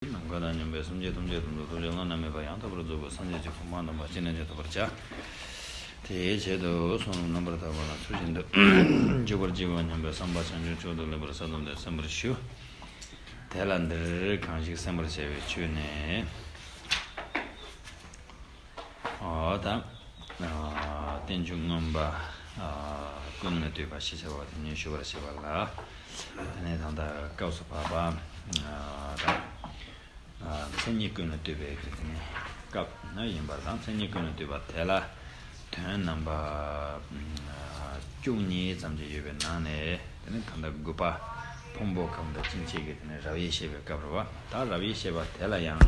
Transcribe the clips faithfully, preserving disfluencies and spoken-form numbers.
ནམ་མཁའ་དང་མཉམ་པའི་སེམས་ཅན་ཐམས་ཅད་དོན་དུ་ཐུགས་རྗེ་བླ་ན་མེད་པ་ཡང་དག་པར་རྫོགས་པའི་སངས་རྒྱས་ཀྱི་གོ་འཕང་དམ་པ་ཅི་ནས་ཀྱང་ཐོབ་པར་བྱ། དེའི་ཆེད་དུ་གསུང་རྣམ་པར་དག་པ་ལ་ཚུལ་བཞིན་དུ་འཇུག་པར་བགྱི་བ་སྙམ་པའི་བསམ་པ་བྱང་ཆུབ་མཆོག་ཏུ་ལེགས་པར་གསལ་བཏབ་སྟེ་གསན་པར་ཞུ། དེ་ལ་འདིར་གང་ཞིག་གསན་པར་བྱ་བའི་ཆོས་ནི། ཨོ་ད། ཨ་རྟེན་འབྱུང་མངོན་པ། ཨ་ཀུན་ལས་བཏུས་པ་ཞེས་བྱ་བ་དེ་ཉིད་ཞུ་བར་བྱེད་པ་ལ། དེ་ནས་ད་ལྟ་སྐབས་སུ་བབ་པ། ཨ་ད། ཨ་མཚན་ཉིད་ཀུན་ལས་བཏུས་པའི་གི་དེ་ནས་སྐབས་ན་ཡིན་པར་དང་མཚན་ཉིད་ཀུན་ལས་བཏུས་པ་དེ་ལ་དོན་རྣམ་པ་ཨ་བཅུ་གཉིས་ཙམ་ཅིག་ཡོད་པའི་ནང་ནས་དེ་ནས་ད་ལྟ་དགུ་པ་ཕུང་པོ་ཁམས་དང་སྐྱེ་མཆེད་ཀྱི་དེ་ནས་རབ་དབྱེ་བཤད་པའི་སྐབས་རེད་བ། ད་རབ་དབྱེ་བཤད་པ་དེ་ལ་ཡང་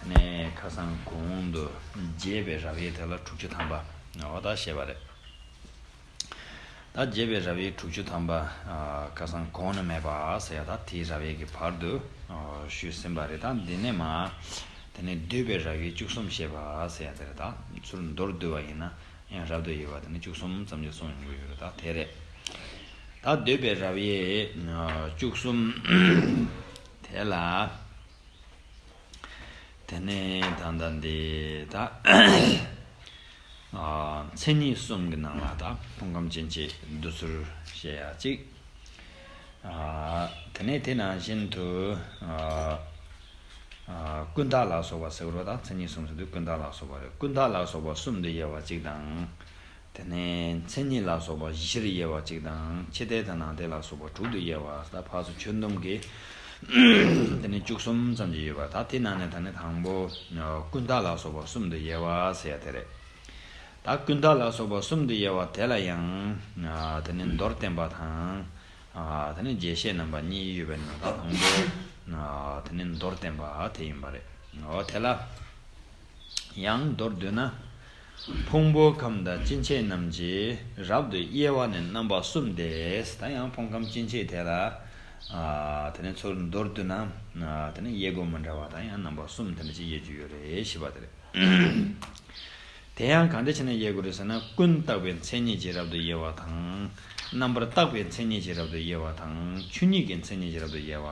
དེ་ནས་ཁ་སང་གོང་དུ་རྒྱས་པའི་རབ་དབྱེ་དེ་ལ་དྲུག་ཅུ་ཐམ་པ་འོ་ད་བཤད་པ་རེད། ད་རྒྱས་པའི་རབ་དབྱེ་དྲུག་ཅུ་ཐམ་པ་ཨ་ཁ་སང་གོང་ན་མེད་པ་ཟེར་ཡ་ད་དེའི་རབ་དབྱེ་གི་བར་དུ་ཨ་ཞུས་ཟིན་པ་རེད། ད་འདི་ནས་མ་དེ་ནས་བསྡུས་པའི་རབ་དབྱེ་བཅུ་གསུམ་བཤད་པ་ཟེར་ཡ་དེ་རེད། ད་ཚུར་མདོར་བསྡུས་པ་ཡིན་ན་ཡང་རབ་ཏུ་དབྱེ་བ་དེ་ནི་བཅུ་གསུམ་ཙམ་ཅིག་གསུངས་ཡོང་གི་ཡོད་རེད། ད་དེ་རེད། ད་བསྡུས་པའི་རབ་དབྱེ་ཨ་བཅུ་གསུམ་དེ་ལ། དེ་ནས་ད་ལྟ་འདི་ད་ཨ་མཚན་ཉིད་གསུམ་གྱི་ནང་ལ་ད་ཕུང་ཁམས་སྐྱེ་མཆེད་བསྡུ་ཚུལ་བཤད་ཡ་གཅིག་ཨ་དེ་ནས་དེ་ནང་བཞིན་དུ་ཨ་ཨ་ཀུན་བརྟགས་ལ་སོགས་པ་ཟེར་བ་ད་མཚན་ཉིད་གསུམ་ཟེར་དུས་ཀུན་བརྟགས་ལ་སོགས་པ་རེད། ཀུན་བརྟགས་ལ་སོགས་པ་གསུམ་དུ་དབྱེ་བ་གཅིག་དང་། དེ་ནས་མཚན་ཉིད་ལ་སོགས་པ་བཞིར་དབྱེ་བ་གཅིག་དང་ཕྱི་བལྟས་དང་ནང་བལྟས་ལ་སོགས་པ་དྲུག་ཏུ་དབྱེ་བ་ད་ཕར་ཚུར་ཁྱོན་བསྡོམས་ཀྱིས་དེ་ནས་བཅུ་གསུམ་ཙམ་ཅིག་ཡོད་པ། ད་དེ་ནང་ནས་ད་ནི་དང་པོ་ཀུན་བརྟགས་ལ་སོགས་པ་གསུམ་དུ་དབྱེ་བ་ཟེར་ཡ་དེ་རེད། ད་ཀུན་བརྟགས་ལ་སོགས་པ་གསུམ་དུ་དབྱེ་བ་དེ་ལ་ཡང་དེ་ནས་མདོར་བསྟན་པ་དང་དེ་ནས་རྒྱས་བཤད་རྣམ་པ་གཉིས་ཡོད་པའི་ནང་ད་དང་པོ་དེ་ནས་མདོར་བསྟན་པ་དེ་ཡིན་པ་རེད། འོ་དེ་ལ། ཡང་མདོར་བསྡུས་ན། ཕུང་པོ་ཁམས་དང་སྐྱེ་མཆེད་རྣམས་ཀྱི་རབ་ཏུ་དབྱེ་བ་ནི་རྣམ་པ་གསུམ་སྟེ། ད་ཡང་ཕུང་ཁམས་སྐྱེ་མཆེད་དེ་ལ། ཨ་དེ་ནས་ཚུར་མདོར་བསྡུས་ན། ཨ་དེ་ནས་དབྱེ་སྒོ་མི་འདྲ་བ་དང་ཡང་རྣམ་པ་གསུམ་དེ་འདྲ་ཅིག་དབྱེ་རྒྱུ་ཡོད་རེད་ཞེས་པ་དེ་རེད། དེ་ཡང་གང་འདྲ་བྱས་ནས་དབྱེ་དགོས་རེད་ཟེར་ན། ཀུན་བརྟགས་པའི་མཚན་ཉིད་ཀྱིས་རབ་ཏུ་དབྱེ་བ་དང་། རྣམ་པར་བརྟགས་པའི་མཚན་ཉིད་ཀྱིས་རབ་ཏུ་དབྱེ་བ་དང་། ཆོས་ཉིད་ཀྱི་མཚན་ཉིད་ཀྱིས་རབ་ཏུ་དབྱེ་བ།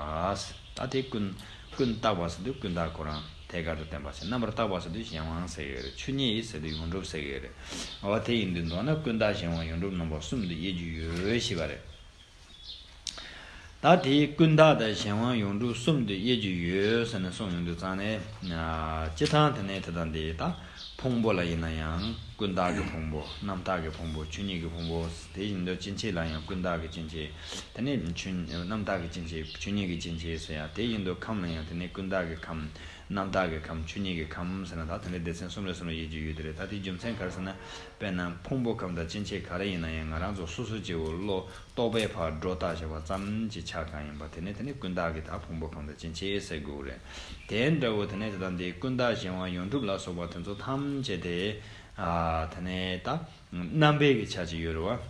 ད་དེ་ཀུན་ཀུན་བརྟགས་པ་ཟེར་དུས་ཀུན་བརྟགས་ཁོ་རང་ཐད་ཀར་དུ་བསྟན་པ་ཟེར། རྣམ་པར་བརྟགས་པ་ཟེར་དུས་གཞན་དབང་ཟེར་གྱི་ཡོད་རེད། ཆོས་ཉིད་ཟེར་དུས་ཡོངས་གྲུབ་ཟེར་གྱི་ཡོད་རེད། འོ་དེ་ཡིན་དུས་མདོར་ན་ཀུན་བརྟགས་གཞན་དབང་ཡོངས་གྲུབ་རྣམ་པ་གསུམ་དུ་དབྱེ་རྒྱུ་ཡོད་ཞེས་པ་རེད། ད་དེའི་ཀུན་བརྟགས་དང་གཞན་དབང་ཡོངས་གྲུབ་གསུམ་དུ་དབྱེ་རྒྱུ་ཡོད་ཟེར་ནས་གསུངས་ཡོང་དུས་ཙང་ནས། སྤྱིར་བཏང་དེ་ནས་དེ་དང་དེ་ད་ཕུང་པོ་ལ་ཡིན་ན་ཡང་ཀུན་བརྟགས་ཀྱི་ཕུང་པོ། རྣམ་བརྟགས་ཀྱི་ཕུང་པོ། ཆོས་ཉིད་ཀྱི་ཕུང་པོ། དེ་བཞིན་དུ་སྐྱེ་མཆེད་ལ་ཡང་ཀུན་བརྟགས་ཀྱི་སྐྱེ་མཆེད། དེ་ནས་ཆོས་རྣམ་བརྟགས་ཀྱི་སྐྱེ་མཆེད། ཆོས་ཉིད་ཀྱི་སྐྱེ་མཆེད་ཟེར་ཡ། དེ་བཞིན་དུ་ཁམས་ལ་ཡང་དེ་ནས་ཀུན་བརྟགས་ཀྱི་ཁམས། རྣམ་བརྟགས་ཀྱི་ཁམས། ཆོས་ཉིད་ཀྱི་ཁམས་ཟེར་ན་ད་དེ་འདྲའི་སྡེ་ཚན་གསུམ་ལས་གསུམ་ལ་དབྱེ་རྒྱུ་ཡོད་དེ་རེད། ད་དེའི་རྒྱུ་མཚན་ག་རེ་ཟེར་ན། དཔེར་ན་ཕུང་པོ་ཁམས་དང་སྐྱེ་མཆེད་ག་རེ་ཡིན་ན་ཡང་ང་རང་ཚོ་སོ་སོ་སྐྱེ་བོ་བློ་རྟོག་པས་ཕར་སྒྲོ་བཏགས་བཞག་པ་ཙམ་གྱི་ཆ་གང་ཡིན་པ་དེ་ནི་དེ་ནི་ཀུན་བརྟགས་ཀྱི་ད་ཕུང་པོ་ཁམས་དང་སྐྱེ་མཆེད་ཟེར་དགོས་རེད། དེ་འདྲ་བོ་དེ་ནི་དེ་དང་དེའི་ཀུན་བརྟགས་གཞན་དབང་ཡོངས་གྲུབ་ལ་སོགས་པ་དེ་ཚོ་ཐམས་ཅད་དེ་ཨ་དེ་ནི་ད་རྣམ་པའི་གི་ཆ་ཅིག་ཡོད་རེད་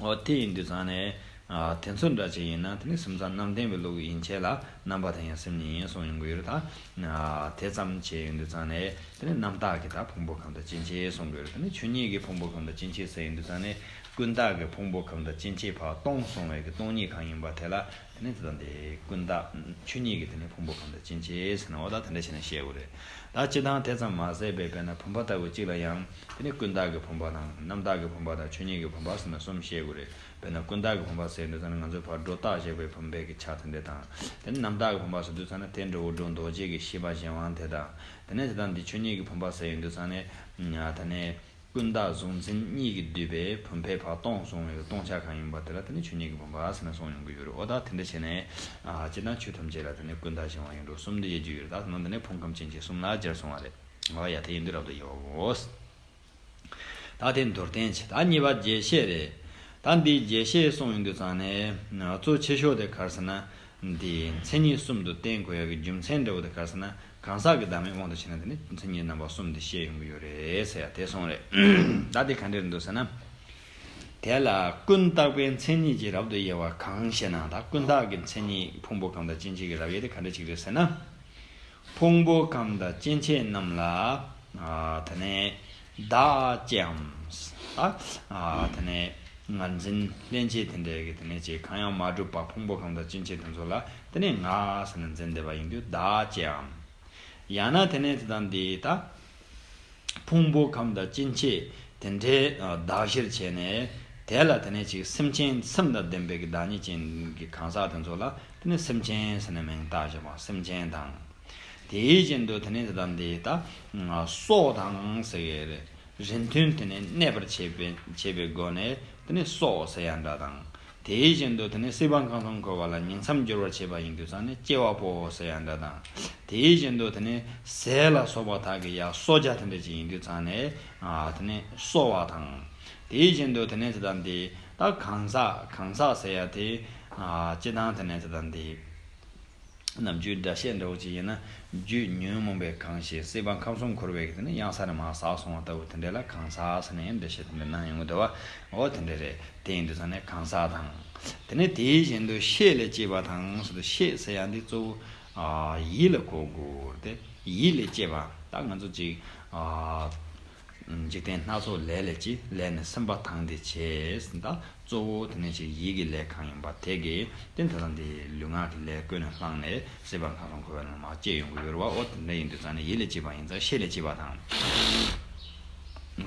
བ། འོ་དེ་ཡིན་དུས་ཙང་ནས་ཨ་དེ་ཚོ་འདྲ་ཅིག་ཡིན་ན་དེ་ནི་སེམས་ཙམ་རྣམ་བདེན་པའི་ལུགས་ཡན་ཆད་ལ་རྣམ་པ་དང་ཡང་སེམས་ཉིད་གསུངས་ཡོང་གི་ཡོད་རེད་ད། ཨ་དེ་ཙམ་བྱས་ཡོང་དུས་ཙང་ནས། དེ་ནས་རྣམ་བརྟགས་ཀྱི་ད་ཕུང་པོ་ཁམས་དང་སྐྱེ་མཆེད་གསུང་དགོས་རེད། དེ་ནས་ཆོས་ཉིད་ཀྱི་ཕུང་པོ་ཁམས་དང་སྐྱེ་མཆེད་ཟེར་ཡོང་དུས་ཙང་ནས་ཀུན་བརྟགས་ཀྱི་ཕུང་པོ་ཁམས་དང་སྐྱེ་མཆེད་ཕར་སྟོང་སོང་བའི་གི་སྟོང་ཉིད་གང་ཡིན་པ་དེ་ལ་དེ་ནས་དེ་དང་དེ་ཀུན་བརྟགས་ཆོས་ཉིད་ཀྱི་དེ་ནས་ཕུང་པོ་ཁམས་དང་སྐྱེ་མཆེད་ཟེར་ན་འོ་ད་དེ་འདྲ་བྱས་ནས་བཤད་དགོས་རེད། ད་སྤྱིར་བཏང་དེ་ཙམ་མ་ཟད་པའི་དཔེར་ན་བུམ་པ་ལྟ་བུ་གཅིག་ལ་ཡང་དེ་ནས་ཀུན་བརྟགས་ཀྱི་བུམ་པ་དང་རྣམ་བརྟགས་ཀྱི་བུམ་པ་དང་ཆོས་ཉིད་ཀྱི་བུམ་པ་ཟེར་ན་གསུམ་བཤད་དགོས་རེད། དཔེར་ན་ཀུན་བརྟགས་ཀྱི་བུམ་པ་ཟེར་དུས་ཙང་ནས་ང་ཚོས་ཕར་སྒྲོ་བཏགས་བཞག་པའི་བུམ་པའི་གི་ཆ་དེ་འདྲ་དང་། དེ་ནས་རྣམ་བརྟགས་ཀྱི་བུམ་པ་ཟེར་དུས་ཙང་ནས་དེ་འདྲ་བོ་སྒྲོ་འདོགས་བྱེད་ཀྱི་ཤེས་པ་གཞན་དབང་དེ་དང་། དེ་ནས་དེ་དང་འདི་ཆོས་ཉིད་ཀྱི་བུམ་པ་ཟེར་ཡོང་དུས་ཙང་ནས། ཨ་དེ་ནས་ཀུན་བརྟགས་གཟུང་འཛིན་གཉིས་ཀྱིས་བསྡུས་པའི་བུམ་པས་ཕར་སྟོང་སོང་བའི་སྟོང་ཆ་གང་ཡིན་པ་དེ་ལ་དེ་ནས་ཆོས་ཉིད་ཀྱི་བུམ་པ་ཟེར་ནས་གསུངས་ཡོང་གི་ཡོད་རེད། འོ་ད་དེ་འདྲ་བྱས་ནས། ཨ་སྤྱིར་བཏང་ཆོས་ཐམས་ཅད་ལ་དེ་ནས་ཀུན་བརྟགས་གཞན་དབང་ཡོངས་གྲུབ་གསུམ་དུ་དབྱེ་རྒྱུ་ཡོད་རེད། ད་དེ་ནང་དེ་ནས་ཕུང་ཁམས་སྐྱེ་མཆེད་གསུམ་ལ་སྦྱར་སོང་བ་རེད། འོ་ཡ་དེ་ཡིན་དུས་རབ་ཏུ་དབྱེ་བའོ། ད་དེ་མདོར་བསྟན་བྱས། ད་གཉིས་པ་རྒྱས་བཤད་རེད། ད་འདིའི་རྒྱས་བཤད་གསུངས་ཡོང་དུས་ཙང་ནས་གཙོ་ཆེ་ཤོས་དེ་ག་རེ་ཟེར་ན། འདི་མཚན་ཉིད་གསུམ་དུ་བསྟན་དགོས་ཡག་གི་རྒྱུ་མཚན་འདྲ་བོ་དེ་ག་རེ་ཟེར་ན། གང་ཟག་གི་བདག་མེད་དབང་དུ་བྱས་ན་དེ་ནི་མཚན་ཉིད་རྣམ་པ་གསུམ་དེ་བཤད་ཡོང་གི་ཡོད་རེད་ཟེར་ཡ་དེ་གསུངས་རེད། ད་དེ་ག་འདྲ་རེད་འདུག་ཟེར་ན། དེ་ལ་ཀུན་བརྟགས་པའི་མཚན་ཉིད་ཀྱིས་རབ་ཏུ་དབྱེ་བ་གང་ཞེ་ན། ད་ཀུན་བརྟགས་ཀྱི་མཚན་ཉིད་ཕུང་པོ་ཁམས་དང་སྐྱེ་མཆེད་ཀྱི་རབ་དབྱེ་དེ་ག་འདྲ་ཅིག་རེད་ཟེར་ན། ཕུང་པོ་ཁམས་དང་སྐྱེ་མཆེད་རྣམས་ལ། ཨ་དེ་ནས་བདག་ཅེའམ། ཨ་དེ་ནས་ ངར་འཛིན་སླན་ཆད་དེ་འདྲའི་གི་དེ་ནས་ཅིག་གང་ཡང་མ་གྲུབ་པ་ཕུང་པོ་ཁམས་དང་སྐྱེ་མཆེད་དེ་ཚོ་ལ་དེ་ནས་ང་ཟེར་ནས་འཛིན་བསྡད་པ་ཡིན་དུས་བདག་ཅེའམ། ཡང་ན་དེ་ནས་དེ་དང་འདི་ད། ཕུང་པོ་ཁམས་དང་སྐྱེ་མཆེད་དེ་འདྲའི་བདག་གཞིར་བྱས་ནས་དེ་ལ་དེ་ནས་ཅིག་སེམས་ཅན་སེམས་དང་ལྡན་པའི་གི་བདག་ཉིད་ཅན་གྱི་གང་ཟག་དེ་ཚོ་ལ་དེ་ནས་སེམས་ཅན་ཟེར་ནས་མིང་བཏགས་བཞག་པ་སེམས་ཅན་དང་། དེའི་རྐྱེན་དུ་དེ་ནས་དེ་དང་འདི་ད་སྲོག་དང་ཟེར་གི་རེད། རིན་མཐུན་དེ་ནས་གནས་པར་བྱེད་པའི་བྱེད་པའི་སྒོ་ནས་དེ་ནས་སྲོག་ཟེར་ཡ་འདྲ་དང་། དེའི་རྐྱེན་དུ་དེ་ནས་སྲིད་པ་ཁམས་གསུམ་འཁོར་བ་ལ་ཉིང་མཚམས་སྦྱོར་བར་བྱེད་པ་ཡིན་དུས་ཙང་ནས་སྐྱེ་བ་པོ་ཟེར་ཡ་འདྲ་དང་། དེའི་རྐྱེན་དུ་དེ་ནས་ཟས་ལ་སོགས་པ་དག་གི་ཡ་གསོ་བྱ་དེ་འདྲ་ཅིག་ཡིན་དུས་ཙང་ནས་དེ་ནས་གསོ་བ་དང་། དེའི་རྐྱེན་དུ་དེ་ནས་དེ་དང་དེ་ད་གང་ཟག་གང་ཟག་ཟེར་ཡ་དེ་སྤྱི་དང་དེ་ནས་དེ་དང་དེ། ནམ་རྒྱུན་སྒྲ་བཤད་འདྲ་བོ་ཅིག་ཡིན་ན། རྒྱུད་ཉོན་མོངས་པས་གང་ཞིང་སྲིད་པ་ཁམས་གསུམ་འཁོར་བའི་གི་དེ་ནི་གཡང་ས་ནས་མར་ཟགས་སོང་བ་ལྟ་བུ་དེ་འདྲ་ལ་གང་ཟག་ཟེར་ནས་འགྲེལ་བཤད་དེ་འདྲ་གནང་ཡོང་གི་འདུག་བ། འོ་དེ་འདྲ་རེད། དེ་ཡིན་དུས་ཙང་ནས་གང་ཟག་དང་། དེ་ནས་དེའི་གཞན་དུ་ཤེས་ལས་སྐྱེས་པ་དང་ཟེར་དུས་ཤེས་ཟེར་ཡ་འདི་གཙོ་བོ་ཡིད་ལ་གོ་དགོས་ཏེ། ཡིད་ལས་སྐྱེས་པ་ད་ང་ཚོ་ཅིག་འཇིག་རྟེན་སྣ་ཚོགས་ལས་ལས་ཀྱི་ལས་ནི་སེམས་པ་དང་དེ་བྱས་ཟིན་ད་གཙོ་བོ་དེ་ནས་ཅིག་ཡིད་ཀྱི་ལས་གང་ཡིན་པ་དེ་གིས་དེ་ད་ལྟ་འདི་ལུས་ངག་གི་ལས་ཀུན་ནས་བསླངས་ནས་སྲིད་པ་ཁམས་གསུམ་འཁོར་བའི་ནང་མར་སྐྱེ་ཡོང་གི་ཡོད་རེད་བ། འོ་དེ་འདྲ་ཡིན་དུས་ཙང་ནས་ཡིད་ལས་སྐྱེས་པ་ཡིན་ཙང་ཤེས་ལས་སྐྱེས་པ་དང་།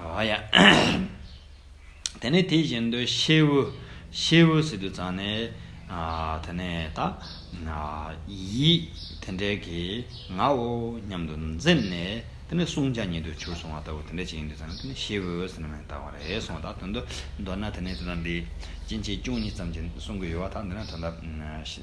འོ་ཡ། དེ་ནས་དེ་བཞིན་དུ་ཤེས་བུ། ཤེས་བུ་ཟེར་དུས་ཙང་ནས་དེ་ནས་ད་ཡིད་དེ་འདྲའི་གི་ངའོ་སྙམ་དུ་འཛིན་ནས། དེ་ནས་བསྲུང་བྱ་ཉིད་དུ་གྱུར་སོང་བ་ལྟ་བུ་དེ་འདྲ་ཅིག་ཡིན་དུས་ཙང་ནས་དེ་ནས་ཤེས་བུ་ཟེར་ནས་མིང་བཏགས་པ་རེད་གསུངས། ད་དོན་དུ་མདོར་ན་དེ་ནས་དེ་ལ་འདི་སྐྱེ་མཆེད་བཅུ་གཉིས་ཙམ་ཅིག་གསུང་གི་ཡོད་བ། ད་འདི་ན་ད་ལྟ་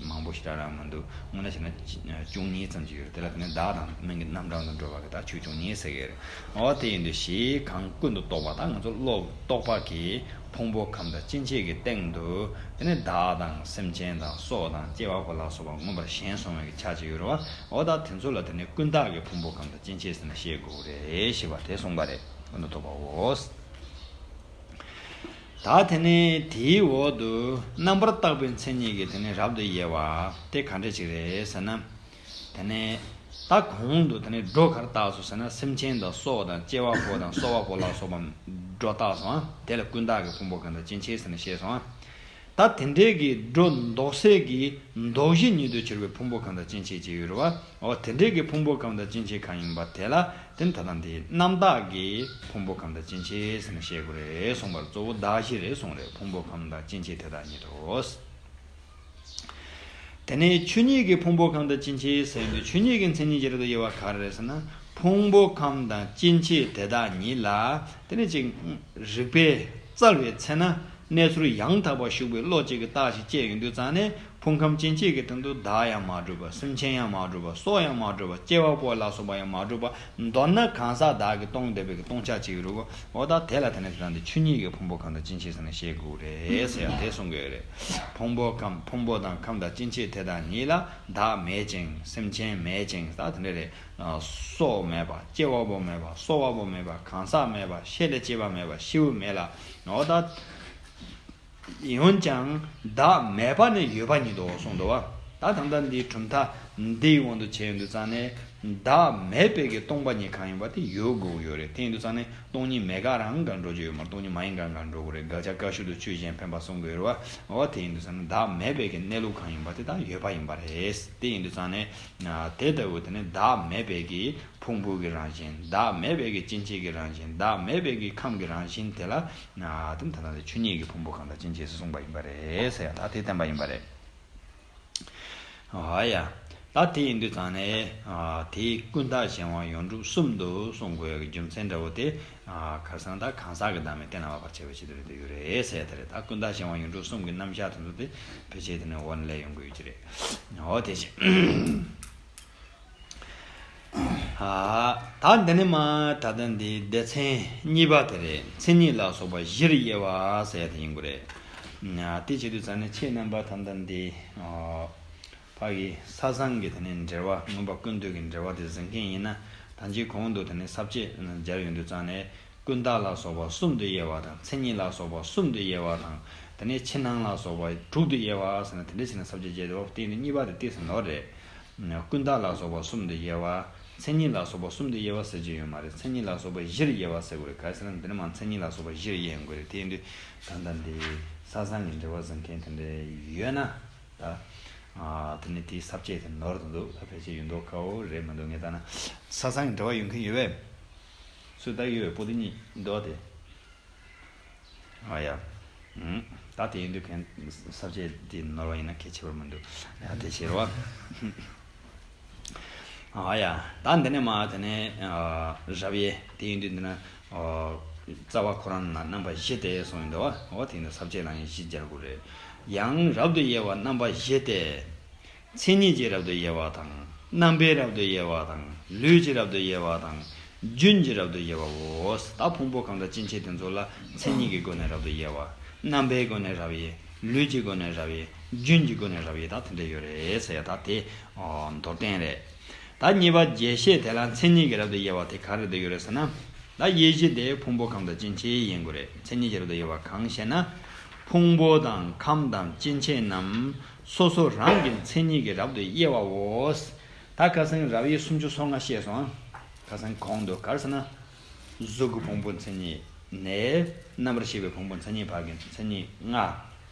མང་པོ་ཞེ་དྲག་རང་མི་འདུག་དངོས་གནས་བྱས་ན་བཅུ་གཉིས་ཙམ་ཅིག་ཡོད་རེད། དེ་ལ་དེ་ནས་བདག་དང་མིང་གི་རྣམ་གྲངས་དུ་འགྲོ་བ་གི་ད་ཆོས་བཅུ་གཉིས་ཟེར་གི་རེད། འོ་དེ་ཡིན་དུས་ཞེས་གང་ཀུན་ཏུ་རྟོག་པ་ད་ང་ཚོ་བློ་རྟོག་པ་གིས་ཕུང་པོ་ཁམས་དང་སྐྱེ་མཆེད་ཀྱི་སྟེང་དུ་དེ་ནས་བདག་དང་སེམས་ཅན་དང་སྲོག་དང་སྐྱེ་བ་པོ་ལ་སོགས་པ་མངོན་པར་ཞེན་སོང་བའི་གི་ཆ་ཅིག་ཡོད་རེད་བ། འོ་ད་དེ་ཚོ་ལ་དེ་ནས་ཀུན་བརྟགས་ཀྱི་ཕུང་པོ་ཁམས་དང་སྐྱེ་མཆེད་ཟེར་ནས་བཤད་དགོས་རེད་ཞེས་པ་དེ་གསུངས་པ་རེད། ཀུན་ཏུ་རྟོག་པའོ། ད་དེ་ནས་དེའི་འོག་ཏུ་རྣམ་པར་བརྟགས་པའི་མཚན་ཉིད་ཀྱིས་དེ་ནས་རབ་ཏུ་དབྱེ་བ་དེ་ག་འདྲ་ཅིག་རེད་ཟེར་ན། དེ་ནས་ད་གོང་དུ་དེ་ནས་སྒྲོ་ག་རེ་བཏགས་སོང་ཟེར་ན་སེམས་ཅན་དང་སྲོག་དང་སྐྱེ་བ་པོ་དང་གསོ་བ་པོ་ལ་སོགས་པ་སྒྲོ་བཏགས་སོང་ཨ། དེ་ལ་ཀུན་བརྟགས་ཀྱི་ཕུང་པོ་ཁམས་དང་སྐྱེ་མཆེད་ཟེར་ནས་བཤད་སོང་ཨ། ད་དེ་འདྲའི་གི་སྒྲོ་འདོགས་སའི་གི་འདོགས་གཞི་ཉིད་དུ་གྱུར་པའི་ཕུང་པོ་ཁམས་དང་སྐྱེ་མཆེད་ཅིག་ཡོད་རེད་བ། འོ་དེ་འདྲའི་གི་ཕུང་པོ་ཁམས་དང་སྐྱེ་མཆེད་གང་ཡིན་པ་དེ་ལ་དེ་ནི་ད་ལྟ་འདི་རྣམ་བརྟགས་ཀྱི་ཕུང་པོ་ཁམས་དང་སྐྱེ་མཆེད་ཟེར་ནས་བཤད་དགོས་རེད་གསུངས་པར་གཙོ་བོ་བདག་གཞི་རེད་གསུངས་རེད། ཕུང་པོ་ཁམས་དང་སྐྱེ་མཆེད་དེ་དག་ཉིད་དོ། དེ་ནས་ཆོས་ཉིད་ཀྱི་ཕུང་པོ་ཁམས་དང་སྐྱེ་མཆེད་ཟེར་དུས་ཆོས་ཉིད་ཀྱི་མཚན་ཉིད་ཀྱི་རིགས་དང་དབྱེ་བ་ག་རེ་རེད་ཟེར་ན། ཕུང་པོ་ཁམས་དང་སྐྱེ་མཆེད་དེ་དག་ཉིད་ལ་དེ་ནས་ཅིག་རིགས་པས་བཙལ་བའི་ཚེ་ན་གནས་ཚུལ་ཡང་དག་པ་ཞུགས་པའི་བློ་གཅིག་གིས་བརྟགས་ཤིང་དཔྱད་ཡོང་དུས་ཙང་ནས་ཕུང་ཁམས་སྐྱེ་མཆེད་ཀྱི་སྟེང་དུ་བདག་ཡང་མ་གྲུབ་པ། སེམས་ཅན་ཡང་མ་གྲུབ་པ། སྲོག་ཡང་མ་གྲུབ་པ། སྐྱེ་བ་པོ་ལ་སོགས་པ་ཡང་མ་གྲུབ་པ། མདོར་ན་གང་ཟག་བདག་གིས་སྟོང་བསྡད་པའི་གི་སྟོང་ཆ་གཅིག་རུ། འོ་ད་དེ་ལ་དེ་ནས་དེ་དང་དེ་ཆོས་ཉིད་ཀྱི་ཕུང་པོ་ཁམས་དང་སྐྱེ་མཆེད་ཟེར་ནས་བཤད་དགོས་རེད་ཟེར་ཡང་དེ་གསུང་གི་ཡོད་རེད། ཕུང་པོ་ཁམས་ཕུང་པོ་དང་ཁམས་དང་སྐྱེ་མཆེད་དེ་དག་ཉིད་ལ་བདག་མེད་ཅིང་སེམས་ཅན་མེད་ཅིང་ད་དེ་འདྲ་རེད། སྲོག་མེད་པ། སྐྱེ་བ་པོ་མེད་པ། གསོ་བ་པོ་མེད་པ། གང་ཟག་མེད་པ། ཤེས་ལས་སྐྱེས་པ་མེད་པ། ཤེས་བུ་མེད་ལ། འོ་ད། འོན་ཀྱང་བདག་མེད་པ་ནི་ཡོད་པ་ཉིད་དོ་གསུངས་འདུག་བ། ད་ད་ལྟ་འདིའི་གྲུབ་མཐའ་འདིའི་དབང་དུ་བྱས་ཡོང་དུས་ཙང་ནས་བདག་མེད་པའི་གི་སྟོང་པ་ཉིད་གང་ཡིན་པ་དེ་ཡོད་དགོས་ཀྱི་ཡོད་རེད། དེ་ཡིན་དུས་ཙང་ནས་སྟོང་ཉིད་མེད་དགག་རང་གང་འགྲོ་རྒྱུ་ཡོད་མ་རེད། སྟོང་ཉིད་མ་ཡིན་གང་གང་འགྲོ་དགོས་རེད། དགག་བྱ་བཀག་ཤུལ་དུ་ཆོས་གཞན་འཕེན་པ་གསུང་དགོས་རེད་བ། འོ་དེ་ཡིན་དུས་ཙང་ནས་བདག་མེད་པའི་གི་གནས་ལུགས་གང་ཡིན་པ་དེ་ད་ཡོད་པ་ཡིན་པ་རེད། དེ་ཡིན་དུས་ཙང་ནས་དེ་ལྟ་བུ་དེ་ནི་བདག་མེད་པའི་གི་ཕུང་པོ་གི་རང་བཞིན། བདག་མེད་པའི་གི་སྐྱེ་མཆེད་ཀྱི་རང་བཞིན། བདག་མེད་པའི་གི་ཁམས་ཀྱི་རང་བཞིན་དེ་ལ་ན་དེ་ད་ལྟ་ཆོས་ཉིད་ཀྱི་ཕུང་པོ་གང་དང་སྐྱེ་མཆེད་ཟེར་གསུངས་པ་ཡིན་པ་རེད་ཟེར་ཡ་ད་དེ་བསྟན་པ་ཡིན་པ་རེད། ཨ་ཡ། ད་དེ་ཡིན་དུས་ཙང་ནས་དེའི་ཀུན་བརྟགས་གཞན་དབང་ཡོངས་གྲུབ་གསུམ་དུ་གསུང་དགོས་ཡ་གི་རྒྱུ་མཚན་འདྲ་བོ་དེ་ཁར་སང་ད་གང་ཟག་གི་བདག་མེད་གཏན་ལ་དབབ་པར་བྱ་བའི་ཆེད་དུ་རེད་དུ་ཡོད་རེད་ཟེར་ཡ་དེ་རེད། ད་ཀུན་བརྟགས་གཞན་དབང་ཡོངས་གྲུབ་གསུམ་གྱི་རྣམ་གཞག་དེ་ཚོ་དེ་ཕལ་ཆེར་དེ་ནས་འོག་ནས་ལས་ཡོང་དགོས་ཡོད་ཀྱི་རེད། འོ་དེ་བཞིན། ད་འདི་ནས་མ་ད་ལྟ་འདི་སྡེ་ཚན་གཉིས་པ་དེ་རེད། མཚན་ཉིད་ལ་སོགས་པ་བཞིར་དབྱེ་བ་ཟེར་ཡ་དེ་ཡིན་དགོས་རེད། དེ་བྱེད་དུས་ཙང་ནས་ཁྱེད་རྣམ་པ་ད་ལྟ་འདི་ཕ་གི་ས་བཟང་གི་དེ་ནས་འགྲེལ་བ་མངོན་པ་ཀུན་བཏུས་ཀྱི་འགྲེལ་བ་དེ་གཟིགས་མཁན་ཡིན་ན་ད་ཅི་གོང་དུ་དེ་ནས་ས་བཅད་སྦྱར་ཡོང་དུས་ཙང་ནས། ཀུན་བརྟགས་ལ་སོགས་པ་གསུམ་དུ་དབྱེ་བ་དང་མཚན་ཉིད་ལ་སོགས་པ་གསུམ་དུ་དབྱེ་བ་དང་དེ་ནས་ཕྱི་ནང་ལ་སོགས་པ་དྲུག་ཏུ་དབྱེ་བ་ཟེར་ན་དེ་འདྲ་བྱས་ན་ས་བཅད་བརྒྱད་དེ་བ་སྟེང་དུ་གཉིས་པ་དེ་ཏོག་ཙམ་ནོར་རེད། ཀུན་བརྟགས་ལ་སོགས་པ་གསུམ་དུ་དབྱེ་བ། མཚན་ཉིད་ལ་སོགས་པ་གསུམ་དུ་དབྱེ་བ་ཟེར་གྱི་ཡོད་མ་རེད། མཚན་ཉིད་ལ་སོགས་པ་བཞིར་དབྱེ་བ་ཟེར་དགོས་རེད། ག་རེ་ཟེར་ན་འདི་ནི་མ་མཚན་ཉིད་ལ་སོགས་པ་བཞིར་དབྱེ་དགོས་རེད། དེ་ཡིན་དུས་ད་ལྟ་འདི་ས་སང་གི་འགྲེལ་པ་གཟིགས་མཁན་དེ་འདྲ་ཡོད་ན་ད། ཨ། དེ་ནི་དེའི་ས་བཅད་དེ་ནོར་དུ་འདུག་ད་ཕལ་ཆེར་ཡོད་མདོག་ཁ་པོ་རེད་མི་འདུག་ངས་ལྟ་ན་ས་སང་གི་འགྲེལ་པ་ཡོད་མཁན་ཡོད་པས། སུས་ལྟ་ཡོད་པའི་པོ་ཏི་གཉིས་འདུག་སྟེ། ཨ་ཡ། ཨུམ། ད་དེ་ཡིན་དུས་གན་ས་བཅད་དེ་ནོར་བ་ཡིན་ན་གལ་ཆེ་བར་མི་འདུག་ཡ་དེ་བྱེད་རོགས། ཨ་ཡ། ད་འདི་ནས་མ་དེ་ནས་ཨ་རབ་དབྱེ་དེ་ཡིན་དུས་འདི་ན་ཨ་རྩ་བ་ཁོ་རང་ན་རྣམ་པ་བཞི་སྟེ་གསུངས་ཡིན་འདུག་བ། འོ་དེ་ཡིན་དུས་ས་བཅད་ལ་ཡང་བཞི་སྦྱར་དགོས་རེད། ཡང་རབ་ཏུ་དབྱེ་བ་རྣམ་པ་བཞི་སྟེ། མཚན་ཉིད་ཀྱི་རབ་ཏུ་དབྱེ་བ་དང་། རྣམ་པའི་རབ་ཏུ་དབྱེ་བ་དང་། ལུས་ཀྱི་རབ་ཏུ་དབྱེ་བ་དང་། རྒྱུན་གྱི་རབ་ཏུ་དབྱེ་བའོ། ད་ཕུང་པོ་ཁམས་དང་སྐྱེ་མཆེད་དེ་ཚོ་ལ་མཚན་ཉིད་ཀྱི་སྒོ་ནས་རབ་ཏུ་དབྱེ་བ། རྣམ་པའི་སྒོ་ནས་རབ་དབྱེ། ལུས་ཀྱི་སྒོ་ནས་རབ་དབྱེ། རྒྱུན་གྱི་སྒོ་ནས་རབ་དབྱེ། ད་དེ་འདྲ་ཡོད་རེད་ཟེར་ཡ་ད་དེ་མདོར་བསྟན་རེད། ད་གཉིས་པ་རྒྱས་བཤད་དེ་ལ་མཚན་ཉིད་ཀྱི་རབ་ཏུ་དབྱེ་བ་དེ་ག་རེ་འདུག་ཡོད་རེད་ཟེར་ན། ད་དབྱེ་གཞི་དེ་ཕུང་པོ་ཁམས་དང་སྐྱེ་མཆེད་ཡིན་དགོས་རེད། མཚན་ཉིད་ཀྱི་རབ་ཏུ་དབྱེ་བ་གང་ཞེ་ན། ཕུང་པོ་དང་ཁམས་དང་སྐྱེ་མཆེད་རྣམས་སོ་སོ་རང་གི་མཚན་ཉིད་ཀྱི་རབ་ཏུ་དབྱེ་བའོ། ད་ཁ་སང་རབ་དབྱེ་སུམ་ཅུ་སོ་ལྔ་བཤད་སོང་ཨ། ཁ་སང་གོང་དུ་ག་རེ་ཟེར་ན། གཟུགས་ཀྱི་ཕུང་པོ་མཚན་ཉིད་ནས་རྣམ་པར་ཤེས་པའི་ཕུང་པོ་མཚན་ཉིད་བར་གྱི་མཚན་ཉིད་ལྔ།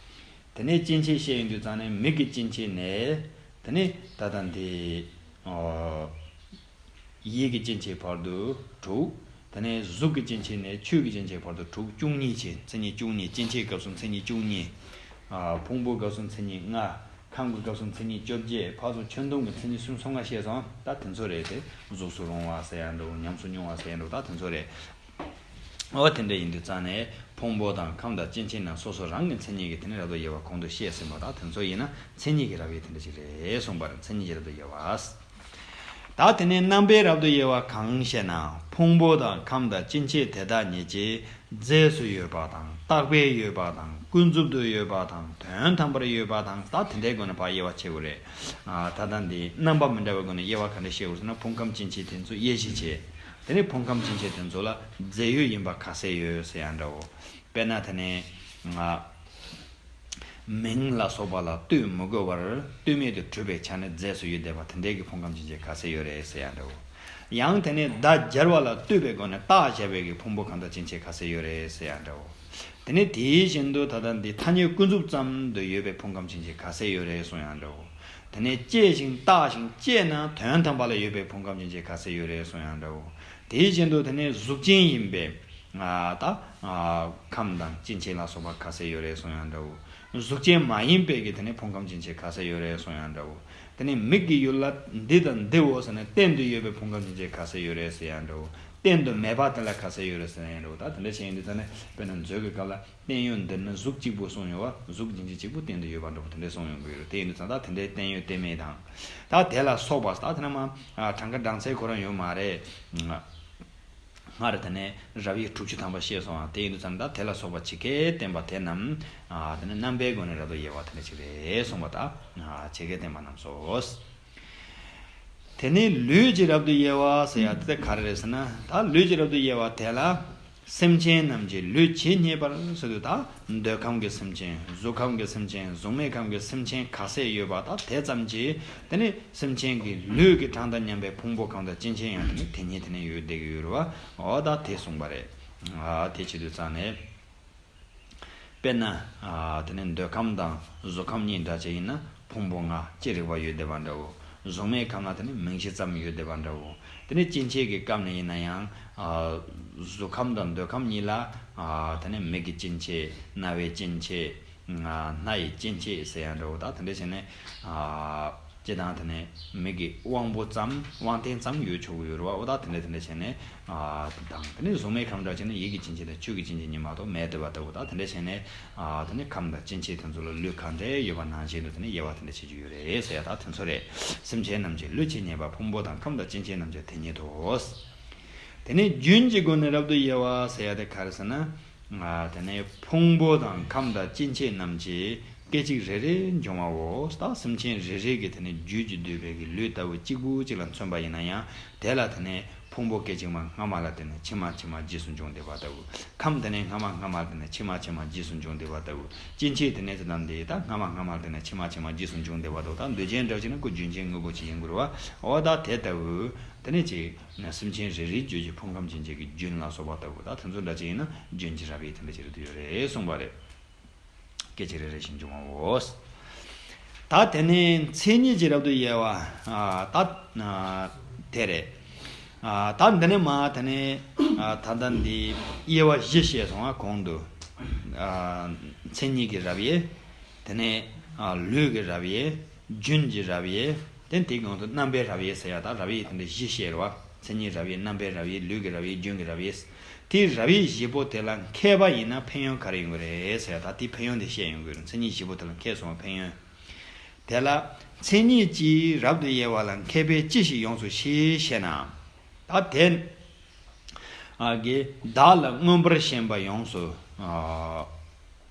དེ་ནས་སྐྱེ་མཆེད་བཤད་ཡོང་དུས་ཙང་ནས་མིག་གི་སྐྱེ་མཆེད་ནས། དེ་ནས་ད་ལྟ་འདི། ཨོ། ཡིད་ཀྱི་སྐྱེ་མཆེད་བར་དུ་དྲུག་དེ་ནས་གཟུགས་ཀྱི་སྐྱེ་མཆེད་ནས་ཆོས་ཀྱི་སྐྱེ་མཆེད་བར་དུ་དྲུག་བཅུ་གཉིས་བྱས། མཚན་ཉིད་བཅུ་གཉིས། སྐྱེ་མཆེད་སྐབས་སུ་མཚན་ཉིད་བཅུ་གཉིས། ཨ། ཕུང་པོའི་སྐབས་སུ་མཚན་ཉིད་ལྔ། ཁམས་ཀྱི་སྐབས་སུ་མཚན་ཉིད་བཅོ་བརྒྱད། ཕར་ཚུར་ཁྱོན་བསྡོམས་ཀྱི་མཚན་ཉིད་སུམ་ཅུ་སོ་ལྔ་བཤད་སོང་། ད་དེ་ཚོ་རེད་དེ། གཟུགས་སུ་རུང་བ་ཟེར་ཡ་འདྲ་བོ། ཉམས་སུ་མྱོང་བ་ཟེར་ཡ་འདྲ་བོ། ད་དེ་ཚོ་རེད། འོ་དེ་འདྲ་ཡིན་དུས་ཙང་ནས་ཕུང་པོ་དང་ཁམས་དང་སྐྱེ་མཆེད་རྣམས་སོ་སོ་རང་གི་མཚན་ཉིད་ཀྱི་དེ་ནས་རབ་ཏུ་དབྱེ་བ་གོང་དུ་བཤད་ཟིན་པ་དང་དེ་ཚོ་ཡིན་ན་མཚན་ཉིད་ཀྱི་རབ་དབྱེ་དེ་འདྲ་ཞིག་རེད་གསུངས་པ་རེད། མཚན་ཉིད་ཀྱི་རབ་ཏུ་དབྱེ་བ། ད་དེ་ནས་རྣམ་པའི་རབ་ཏུ་དབྱེ་བ་གང་ཞེ་ན། ཕུང་པོ་དང་ཁམས་དང་སྐྱེ་མཆེད་དེ་དག་ཉིད་ཀྱི་རྫས་སུ་ཡོད་པ་དང་། རྟག་པས་ཡོད་པ་དང་། ཀུན་རྫོབ་ཏུ་ཡོད་པ་དང་། དོན་དམ་པར་ཡོད་པ་དང་། ད་དེ་འདྲའི་སྒོ་ནས་ཕར་དབྱེ་བ་ཕྱེ་དགོས་རེད། ཨ། ད་ལྟ་འདི་རྣམ་པ་མི་འདྲ་བའི་སྒོ་ནས་དབྱེ་བ་ག་འདྲ་ཕྱེ་དགོས་ཟེར་ན། ཕུང་ཁམས་སྐྱེ་མཆེད་དེ་ཚོ་དབྱེ་གཞི་བྱས། དེ་ནས་ཕུང་ཁམས་སྐྱེ་མཆེད་དེ་ཚོ་ལ་རྫས་ཡོད་ཡིན་པ་ག་ཚད་ཡོད་ཟེར་ཡ་འདྲ་བོ། དཔེར་ན་དེ་ནས་ང་མིང་ལ་སོགས་པ་ལ་ལྟོས་མི་དགོས་པར་ལྟོས་མེད་དུ་གྲུབ་པའི་ཆ་ནས་རྫས་སུ་ཡོད་བསྡད་པ་དེ་འདྲའི་གི་ཕུང་ཁམས་སྐྱེ་མཆེད་ག་ཚད་ཡོད་རེད་ཟེར་ཡ་འདྲ་བོ། ཡང་དེ་ནས་བརྡ་སྦྱར་བ་ལ་ལྟོས་པའི་སྒོ་ནས་བཏགས་བཞག་པའི་གི་ཕུང་པོ་ཁམས་དང་སྐྱེ་མཆེད་ག་ཚད་ཡོད་རེད་ཟེར་ཡ་འདྲ་བོ། དེ་ནས་དེའི་བཞིན་དུ་ད་ལྟ་འདི་ཐ་སྙད་ཀུན་རྫོབ་ཙམ་དུ་ཡོད་པའི་ཕུང་ཁམས་སྐྱེ་མཆེད་ག་ཚད་ཡོད་རེད་གསུང་ཡང་འདྲ་བོ། དེ་ནས་དཔྱད་ཅིང་བརྟག་ཅིང་དཔྱད་ན་དོན་དམ་པ་ལ་ཡོད་པའི་ཕུང་ཁམས་སྐྱེ་མཆེད་ག་ཚད་ཡོད་རེད་གསུང་ཡང་འདྲ་བོ། དེའི་བཞིན་དུ་དེ་ནས་གཟུགས་ཅན་ཡིན་པའི་ཨ་ད་ཨ་ཁམས་དང་སྐྱེ་མཆེད་ལ་སོགས་པ་ག་ཚད་ཡོད་རེད་གསུང་ཡང་འདྲ་བོ། གཟུགས་ཅན་མ་ཡིན་པའི་གི་དེ་ནས་ཕུང་ཁམས་སྐྱེ་མཆེད་ག་ཚད་ཡོད་རེད་གསུང་ཡང་འདྲ་བོ། དེ་ནས་མིག་གི་ཡུལ་ལ་འདི་དང་འདིའོ་ཟེར་ནས་གཏན་དུ་ཡོད་པའི་ཕུང་ཁམས་སྐྱེ་མཆེད་ག་ཚད་ཡོད་རེད་ཟེར་ཡང་འདྲ་བོ། གཏན་དུ་མེད་པ་དེ་ལ་ག་ཚད་ཡོད་རེད་ཟེར་ན་ཡང་འགྲོ། ད་དེ་འདྲ་བྱས་ཡིན་དུས་ད་ནི་དཔེར་ན་མཛོད་ཀྱི་སྐབས་ལ་བརྟན་གཡོ་འདིར་ནི་གཟུགས་གཅིག་པུ་གསུངས་ཡོད་པ། གཟུགས་ཅན་གཅིག་པུ་གཏན་དུ་ཡོད་པ་འདྲ་པོ་དེ་འདྲ་གསུངས་ཡོང་གི་ཡོད་རེད། དེ་ཡིན་དུས་ཙང་ད་དེ་འདྲའི་བརྟན་གཡོ་གཏན་མེད་དང་། ད་དེ་ལ་སོགས་པ་ད་དེ་ན་མ་གྲངས་ཀ་གྲངས་ཚད་ཁོ་རང་ཡོད་མ་རེད། སྔར་དེ་ནས་རབ་དབྱེ་དྲུག་ཅུ་ཐམ་པ་བཤད་སོང་བ། དེ་ཡིན་དུས་ཙང་ད་དེ་ལ་སོགས་པ་ཇི་སྐད་བསྟན་པ་དེ་རྣམས་དེ་ནས་རྣམ་པའི་སྒོ་ནས་རབ་ཏུ་དབྱེ་བ་དེ་འདྲ་ཅིག་རེད་གསུངས་པ། ད་ཇི་སྐད་བསྟན་པ་རྣམས་སོ། དེ་ནས་ལུས་ཀྱི་རབ་ཏུ་དབྱེ་བ་ཟེར་ཡ་དེ་ག་རེ་རེད་ཟེར་ན། ད་ལུས་ཀྱི་རབ་ཏུ་དབྱེ་བ་དེ་ལ་སེམས་ཅན་རྣམས་ཀྱི་ལུས་ཇི་སྙེད་པར་ཟེར་དུས། ད་འདོད་ཁམས་ཀྱི་སེམས་ཅན། གཟུགས་ཁམས་ཀྱི་སེམས་ཅན། གཟུགས་མེད་ཁམས་ཀྱི་སེམས་ཅན་ག་ཚད་ཡོད་པ་ད་དེ་ཙམ་གྱིས་དེ་ནི་སེམས་ཅན་གྱི་ལུས་ཀྱི་གྲངས་དང་མཉམ་པའི་ཕུང་པོ་ཁམས་དང་སྐྱེ་མཆེད་ཡང་དེ་ནི་དེ་སྙེད་དེ་ནི་ཡོད་བསྡད་ཀྱི་ཡོད་རེད་བ། འོ་ད་དེ་གསུངས་པ་རེད། ཨ་དེ་བྱེད་དུས་ཙང་ནས། དཔེར་ན། ཨ་དེ་ནི་འདོད་ཁམས་དང་གཟུགས་ཁམས་གཉིས་འདྲ་བྱས་ཡིན་ན་ཕུང་པོ་ལྔ་ཅི་རིགས་པ་ཡོད་བསྡད་པ་འདྲ་བོ། གཟུགས་མེད་ཁམས་ལ་དེ་ནི་མིང་གཞི་ཙམ་ཡོད་བསྡད་པ་འདྲ་བོ། དེ་ནི་སྐྱེ་མཆེད་ཀྱི་སྐབས་ནས་ཡིན་ན་ཡང་། ཨ་གཟུགས་ཁམས་དང་འདོད་ཁམས་གཉིས་ལ། ཨ་དེ་ནི་མིག་གི་སྐྱེ་མཆེད། རྣ་བའི་སྐྱེ་མཆེད། ཨ་སྣ་ཡི་སྐྱེ་མཆེད་ཟེར་ཡ་འདྲ་བོ། ད་དེ་འདྲ་བྱས་ནས། ཨ་སྤྱིར་བཏང་དེ་ནས་མིག་གི་དབང་པོ་ཙམ། དབང་རྟེན་ཙམ་ཡོད་ཆོག་གི་ཡོད་རེད་བ། འོ་ད་དེ་འདྲ་དེ་འདྲ་བྱས་ནས། ཨ་དང་དེ་ནས་གཟུགས་མེད་ཁམས་འདྲ་བྱས་ན་ཡིད་ཀྱི་སྐྱེ་མཆེད་དང་ཆོས་ཀྱི་སྐྱེ་མཆེད་གཉིས་མ་གཏོགས་མེད་བསྡད་པ་ལྟ་བུ། ད་དེ་འདྲ་བྱས་ནས། ཨ་དེ་ནས་ཁམས་དང་སྐྱེ་མཆེད་དེ་ཚོ་ལ་ལུས་གང་འདྲ་ཡོད་པ་ནང་བཞིན་དུ་དེ་ནས་དབྱེ་བ་དེ་འདྲ་བྱེད་རྒྱུ་ཡོད་རེད་ཟེར་ཡ་ད་དེ་ཚོ་རེད། སེམས་ཅན་རྣམས་ཀྱི་ལུས་ཇི་སྙེད་པ། ཕུང་པོ་དང་ཁམས་དང་སྐྱེ་མཆེད་རྣམས་ཀྱི་དེ་སྙེད་དོ། དེ་ནས་རྒྱུན་གྱི་སྒོ་ནས་རབ་ཏུ་དབྱེ་བ་ཟེར་ཡ་དེ་ག་རེ་ཟེར་ན། ཨ་དེ་ནས་ཕུང་པོ་དང་ཁམས་དང་སྐྱེ་མཆེད་རྣམས་ཀྱི་ སྐད་ཅིག་རེ་རེ་འབྱུང་བའོ། ད་སེམས་ཅན་རེ་རེ་གི་དེ་ནས་རྒྱུད་ཀྱིས་བསྡུས་པའི་གི་ལུས་ལྟ་བུ་གཅིག་པུ་གཅིག་ལ་མཚོན་པ་ཡིན་ན་ཡང་། དེ་ལ་དེ་ནས་ཕུང་པོ་སྐད་ཅིག་མ་སྔ་མ་ལ་བརྟེན་ནས་ཕྱི་མ་ཕྱི་མ་རྗེས་སུ་འབྱུང་བསྡད་པ་ལྟ་བུ། ཁམས་དེ་ནས་སྔ་མ་སྔ་མ་ལ་བརྟེན་ནས་ཕྱི་མ་ཕྱི་མ་རྗེས་སུ་འབྱུང་བསྡད་པ་ལྟ་བུ། སྐྱེ་མཆེད་དེ་ནས་དེ་དང་དེ་ད་སྔ་མ་སྔ་མ་ལ་བརྟེན་ནས་ཕྱི་མ་ཕྱི་མ་རྗེས་སུ་འབྱུང་བསྡད་པ་ལྟ་བུ། ད་འདོད་ཆེན་འདྲ་བྱས་ན་ཁོ་རྒྱུན་ཆད་དངོས་པོ་ཅིག་ཡིན་དགོས་རེད་བ། འོ་ད་དེ་ལྟ་བུ། དེ་ནས་ཅིག་སེམས་ཅན་རེ་རེའི་རྒྱུད་ཀྱི་ཕུང་ཁམས་ཅན་གཅིག་གི་རྒྱུན་ལ་སོགས་པ་ལྟ་བུ། ད་དེ་ཚོ་འདྲ་ཅིག་ཡིན་ན་རྒྱུན་གྱི་རབ་དབྱེ་དེ་འདྲ་ཅིག་རེད་དུ་ཡོད་རེད་གསུངས་པ་རེད། སྐད་ཅིག་རེ་རེ་བཞིན་འབྱུང་བའོ། ད་དེ་ནས་མཚན་ཉིད་ཀྱི་རབ་ཏུ་དབྱེ་བ། ཨ། ད་ཨ་དེ་རེད། ཨ། ད་འདི་ནས་མ་དེ་ནས་ཨ་ད་ལྟ་འདི་དབྱེ་བ་བཞི་བཤད་སོང་བ་གོང་དུ། ཨ། མཚན་ཉིད་ཀྱི་རབ་དབྱེ། དེ་ནས་ཨ་ལུས་ཀྱི་རབ་དབྱེ། རྒྱུན་གྱི་རབ་དབྱེ། དེ་དེའི་གོང་དུ་རྣམ་པའི་རབ་དབྱེ་ཟེར་ཡ། ད་རབ་དབྱེ་དེ་འདྲ་བཞི་བཤད་རེད་བ། མཚན་ཉིད་རབ་དབྱེ། རྣམ་པའི་རབ་དབྱེ། ལུས་ཀྱི་རབ་དབྱེ། རྒྱུན་གྱི་རབ་དབྱེ། དེའི་རབ་དབྱེ་བཞི་པོ་དེ་ལ་མཁས་པ་ཡིན་ན་ཕན་ཡོན་ག་རེ་ཡོང་གི་རེད་ཟེར་ཡ། ད་དེའི་ཕན་ཡོན་དེ་བཤད་ཡོང་གི་རེད། མཚན་ཉིད་བཞི་པོ་དེ་ལ་མཁས་སོང་བ་ཕན་ཡོན། དེ་ལ་མཚན་ཉིད་ཀྱི་རབ་ཏུ་དབྱེ་བ་ལ་མཁས་པས་ཅི་ཞིག་ཡོངས་སུ་ཤེས་ཞེ་ན། ད་དེ་ཨ་གི་བདག་ལ་མངོན་པར་ཞེན་པ་ཡོངས་སུ་ཨ་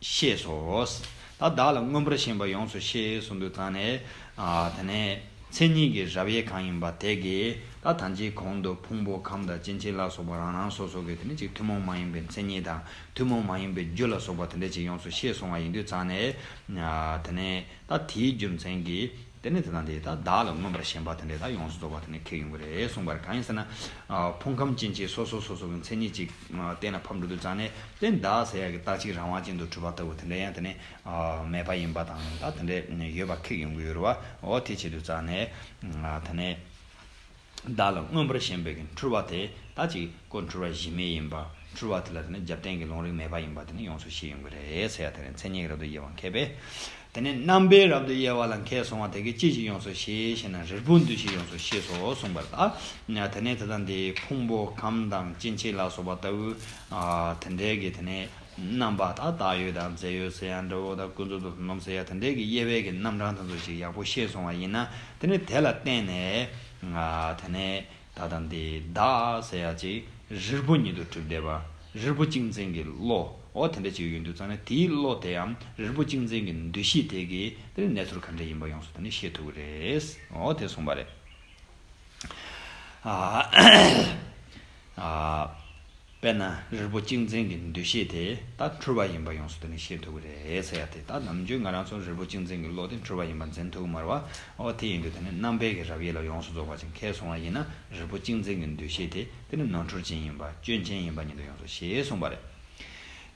ཤེས་སོ། ད་བདག་ལ་མངོན་པར་ཞེན་པ་ཡོངས་སུ་ཤེས་གསུངས་དུས་ཙང་ནས། ཨ་དེ་ནས་མཚན་ཉིད་ཀྱི་རབ་དབྱེ་གང་ཡིན་པ་དེ་གིས། ད་ཐམས་ཅད་གོང་དུ་ཕུང་པོ་ཁམས་དང་སྐྱེ་མཆེད་ལ་སོགས་པ་རང་རང་སོ་སོ་གི་དེ་ནས་ཅིག་ཐུན་མོང་མ་ཡིན་པའི་མཚན་ཉིད་དང་ཐུན་མོང་མ་ཡིན་པའི་རྒྱུ་ལ་སོགས་པ་དེ་འདྲ་ཅིག་ཡོངས་སུ་ཤེས་སོང་བ་ཡིན་དུས་ཙང་ནས། ཨ་དེ་ནས་ད་དེའི་རྒྱུ་མཚན་གྱིས། དེ་ནས་དེ་དང་དེ་ད་བདག་ལ་མངོན་པར་ཞེན་པ་དེ་འདྲས་ད་ཡོངས་སུ་རྫོགས་པ་དེ་ནས་ཁེགས་ཡོང་གི་རེད་གསུངས་པ་རེད། གང་ཡིན་ཟེར་ན། ཨ་ཕུང་ཁམས་ཅན་གྱི་སོ་སོ་སོ་སོ་གི་མཚན་ཉིད་ཅིག་ཨ་གཏན་ལ་ཕབ་འགྲོ་དུས་ཙང་ནས། དེ་བདག་ཟེར་ཡ་གི་རྟག་གཅིག་རང་དབང་ཅན་དུ་གྲུབ་པ་ལྟ་བུ་དེ་འདྲས་ཡང་དེ་ནས་ཨ་མེད་པ་ཡིན་པ་དང་། ད་དེ་འདྲས་ཡོད་པ་ཁེགས་ཡོང་གི་ཡོད་རེད་བ། འོ་དེ་བྱེད་དུས་ཙང་ནས། ཨ་དེ་ནས། བདག་ལ་མངོན་པར་ཞེན་པའི་གི་འཁྲུལ་པ་དེ་ད་ཅིག་ཁོ་འཁྲུལ་པ་གཞི་མེད་ཡིན་པ། འཁྲུལ་པ་དེ་ལ་དེ་ནི་རྒྱབ་རྟེན་གྱི་ལུང་རིགས་མེད་པ་ཡིན་པ་དེ་ནི་ཡོངས་སུ་ཤེས་ཡོང་གི་རེད་ཟེར་ཡ། དེ་ནི་མཚན་ཉིད་རབ་ཏུ་དབྱེ་བ་མཁས་པས། དེ་ནི་རྣམ་པའི་རབ་ཏུ་དབྱེ་བ་ལ་མཁས་སོང་བ་དེ་གིས་ཅི་ཞིག་ཡོངས་སུ་ཤེས་ཞེ་ན། རིལ་བུ་འདུ་ཤེས་ཡོངས་སུ་ཤེས་སོ་གསུངས་པ་རེད། ད་དེ་ནས་དེ་དང་དེའི་ཕུང་པོ་ཁམས་དང་སྐྱེ་མཆེད་ལ་སོགས་པ་ལྟ་བུ། ཨ་དེ་འདྲའི་གི་དེ་ནས། རྣམ་པ་དང་བཏགས་ཡོད་དང་རྫས་ཡོད་ཟེར་ཡ་འདྲ་བོ་དང་། ཀུན་རྫོབ་ཏུ་ལུང་ཟེར་ཡ་དེ་འདྲའི་གི་དབྱེ་བའི་གི་རྣམ་གྲངས་དེ་ཚོ་ཞིག་ཡག་པོ་ཤེས་སོང་བ་ཡིན་ན། དེ་ནི་དེ་ལ་བརྟེན་ནས། ཨ་དེ་ནས་ད་ལྟ་འདི་བདག་ཟེར་ཡ་ཅིག་རིལ་བུ་ཉིད་དུ་གྲུབ་བསྡད་པ། རིལ་བུ་གཅིག་འཛིན་གྱི་བློ། འོ་དེ་འདྲ་ཅིག་ཡོད་དུས་ཙང་ནས། དེའི་བློ་དེའམ་རིལ་བུ་གཅིག་འཛིན་གྱི་འདུ་ཤེས་དེ་གིས་དེ་ནི་གནས་ཚུལ་ག་འདྲ་ཡིན་པ་ཡོངས་སུ་དེ་ནི་ཤེས་ཐུབ་ཀྱི་རེད། འོ་དེ་གསུངས་པ་རེད། ཨ། ཨ། དཔེར་ན་རིལ་བུ་གཅིག་འཛིན་གྱི་འདུ་ཤེས་དེ་ད་འཁྲུལ་པ་ཡིན་པ་ཡོངས་སུ་དེ་ནི་ཤེས་ཐུབ་ཀྱི་རེད་ཟེར་ཡ་དེ། ད་ནམ་རྒྱུན་ང་རང་ཚོ་རིལ་བུ་གཅིག་འཛིན་གྱི་བློ་དེ་འཁྲུལ་པ་ཡིན་པ་འཛིན་ཐུབ་ཀྱི་མ་རེད་བ། འོ་དེ་ཡིན་དུས་དེ་ནི་རྣམ་པའི་གི་རབ་དབྱེ་ལ་ཡོངས་སུ་རྫོགས་པ་ཅིག་མཁས་སོང་བ་ཡིན་ན། རིལ་བུ་གཅིག་འཛིན་གྱི་འདུ་ཤེས་དེ་དེ་ནི་ནོར་འཁྲུལ་ཅན་ཡིན་པ་སྐྱོན་ཅན་ཡིན་པ་ཉིད་དུ་ཡོངས་སུ་ཤེས་གསུངས་པ་རེད།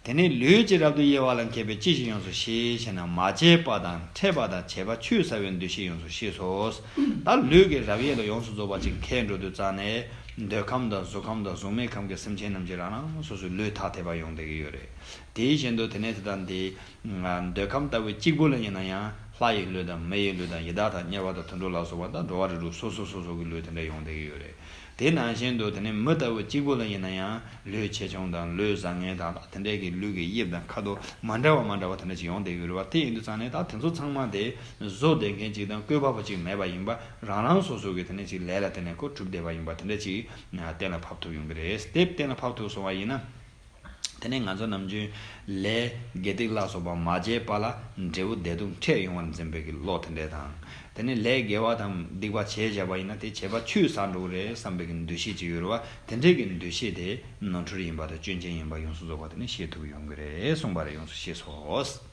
དེ་ནས་ལུས་ཀྱི་རབ་ཏུ་དབྱེ་བ་ལ་མཁས་པས་ཅི་ཞིག་ཡོངས་སུ་ཤེས་ཞེ་ན། མ་བྱས་པ་དང་ཕྲད་པ་དང་བྱས་པ་ཆུད་ཟ་བའི་འདུ་ཤེས་ཡོངས་སུ་ཤེས་སོ། ད་ལུས་ཀྱི་རབ་དབྱེ་ལ་ཡོངས་སུ་རྫོགས་པ་ཅིག་མཁས་འགྲོ་དུས་ཙང་ནས། འདོད་ཁམས་དང་གཟུགས་ཁམས་དང་གཟུགས་མེད་ཁམས་ཀྱི་སེམས་ཅན་རྣམས་ཀྱིས་རང་རང་སོ་སོའི་ལུས་ཐ་དད་པ་ཡོང་བསྡད་ཀྱི་ཡོད་རེད། དེ་བཞིན་དུ་དེ་ནས་དེ་དང་དེ། འདོད་ཁམས་ལྟ་བུའི་གཅིག་པུ་ལ་ཡིན་ན་ཡང་། ལྷ་ཡི་ལུས་དང་མི་ཡི་ལུས་དང་ཡི་དྭགས་དང་དམྱལ་བ་དང་དུད་འགྲོ་ལ་སོགས་པ་དང་། འགྲོ་བ་རིགས་དྲུག་སོ་སོ་སོ་སོ་གི་ལུས་དེ་འདྲ་ཡོང་བསྡད་ཀྱི་ཡོད་རེད། དེ་ནང་བཞིན་དུ་དེ་ནས་མི་ལྟ་བུ་གཅིག་པུ་ལ་ཡིན་ན་ཡང་། ལུས་ཆེ་ཆུང་དང་ལུས་བཟང་ངན་དང་། དེ་འདྲའི་གི་ལུས་ཀྱི་དབྱིབས་དང་ཁ་དོག་མ་འདྲ་བ་མ་འདྲ་བ་དེ་འདྲ་ཅིག་ཡོང་བསྡད་ཀྱི་ཡོད་རེད་བ། དེ་ཡིན་དུས་ཙང་ནས་ད་དེ་ཚོ་ཚང་མ་དེ་བཟོ་བསྡད་མཁན་ཅིག་དང་བཀོད་པ་པོ་ཅིག་མེད་པ་ཡིན་པ། རང་རང་སོ་སོ་གི་དེ་ནས་ཅིག་ལས་ལ་བརྟེན་ནས་ཁོ་གྲུབ་བསྡད་པ་ཡིན་པ་དེ་འདྲ་ཅིག་གཏན་ལ་ཕབ་ཐུབ་ཡོང་གི་རེད། དེ་གཏན་ལ་ཕབ་ཐུབ་སོང་བ་ཡིན་ན། དེ་ནས་ང་ཚོ་ནམ་རྒྱུན་ལས་དགེ་སྡིག་ལ་སོགས་པ་མ་བྱས་པ་ལ་འབྲས་བུ་བདེ་སྡུག་ཕྲད་ཡོང་བར་འཛིན་པའི་གི་བློ་དེ་འདྲ་དང་། དེ་ནས་ལས་དགེ་བ་དང་སྡིག་པ་བྱས་བཞག་པ་ཡིན་ན་དེ་བྱས་པ་ཆུད་ཟ་འགྲོ་གི་རེད་བསམ་པའི་གི་འདུ་ཤེས་ཅིག་ཡོད་རེད་བ། དེ་འདྲའི་གི་འདུ་ཤེས་དེ་ནོར་འཁྲུལ་ཡིན་པ་དང་སྐྱོན་ཅན་ཡིན་པ་ཡོངས་སུ་རྫོགས་པ་དེ་ནི་ཤེས་ཐུབ་ཡོང་གི་རེད་གསུངས་པ་རེད། ཡོངས་སུ་ཤེས་སོ།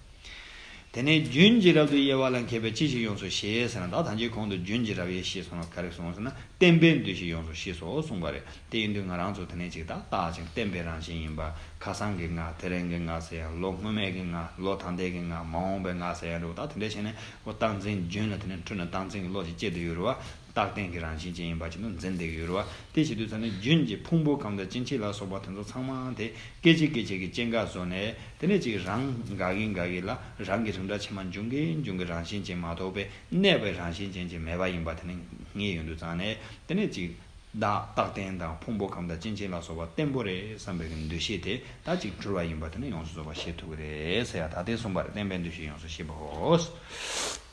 དེ་ནས་རྒྱུན་གྱི་རབ་ཏུ་དབྱེ་བ་ལ་མཁས་པས་ཅི་ཞིག་ཡོངས་སུ་ཤེས་ཟེར་ན། ད་ཐམས་ཅད་གོང་དུ་རྒྱུན་གྱི་རབ་དབྱེ་ཤེས་སོང་ན་ག་རེ་གསུངས་ཟེར་ན། བརྟན་པའི་འདུ་ཤེས་ཡོངས་སུ་ཤེས་སོ་གསུངས་པ་རེད། དེ་ཡིན་དུས་ང་རང་ཚོ་དེ་ནས་ཅིག་ད་བརྟག་ཅིང་བརྟན་པའི་རང་བཞིན་ཡིན་པ། ཁ་སང་གི་ང་། དེ་རིང་གི་ང་ཟེར་ཡང་། ལོ་སྔོན་མའི་གི་ང་། ལོ་ད་ལྟའི་གི་ང་། མ་འོངས་པའི་ང་ཟེར་ཡང་འགྲོ། ད་དེ་འདྲ་བྱས་ནས་ཁོ་རྟག་འཛིན་རྒྱུན་ལ་དེ་ནས་འཁྲུལ་ནས་རྟག་འཛིན་གྱི་བློ་ཞིག་སྐྱེ་བསྡད་ཡོད་རེད་བ། རྟག་བརྟན་གྱི་རང་བཞིན་ཅན་ཡིན་པ་ཅིག་ཏུ་འཛིན་བསྡད་ཀྱི་ཡོད་རེད་བ། དེ་བྱེད་དུས་ཙང་ནས་རྒྱུན་གྱི་ཕུང་པོ་ཁམས་དང་སྐྱེ་མཆེད་ལ་སོགས་པ་དེ་ཚོ་ཚང་མ་དེ་སྐད་ཅིག་སྐད་ཅིག་གི་སྐྱེ་འགག་བཟོ་ནས། དེ་ནས་ཅིག་རང་འགའ་གིས་འགའ་གིས་ལ་རང་གི་རིགས་འདྲ་ཕྱི་མ་འབྱུང་གིན་འབྱུང་གིན་རང་བཞིན་ཅན་མ་གཏོགས་པའི་གནས་པའི་རང་བཞིན་ཅན་ཅིག་མེད་པ་ཡིན་པ་དེ་ནས་ངེས་ཡོང་དུས་ཙང་ནས། དེ་ནས་ཅིག་བདག་རྟག་བརྟན་དང་ཕུང་པོ་ཁམས་དང་སྐྱེ་མཆེད་ལ་སོགས་པ་བརྟན་པོ་རེད་བསམ་པའི་གི་འདུ་ཤེས་དེ་ད་ཅིག་འཁྲུལ་བ་ཡིན་པ་དེ་ནི་ཡོངས་སུ་རྫོགས་པ་ཤེས་ཐུབ་ཀྱི་རེད་ཟེར་ཡ། ད་དེ་གསུངས་པ་རེད། བརྟན་པའི་འདུ་ཤེས་ཡོངས་སུ་ཤེས་པའོ།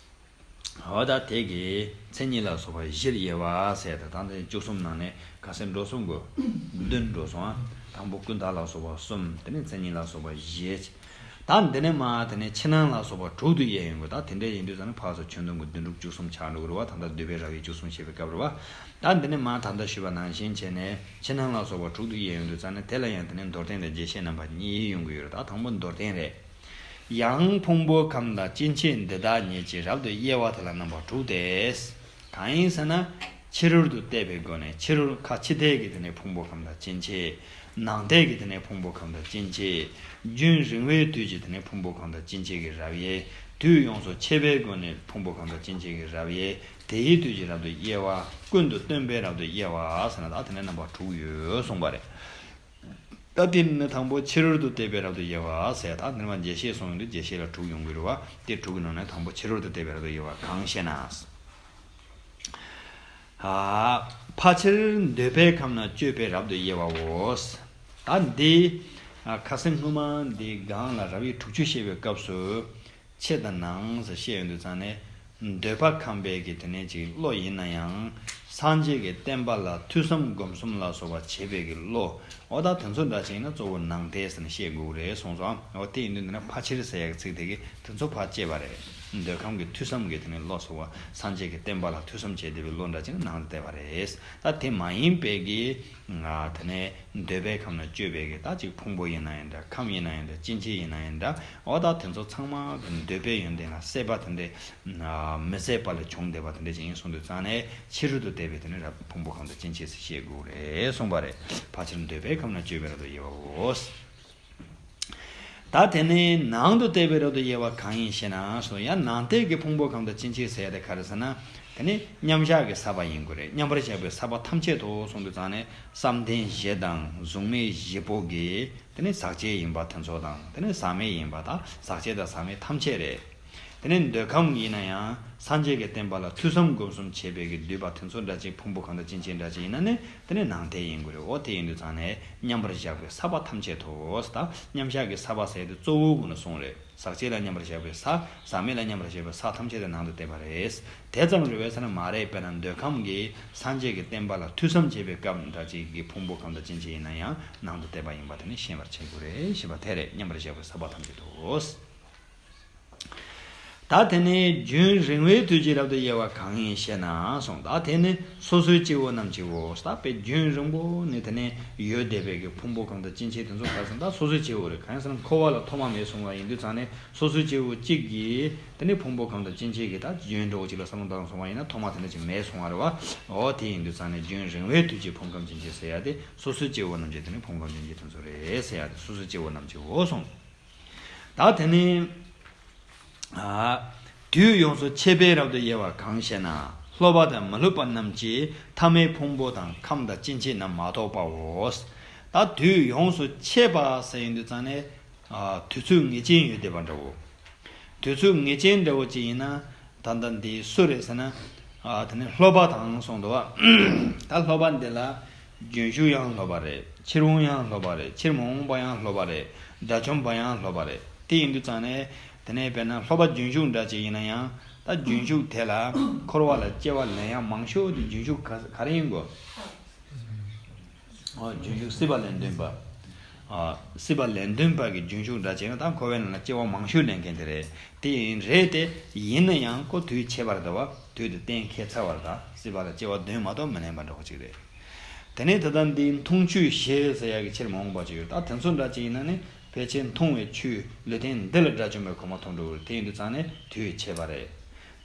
འོ་ད་དེ་གི་མཚན་ཉིད་ལ་སོགས་པ་བཞིར་དབྱེ་བ་ཟེར་ཡ། ད་ད་འདི་བཅུ་གསུམ་ནང་ནས་ག་ཚོད་འགྲོ་སོང་གོ། བདུན་འགྲོ་སོང་ཨ། དང་པོ་ཀུན་བརྟགས་ལ་སོགས་པ་གསུམ། དེ་ནས་མཚན་ཉིད་ལ་སོགས་པ་བཞི། ད་འདི་ནས་མར་དེ་ནས་ཕྱི་ནང་ལ་སོགས་པ་དྲུག་ཏུ་དབྱེ་ཡོང་གི། ད་དེ་འདྲ་ཡིན་དུས་ཙང་ནས་ཕར་ཚུར་ཁྱོན་བསྡོམས་ཀྱི་བདུན་དྲུག་བཅུ་གསུམ་ཆགས་འགྲོ་གི་རེད་བ། ད་ལྟ་འདོད་པའི་རབ་དབྱེ་བཅུ་གསུམ་བཤད་པའི་སྐབས་རེད་བ། ད་འདི་ནས་མར་ད་ལྟ་ཞུས་པ་ནང་བཞིན་བྱས་ནས་ཕྱི་ནང་ལ་སོགས་པ་དྲུག་ཏུ་དབྱེ་ཡོང་དུས་ཙང་ནས་དེ་ལ་ཡང་དེ་ནས་མདོར་བསྟན་དང་རྒྱས་བཤད་རྣམ་པ་གཉིས་ཡོང་གི་ཡོད་རེད། ད་དང་པོ་མདོར་བསྟན་རེད། ཡང་ཕུང་པོ་ཁམས་དང་སྐྱེ་མཆེད་འདི་དག་ཉིད་ཀྱིས་རབ་ཏུ་དབྱེ་བ་དེ་ལ་རྣམ་པ་དྲུག་སྟེ། གང་ཡིན་ཟེར་ན། ཕྱི་རོལ་དུ་བལྟས་པའི་སྒོ་ནས་ཕྱི་རོལ་ཁ་ཕྱི་ལྟས་ཀྱི་དེ་ནས་ཕུང་པོ་ཁམས་དང་སྐྱེ་མཆེད། ནང་ལྟས་ཀྱི་དེ་ནས་ཕུང་པོ་ཁམས་དང་སྐྱེ་མཆེད། རྒྱུན་རིང་བའི་དུས་ཀྱི་དེ་ནས་ཕུང་པོ་ཁམས་དང་སྐྱེ་མཆེད་ཀྱི་རབ་དབྱེ། དུས་ཡོངས་སུ་ཆད་པའི་སྒོ་ནས་ཕུང་པོ་ཁམས་དང་སྐྱེ་མཆེད་ཀྱི་རབ་དབྱེ། དེའི་དུས་ཀྱི་རབ་ཏུ་དབྱེ་བ། ཀུན་ཏུ་སྟོན་པའི་རབ་ཏུ་དབྱེ་བ་ཟེར་ན་ད་དེ་ནས་རྣམ་པ་དྲུག་ཡོད་གསུངས་པ་རེད། ད་དེ་ནི་དང་པོ་ཕྱི་རོལ་དུ་བལྟས་པའི་རབ་ཏུ་དབྱེ་བ་ཟེར། ད་འདི་མ་རྒྱས་བཤད་སོང་ཡོང་དུས་རྒྱས་བཤད་ལ་དྲུག་ཡོང་གི་རེད་བ། དེ་དྲུག་གི་ནང་ནས་དང་པོ་ཕྱི་རོལ་དུ་བལྟས་པའི་རབ་ཏུ་དབྱེ་བ་གང་ཞེ་ན། ཨ། ཕལ་ཆེར་འདོད་པའི་ཁམས་ན་སྤྱོད་པའི་རབ་ཏུ་དབྱེ་བའོ། ད་འདི། ཨ། ཁ་སང་སྔོན་མ་འདི་སྒང་ལ་རབ་དབྱེ་དྲུག་ཅུ་བཤད་པའི་སྐབས་སུ། ཕྱི་དང་ནང་ཟེར་བཤད་ཡོང་དུས་ཙང་ནས། འདོད་པ་ཁམས་པའི་གི་དེ་ནས་ཅིག་བློ་ཡིན་ན་ཡང་། སངས་རྒྱས་ཀྱི་བསྟན་པ་ལ་ཐོས་བསམ་སྒོམ་གསུམ་ལ་སོགས་པ་བྱེད་པའི་གི་བློ། འོ་ད་དེ་ཚོ་འདྲ་ཅིག་ཡིན་ན་གཙོ་བོ་ནང་ལྟས་ཟེར་ནས་བཤད་དགོས་རེད་གསུངས་སོང་། འོ་དེ་ཡིན་དུས་འདི་ན་ཕལ་ཆེར་ཟེར་ཡག་ཚིག་དེ་གི་དེ་ཚོ་ཕར་བཅད་པ་རེད། འདོད་ཁམས་ཀྱི་ཐོས་བསམ་གྱི་དེ་ནས་བློ་སོགས་པ་སངས་རྒྱས་ཀྱི་བསྟན་པ་ལ་ཐོས་བསམ་བྱས་བསྡད་པའི་བློ་འདྲ་ཅིག་ནང་དུ་བསྡད་པ་རེད། ད་དེ་མ་ཡིན་པའི་གི། ང་དེ་ནས་འདོད་པའི་ཁམས་ན་སྤྱོད་པའི་གི་ད་ཅིག་ཕུང་པོ་ཡིན་ན་ཡང་འདྲ། ཁམས་ཡིན་ན་ཡང་འདྲ། སྐྱེ་མཆེད་ཡིན་ན་ཡང་འདྲ། འོ་ད་དེ་ཚོ་ཚང་མ་གི་འདོད་པའི་ཡོན་ཏན་ལ་སྲེད་པ་དེ་འདྲ། མི་ཟད་པ་ལས་བྱུང་བསྡད་པ་དེ་འདྲ་ཅིག་ཡིན་གསུངས་དུས་ཙང་ནས་ཕྱི་རོལ་དུ་བལྟས་པའི་དེ་ནི་རབ་ཕུང་པོ་ཁམས་དང་སྐྱེ་མཆེད་ཟེར་བཤད་དགོས་རེད་གསུངས་པ་རེད། ཕལ་ཆེར་འདོད་པའི་ཁམས་ན་སྤྱོད་པའི་རབ་ཏུ་དབྱེ་བའོ། ད་དེ་ནས་ནང་དུ་བལྟས་པའི་རབ་ཏུ་དབྱེ་བ་གང་ཡིན་ཞེ་ན་གསུངས། ཡང་ནང་ལྟས་ཀྱི་ཕུང་པོ་ཁམས་དང་སྐྱེ་མཆེད་ཟེར་ཡ་དེ་ག་རེ་ཟེར་ན། དེ་ནི་མཉམ་བཞག་གི་ས་པ་ཡིན་དགོས་རེད། མཉམ་པར་བཞག་པའི་ས་པ་ཐམས་ཅད་དུ་གསུངས་དུས་ཙང་ནས་བསམ་གཏན་བཞི་དང་གཟུགས་མེད་བཞི་པོ་གི་དེ་ནི་ཟག་བཅས་ཡིན་པ་དེ་ཚོ་དང་། དེ་ནི་ཟག་མེད་ཡིན་པ་དང་། ཟག་བཅས་དང་ཟག་མེད་ཐམས་ཅད་རེད། དེ་ནས་འདོད་ཁམས་ཡིན་ན་ཡང་སངས་རྒྱས་ཀྱི་བསྟན་པ་ལ་ཐོས་བསམ་སྒོམ་གསུམ་བྱེད་པའི་གི་འདོད་པ་དེ་ཚོ་འདྲ་ཅིག་ཕུང་པོ་གང་དང་ཅི་ཅི་འདྲ་ཅིག་ཡིན་ན་ནི་དེ་ནི་ནང་དེ་ཡིན་དགོས་རེད། འོ་དེ་ཡིན་དུས་ཙང་ནས་མཉམ་པར་བཞག་པའི་ས་པ་ཐམས་ཅད་དུ། ད་མཉམ་བཞག་གི་ས་པ་ཟེར་དུས་གཙོ་བོ་ཀུན་ལ་གསུངས་རེད། ཟག་བཅས་ལ་མཉམ་པར་བཞག་པའི་ས། ཟག་མེད་ལ་མཉམ་པར་བཞག་པའི་ས་ཐམས་ཅད་དུ་ནང་དུ་བསྡད་པ་རེད། དེ་ཙམ་རེད་བས་ཟེར་ན་མ་རེད། དཔེར་ན་འདོད་ཁམས་ཀྱི་སངས་རྒྱས་ཀྱི་བསྟན་པ་ལ་ཐོས་བསམ་བྱེད་པའི་སྐབས་འདྲ་ཅིག་གི་ཕུང་པོ་གང་དང་ཅི་ཅི་ཡིན་ན་ཡང་ནང་དུ་བསྡད་པ་ཡིན་པ་དེ་ནི་ཤེས་པར་བྱེད་དགོས་རེད་ཞེས་པ་དེ་རེད། མཉམ་པར་བཞག་པའི་ས་པ་ཐམས་ཅད་དུ། ད་དེ་ནས་རྒྱུན་རིང་བའི་དུས་ཀྱི་རབ་ཏུ་དབྱེ་བ་གང་ཡིན་ཞེ་ན་གསུངས། ད་དེ་ནི་སོ་སོའི་སྐྱེ་བོ་རྣམས་ཀྱིའོ། ད་དཔེ་རྒྱུན་རིང་པོ་ནས་དེ་ནས་ཡོད་བསྡད་པའི་གི་ཕུང་པོ་གང་དང་ཅི་མཆེད་དེ་ཚོ་ག་རེ་ཟེར་ན་ད་སོ་སོའི་སྐྱེ་བོ་རེད། གང་ཡིན་ཟེར་ན་འཁོར་བ་ལ་ཐོག་མ་མེད་གསུངས་པ་ཡིན་དུས་ཙང་ནས་སོ་སོའི་སྐྱེ་བོ་གཅིག་གིས་དེ་ནས་ཕུང་པོ་གང་དང་ཅི་མཆེད་ཀྱི་ད་རྒྱུན་འདྲ་བོ་གཅིག་ལ་བསམ་བློ་བཏང་སོང་བ་ཡིན་ན་ཐོག་མ་དེ་འདྲ་ཅིག་མེད་གསུང་བ་རེད་བ། འོ་དེ་ཡིན་དུས་ཙང་ནས་རྒྱུན་རིང་བའི་དུས་ཀྱི་ཕུང་ཁམས་ཅི་མཆེད་ཟེར་ཡ་དེ་སོ་སོའི་སྐྱེ་བོ་རྣམས་ཀྱི་དེ་ནས་ཕུང་ཁམས་ཅི་མཆེད་དེ་ཚོ་རེད་ཟེར་ཡ་དེ་སོ་སོའི་སྐྱེ་བོ་རྣམས་ཀྱིའོ་གསུངས། ད་དེ་ནི། ཨ། དུས་ཡོངས་སུ་ཆད་པའི་རབ་ཏུ་དབྱེ་བ་གང་ཞེ་ན། སློབ་པ་དང་མི་སློབ་པ་རྣམས་ཀྱིས་ཐ་མའི་ཕུང་པོ་དང་ཁམས་དང་སྐྱེ་མཆེད་རྣམས་མ་རྟོགས་པའོ། ད་དུས་ཡོངས་སུ་ཆད་པ་ཟེར་ཡོང་དུས་ཙང་ནས། ཨ། དུས་ཚོད་ངེས་ཅན་ཡོད་བསྡད་པ་འདྲ་བོ། དུས་ཚོད་ངེས་ཅན་འདྲ་བོ་ཅིག་ཡིན་ན། ད་ལྟ་འདི་སུ་རེད་ཟེར་ན། ཨ། དེ་ནི་སློབ་པ་དང་གསུངས་འདུག་བ། ད་སློབ་པ་འདི་ལ་རྒྱུན་ཞུགས་ཡང་སློབ་པ་རེད། ཕྱིར་འོང་ཡང་སློབ་པ་རེད། ཕྱིར་མ་འོངས་པ་ཡང་སློབ་པ་རེད། དགྲ་བཅོམ་པ་ཡང་སློབ་པ་རེད། དེ་ཡིན་དུས་ཙང་ནས་དེ་ནས་དཔེར་ན་སློབ་པ་རྒྱུན་ཞུགས་འདྲ་ཅིག་ཡིན་ན་ཡང་ད་རྒྱུན་ཞུགས་དེ་ལ་འཁོར་བ་ལ་སྐྱེ་བ་ལེན་ཡག་མང་ཤོས་དེ་རྒྱུན་ཞུགས་ག་ག་རེ་ཡིན་དགོས། ཨ། རྒྱུན་ཞུགས་སྲིད་པ་ལན་ལྡན་པ། ཨ། སྲིད་པ་ལན་ལྡན་པ་གི་རྒྱུན་ཞུགས་འདྲ་བྱས་ན་ད་འཁོར་བའི་ནང་ལ་སྐྱེ་བ་མང་ཤོས་ལེན་མཁན་དེ་རེད། དེ་ཡིན་རེད་དེ། ཡིན་ན་ཡང་ཁོ་དུས་ཆད་པར་འདུག་བ། དུས་དེ་གཏན་འཁེལ་ཚར་བ་རེད། ད་སྲིད་པ་ལ་སྐྱེ་བ་བདུན་མ་གཏོགས་མི་ལེན་པ་འདྲ་བོ་ཅིག་རེད། དེ་ནས་ད་ལྟ་འདིའི་མཐོང་ཆོས་བཞི་ཟེར་ཡག་གི་ཕྱིར་མ་འོངས་པ་ཅིག་ཡོད། ད་དེ་ཚོ་འདྲ་ཅིག་ཡིན་ན་ནི་ཕལ་ཆེར་མཐོང་བའི་ཆོས་ལུས་རྟེན་འདི་ལ་དགྲ་བཅོམ་པའི་གོ་འཕང་ཐོབ་འགྲོ་གི་རེད། དེ་ཡིན་དུས་ཙང་ནས་དུས་ཆད་པ་རེད།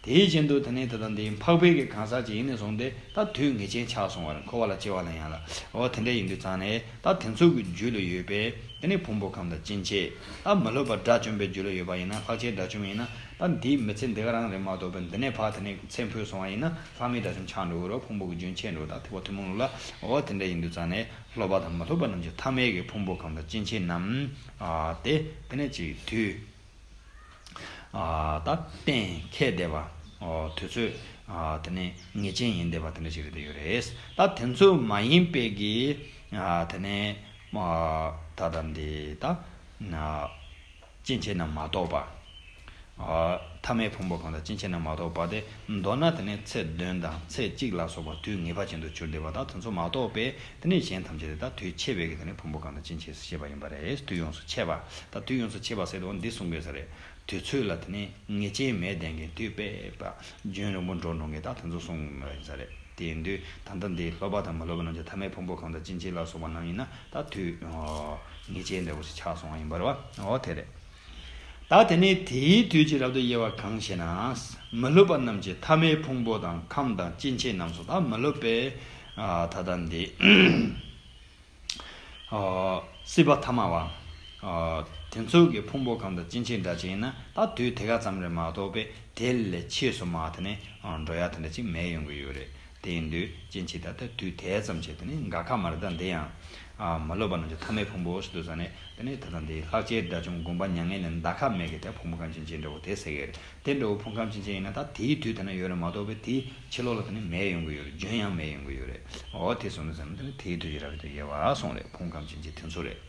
དེ་བཞིན་དུ་དེ་ནས་ད་ལྟ་འདིའི་འཕགས་པའི་གི་གང་ཟག་ཅིག་ཡིན་ནས་བཟུང་སྟེ་ད་དུས་ངེས་ཅན་ཆགས་སོང་བ་རེད། འཁོར་བ་ལ་སྐྱེ་བ་ལེན་ཡག་ལ། འོ་དེ་འདྲ་ཡིན་དུས་ཙང་ནས་ད་དེ་ཚོ་གི་རྒྱུད་ལ་ཡོད་པའི་དེ་ནས་ཕུང་པོ་ཁམས་དང་སྐྱེ་མཆེད། ད་མི་སློབ་པ་དགྲ་བཅོམ་པའི་རྒྱུད་ལ་ཡོད་པ་ཡིན་ན། ལྷག་བཅས་དགྲ་བཅོམ་ཡིན་ན་ད་འདིའི་མི་ཚེ་འདི་ག་རང་རེད་མ་གཏོགས་པའི་འདི་ནས་ཕར་དེ་ནས་ཚེ་འཕོས་སོང་བ་ཡིན་ན་ལྷག་མེད་དགྲ་བཅོམ་ཆགས་འགྲོ་གི་རེད། ཕུང་པོ་གི་རྒྱུན་ཆད་འགྲོ། ད་ཐེག་པ་ཐུན་མོང་ལ། འོ་དེ་འདྲ་ཡིན་དུས་ཙང་ནས་སློབ་པ་དང་མི་སློབ་པ་རྣམས་ཀྱི་ཐ་མའི་གི་ཕུང་པོ་ཁམས་དང་སྐྱེ་མཆེད་རྣམས། ཨ། དེ་དེ་ནས་ཅིག་དུས། ཨ། ད་གཏན་འཁེལ་བསྡད་པ། ཨོ། དུས་ཚོད། ཨ། དེ་ནས་ངེས་ཅན་ཡིན་བསྡད་པ་དེ་འདྲ་ཞིག་རེད་དེ་ཡོད་རེད། ད་དེ་ཚོ་མ་ཡིན་པའི་གི། ཨ། དེ་ནས། ཨ། ད་ལྟ་འདི་ད། ན། སྐྱེ་མཆེད་རྣམས་མ་གཏོགས་པ། ཨ། ཐ་མའི་ཕུང་པོ་གང་དང་སྐྱེ་མཆེད་རྣམས་མ་གཏོགས་པ་སྟེ། མདོར་ན་དེ་ནི་ཚེ་བདུན་དང་ཚེ་གཅིག་ལ་སོགས་པ་དུས་ངེས་པ་ཅན་དུ་གྱུར་བསྡད་པ་དང་དེ་ཚོ་མ་གཏོགས་པའི་དེ་ནི་གཞན་ཐམས་ཅད་དེ་དག་དུས་ཆད་པའི་གི་དེ་ནི་ཕུང་པོ་གང་དང་སྐྱེ་མཆེད་ཟེར་བཤད་པ་ཡིན་པ་རེད། དུས་ཡོངས་སུ་ཆད་པ། ད་དུས་ཡོངས་སུ་ཆད་པ་ཟེར་དུས་འདི་གསུང་དགོས་ས་རེད། དུས་ཚོད་ལ་དེ་ནི་ངེས་ཅན་མེད་བསྡད་མཁན་དུས་པས་པ་རྒྱུན་རིང་པོ་འགྲོ་འགྲོ་མཁན་ད་དེ་ཚོ་གསུང་གི་མ་ཡིན་ས་རེད། དེ་ཡིན་དུས་ད་ལྟ་འདི་སློབ་པ་དང་མི་སློབ་པ་རྣམས་ཀྱི་ཐ་མའི་ཕུང་པོ་གང་དང་སྐྱེ་མཆེད་ལ་སོགས་པ་རྣམས་ཡིན་ན་ད་དུས་ངེས་ཅན་འདྲ་བོ་ཞིག་ཆགས་སོང་བ་ཡིན་པ་རེད་བ། འོ་དེ་རེད། ད་དེ་ནས་དེའི་དུས་ཀྱི་རབ་ཏུ་དབྱེ་བ་གང་ཞེ་ན། མི་སློབ་པ་རྣམས་ཀྱི་ཐ་མའི་ཕུང་པོ་དང་ཁམས་དང་སྐྱེ་མཆེད་རྣམས་སོ། ད་མི་སློབ་པའི་ཨ་ད་ལྟ་འདི་ཨ་སྲིད་པ་ཐ་མ་བ་ཨ་དེ་ཚོ་གི་ཕུང་པོ་ཁམས་དང་སྐྱེ་མཆེད་འདྲ་ཅིག་ཡིན་ན་ད་དུས་དེ་ག་ཙམ་རེད་མ་གཏོགས་པའི་དེ་ལས་ཆེས་སུ་མ་དེ་ནས་འགྲོ་ཡ་དེ་འདྲ་ཅིག་མེད་ཡོང་གི་ཡོད་རེད། དེ་ཡིན་དུས་སྐྱེ་མཆེད་ད་ལྟ་དུས་དེ་ཙམ་བྱས་དེ་ནི་འགའ་ཁ་མ་རེད། ད་འདི་ཡང་ཨ་མ་ལོབ་པ་རྣམས་ཀྱི་ཐ་མའི་ཕུང་པོ་ཞེས་འདུག་ས་ནས་དེ་ནི་ད་ལྟ་འདི་ལྷག་བཅས་དགྲ་བཅོམ་དགོངས་པ་མྱ་ངན་ལས་འདའ་ཁ་མེད་ཀྱི་དེ་ཕུང་པོ་གང་ཅན་ཅན་འདྲ་བོ་དེ་ཟེར་གི་རེད། དེ་འདྲ་བོ་ཕུང་ཁམས་ཅན་ཅན་ཡིན་ན་ད་དེའི་དུས་དེ་ན་ཡོད་རེད་མ་གཏོགས་པའི་དེའི་ཕྱི་ལོགས་ལ་དེ་ནི་མེད་ཡོང་གི་ཡོད་རེད། རྒྱུན་ཡང་མེད་ཡོང་གི་ཡོད་རེད། འོ་དེ་སོང་ནས་ཟེར་ན་དེ་ནི་དེའི་དུས་ཀྱི་རབ་ཏུ་དབྱེ་བ་སོང་རེད། ཕུང་ཁམས་ཅན་ཅན་དེ་ཚོ་རེད།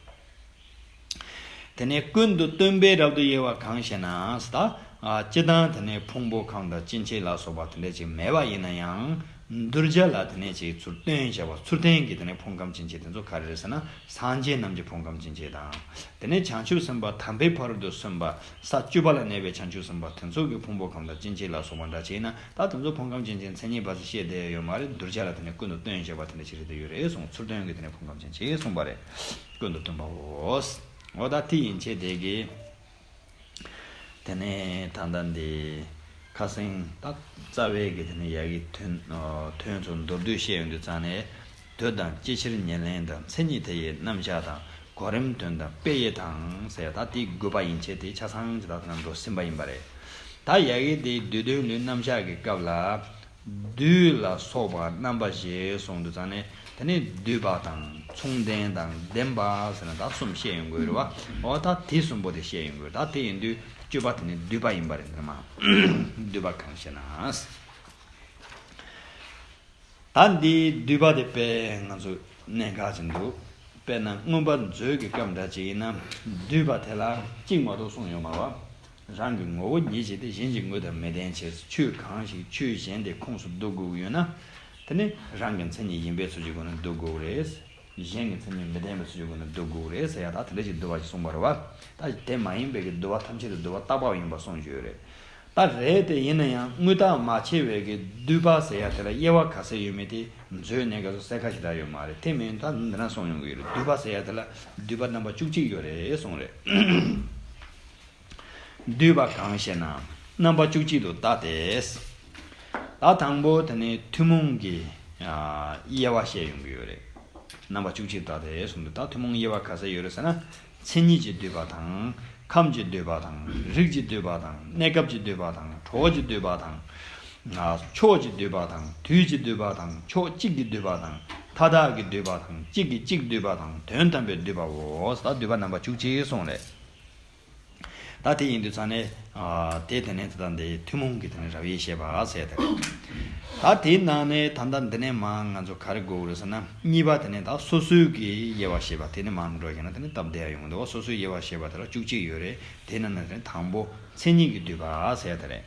དེ་ནས་ཀུན་ཏུ་སྟོན་པའི་རབ་ཏུ་དབྱེ་བ་གང་ཞེ་ན། ད་ཨ་སྤྱིར་བཏང་དེ་ནས་ཕུང་པོ་ཁམས་དང་སྐྱེ་མཆེད་ལ་སོགས་པ་དེ་འདྲ་ཅིག་མེད་པ་ཡིན་ན་ཡང་གདུལ་བྱ་ལ་དེ་ནས་ཅིག་ཚུར་སྟོན་བྱ་བ་ཚུར་སྟོན་གྱི་དེ་ནས་ཕུང་ཁམས་སྐྱེ་མཆེད་དེ་ཚོ་ག་རེ་རེད་ཟེར་ན་སངས་རྒྱས་རྣམས་ཀྱི་ཕུང་ཁམས་སྐྱེ་མཆེད་དང་། དེ་ནས་བྱང་ཆུབ་སེམས་དཔའ་དམ་པའི་ཕ་རོལ་ཏུ་སོན་པ་ས་བཅུ་པ་ལ་གནས་པའི་བྱང་ཆུབ་སེམས་དཔའ་དེ་ཚོ་གི་ཕུང་པོ་ཁམས་དང་སྐྱེ་མཆེད་ལ་སོགས་པ་འདྲ་ཅིག་ཡིན་ན་ད་དེ་ཚོ་ཕུང་ཁམས་སྐྱེ་མཆེད་མཚན་ཉིད་པ་ཟེར་བཤད་བསྡད་ཡོད་མ་རེད། གདུལ་བྱ་ལ་དེ་ནས་ཀུན་ཏུ་སྟོན་བྱ་བ་དེ་འདྲ་ཅིག་རེད་དེ་ཡོད་རེད་གསུངས། ཚུར་སྟོན་གྱི་དེ་ནས་ཕུང་ཁམས་སྐྱེ་མཆེད་གསུངས་པ་རེད། ཀུན་ཏུ་སྟོན་པའོ། འོ་ད་དེ་ཡན་ཆད་དེ་གི། དེ་ནས་ད་ལྟ་འདི་ཁ་སང་ད་རྩ་བའི་གི་དེ་ནས་ཡ་གི་དོན་ཨ་དོན་ཚོ་མདོར་བསྡུས་བཤད་ཡོང་དུས་ཙང་ནས་དུས་དང་ཅི་ཕྱིར་ཉེར་ལེན་དང་མཚན་ཉིད་དེ་ཡི་རྣམ་གཞག་དང་གོ་རིམ་དོན་དང་དཔེ་ཡི་དང་ཟེར་ཡ་ད་དེ་དགོས་པ་ཡན་ཆད་དེ་ཆ་ཚང་ཅིག་ད་ལྟ་འགྲོ་ཟིན་པ་ཡིན་པ་རེད། ད་ཡ་གི་དེ་བསྡུས་དོན་ལུས་རྣམ་གཞག་གི་སྐབས་ལ། བསྡུས་ལ་སོགས་པ་རྣམ་པ་བཞི་གསུངས་དུས་ཙང་ནས་དེ་ནས་བསྡུས་པ་དང་མཚུངས་ལྡན་དང་ལྡན་པ་ཟེར་ན་ད་གསུམ་བཤད་ཡོང་དགོས་རེད་བ། འོ་ད་དེ་གསུམ་པོ་དེ་བཤད་ཡོང་དགོས། ད་དེ་ཡིན་དུས་སྤྱོད་པ་དེ་ནི་བསྡུས་པ་ཡིན་པ་རེད་འདི་མ། བསྡུས་པ་གང་ཞེ་ན། ད་འདིའི་བསྡུས་པ་དེ་དཔེ་ང་ཚོ་གནད་འགག་ཅིག་འདུག་དཔེར་ན་མངོན་པ་མཛོད་ཀྱི་སྐབས་འདྲ་ཅིག་ཡིན་ན་བསྡུས་པ་དེ་ལ་གཅིག་མ་གཏོགས་གསུངས་ཡོད་མ་རེད་བ། རང་གི་ངོ་བོ་ཉིད་ཅིག་སྟེ་གཞན་གྱི་ངོ་དང་མི་ལྡན་ཕྱིར་ཆོས་གང་ཞིག་ཆོས་གཞན་དེ་ཁོངས་སུ་བསྡུ་དགོས་ཀྱི་ཡོད་ན། དེ་ནི་རང་གི་མཚན་ཉིད་ཡིན་པའི་ཚུལ་གྱི་སྒོ་ནས་བསྡུ་དགོས་རེད། གཞན་གྱི་མཚན་ཉིད་མི་ལྡན་པའི་ཚུལ་གྱི་སྒོ་ནས་བསྡུ་དགོས་རེད་ཟེར་ཡ་ད་དེ་འདྲ་ཞིག་བསྡུ་བ་ཞིག་གསུངས་པ་རེད་བ། ད་དེ་མ་ཡིན་པའི་གི་བསྡུ་བ་ཐམས་ཅད་དུ་བསྡུ་བ་རྟག་པ་ཡིན་པ་གསུངས་ཡོད་རེད། ད་རེད་དེ་ཡིན་ན་ཡང་དངོས་བཏགས་མ་ཕྱེ་བའི་གི་བསྡུས་པ་ཟེར་ཡ་དེ་ལ་དབྱེ་བ་ག་ཚད་ཡོད་མེད་དེ་མཛོད་གནས་ག་ཚོད་གསལ་ཁ་ཞེ་དྲག་ཡོད་མ་རེད། དེ་མིན་ད་འདི་ན་གསུངས་ཡོང་གི་ཡོད་རེད། བསྡུས་པ་ཟེར་ཡ་དེ་ལ་བསྡུས་པ་རྣམ་པ་བཅུ་གཅིག་ཡོད་རེད་གསུངས་རེད། བསྡུས་པ་གང་ཞེ་ན། རྣམ་པ་བཅུ་གཅིག་ཏུ་བརྟགས་ཏེ། ད་དང་པོ་དེ་ནི་ཐུན་མོང་གི་ཨ་དབྱེ་བ་བཤད་ཡོང་གི་ཡོད་རེད། རྣམ་པ་བཅུ་གཅིག་ཏུ་བརྟགས་ཏེ་གསུངས་འདུག་ད་ཐུན་མོང་དབྱེ་བ་ག་ཚད་ཡོད་རེད་ཟེར་ན། མཚན་ཉིད་ཀྱི་བསྡུས་པ་དང་། ཁམས་ཀྱི་བསྡུས་པ་དང་། རིགས་ཀྱི་བསྡུས་པ་དང་། གནས་སྐབས་ཀྱི་བསྡུས་པ་དང་། གྲོགས་ཀྱི་བསྡུས་པ་དང་། ཨ་ཕྱོགས་ཀྱི་བསྡུས་པ་དང་། དུས་ཀྱི་བསྡུས་པ་དང་། ཕྱོགས་གཅིག་གི་བསྡུས་པ་དང་། མཐའ་དག་གི་བསྡུས་པ་དང་། གཅིག་གིས་གཅིག་བསྡུས་པ་དང་། དོན་དམ་པའི་བསྡུས་པའོ། ད་བསྡུས་པ་རྣམ་པ་བཅུ་གཅིག་གསུངས་རེད། ད་དེ་ཡིན་དུས་ཙང་ནས་ཨ་དེ་དེ་ནས་ད་ལྟ་འདི་ཐུན་མོང་གི་དེ་ནས་རབ་དབྱེ་བཤད་པ་ཟེར་དེ་རེད། ད་དེའི་ནང་ནས་ད་ལྟ་འདི་ནས་མར་ང་ཚོ་ག་རེ་དགོས་རེད་ཟེར་ན་གཉིས་པ་དེ་ནས་ད་སོ་སོའི་གི་དབྱེ་བ་བཤད་པ་དེ་ནས་མར་འགྲོ་བཞག་ན་དེ་ནས་སྟབས་བདེ་ཡ་ཡོང་གི་འདུག་བ། སོ་སོའི་དབྱེ་བ་བཤད་པ་དེ་ལ་བཅུ་གཅིག་ཡོད་རེད། དེ་ནང་ནས་དེ་ནས་དང་པོ་མཚན་ཉིད་ཀྱི་བསྡུས་པ་ཟེར་དེ་རེད།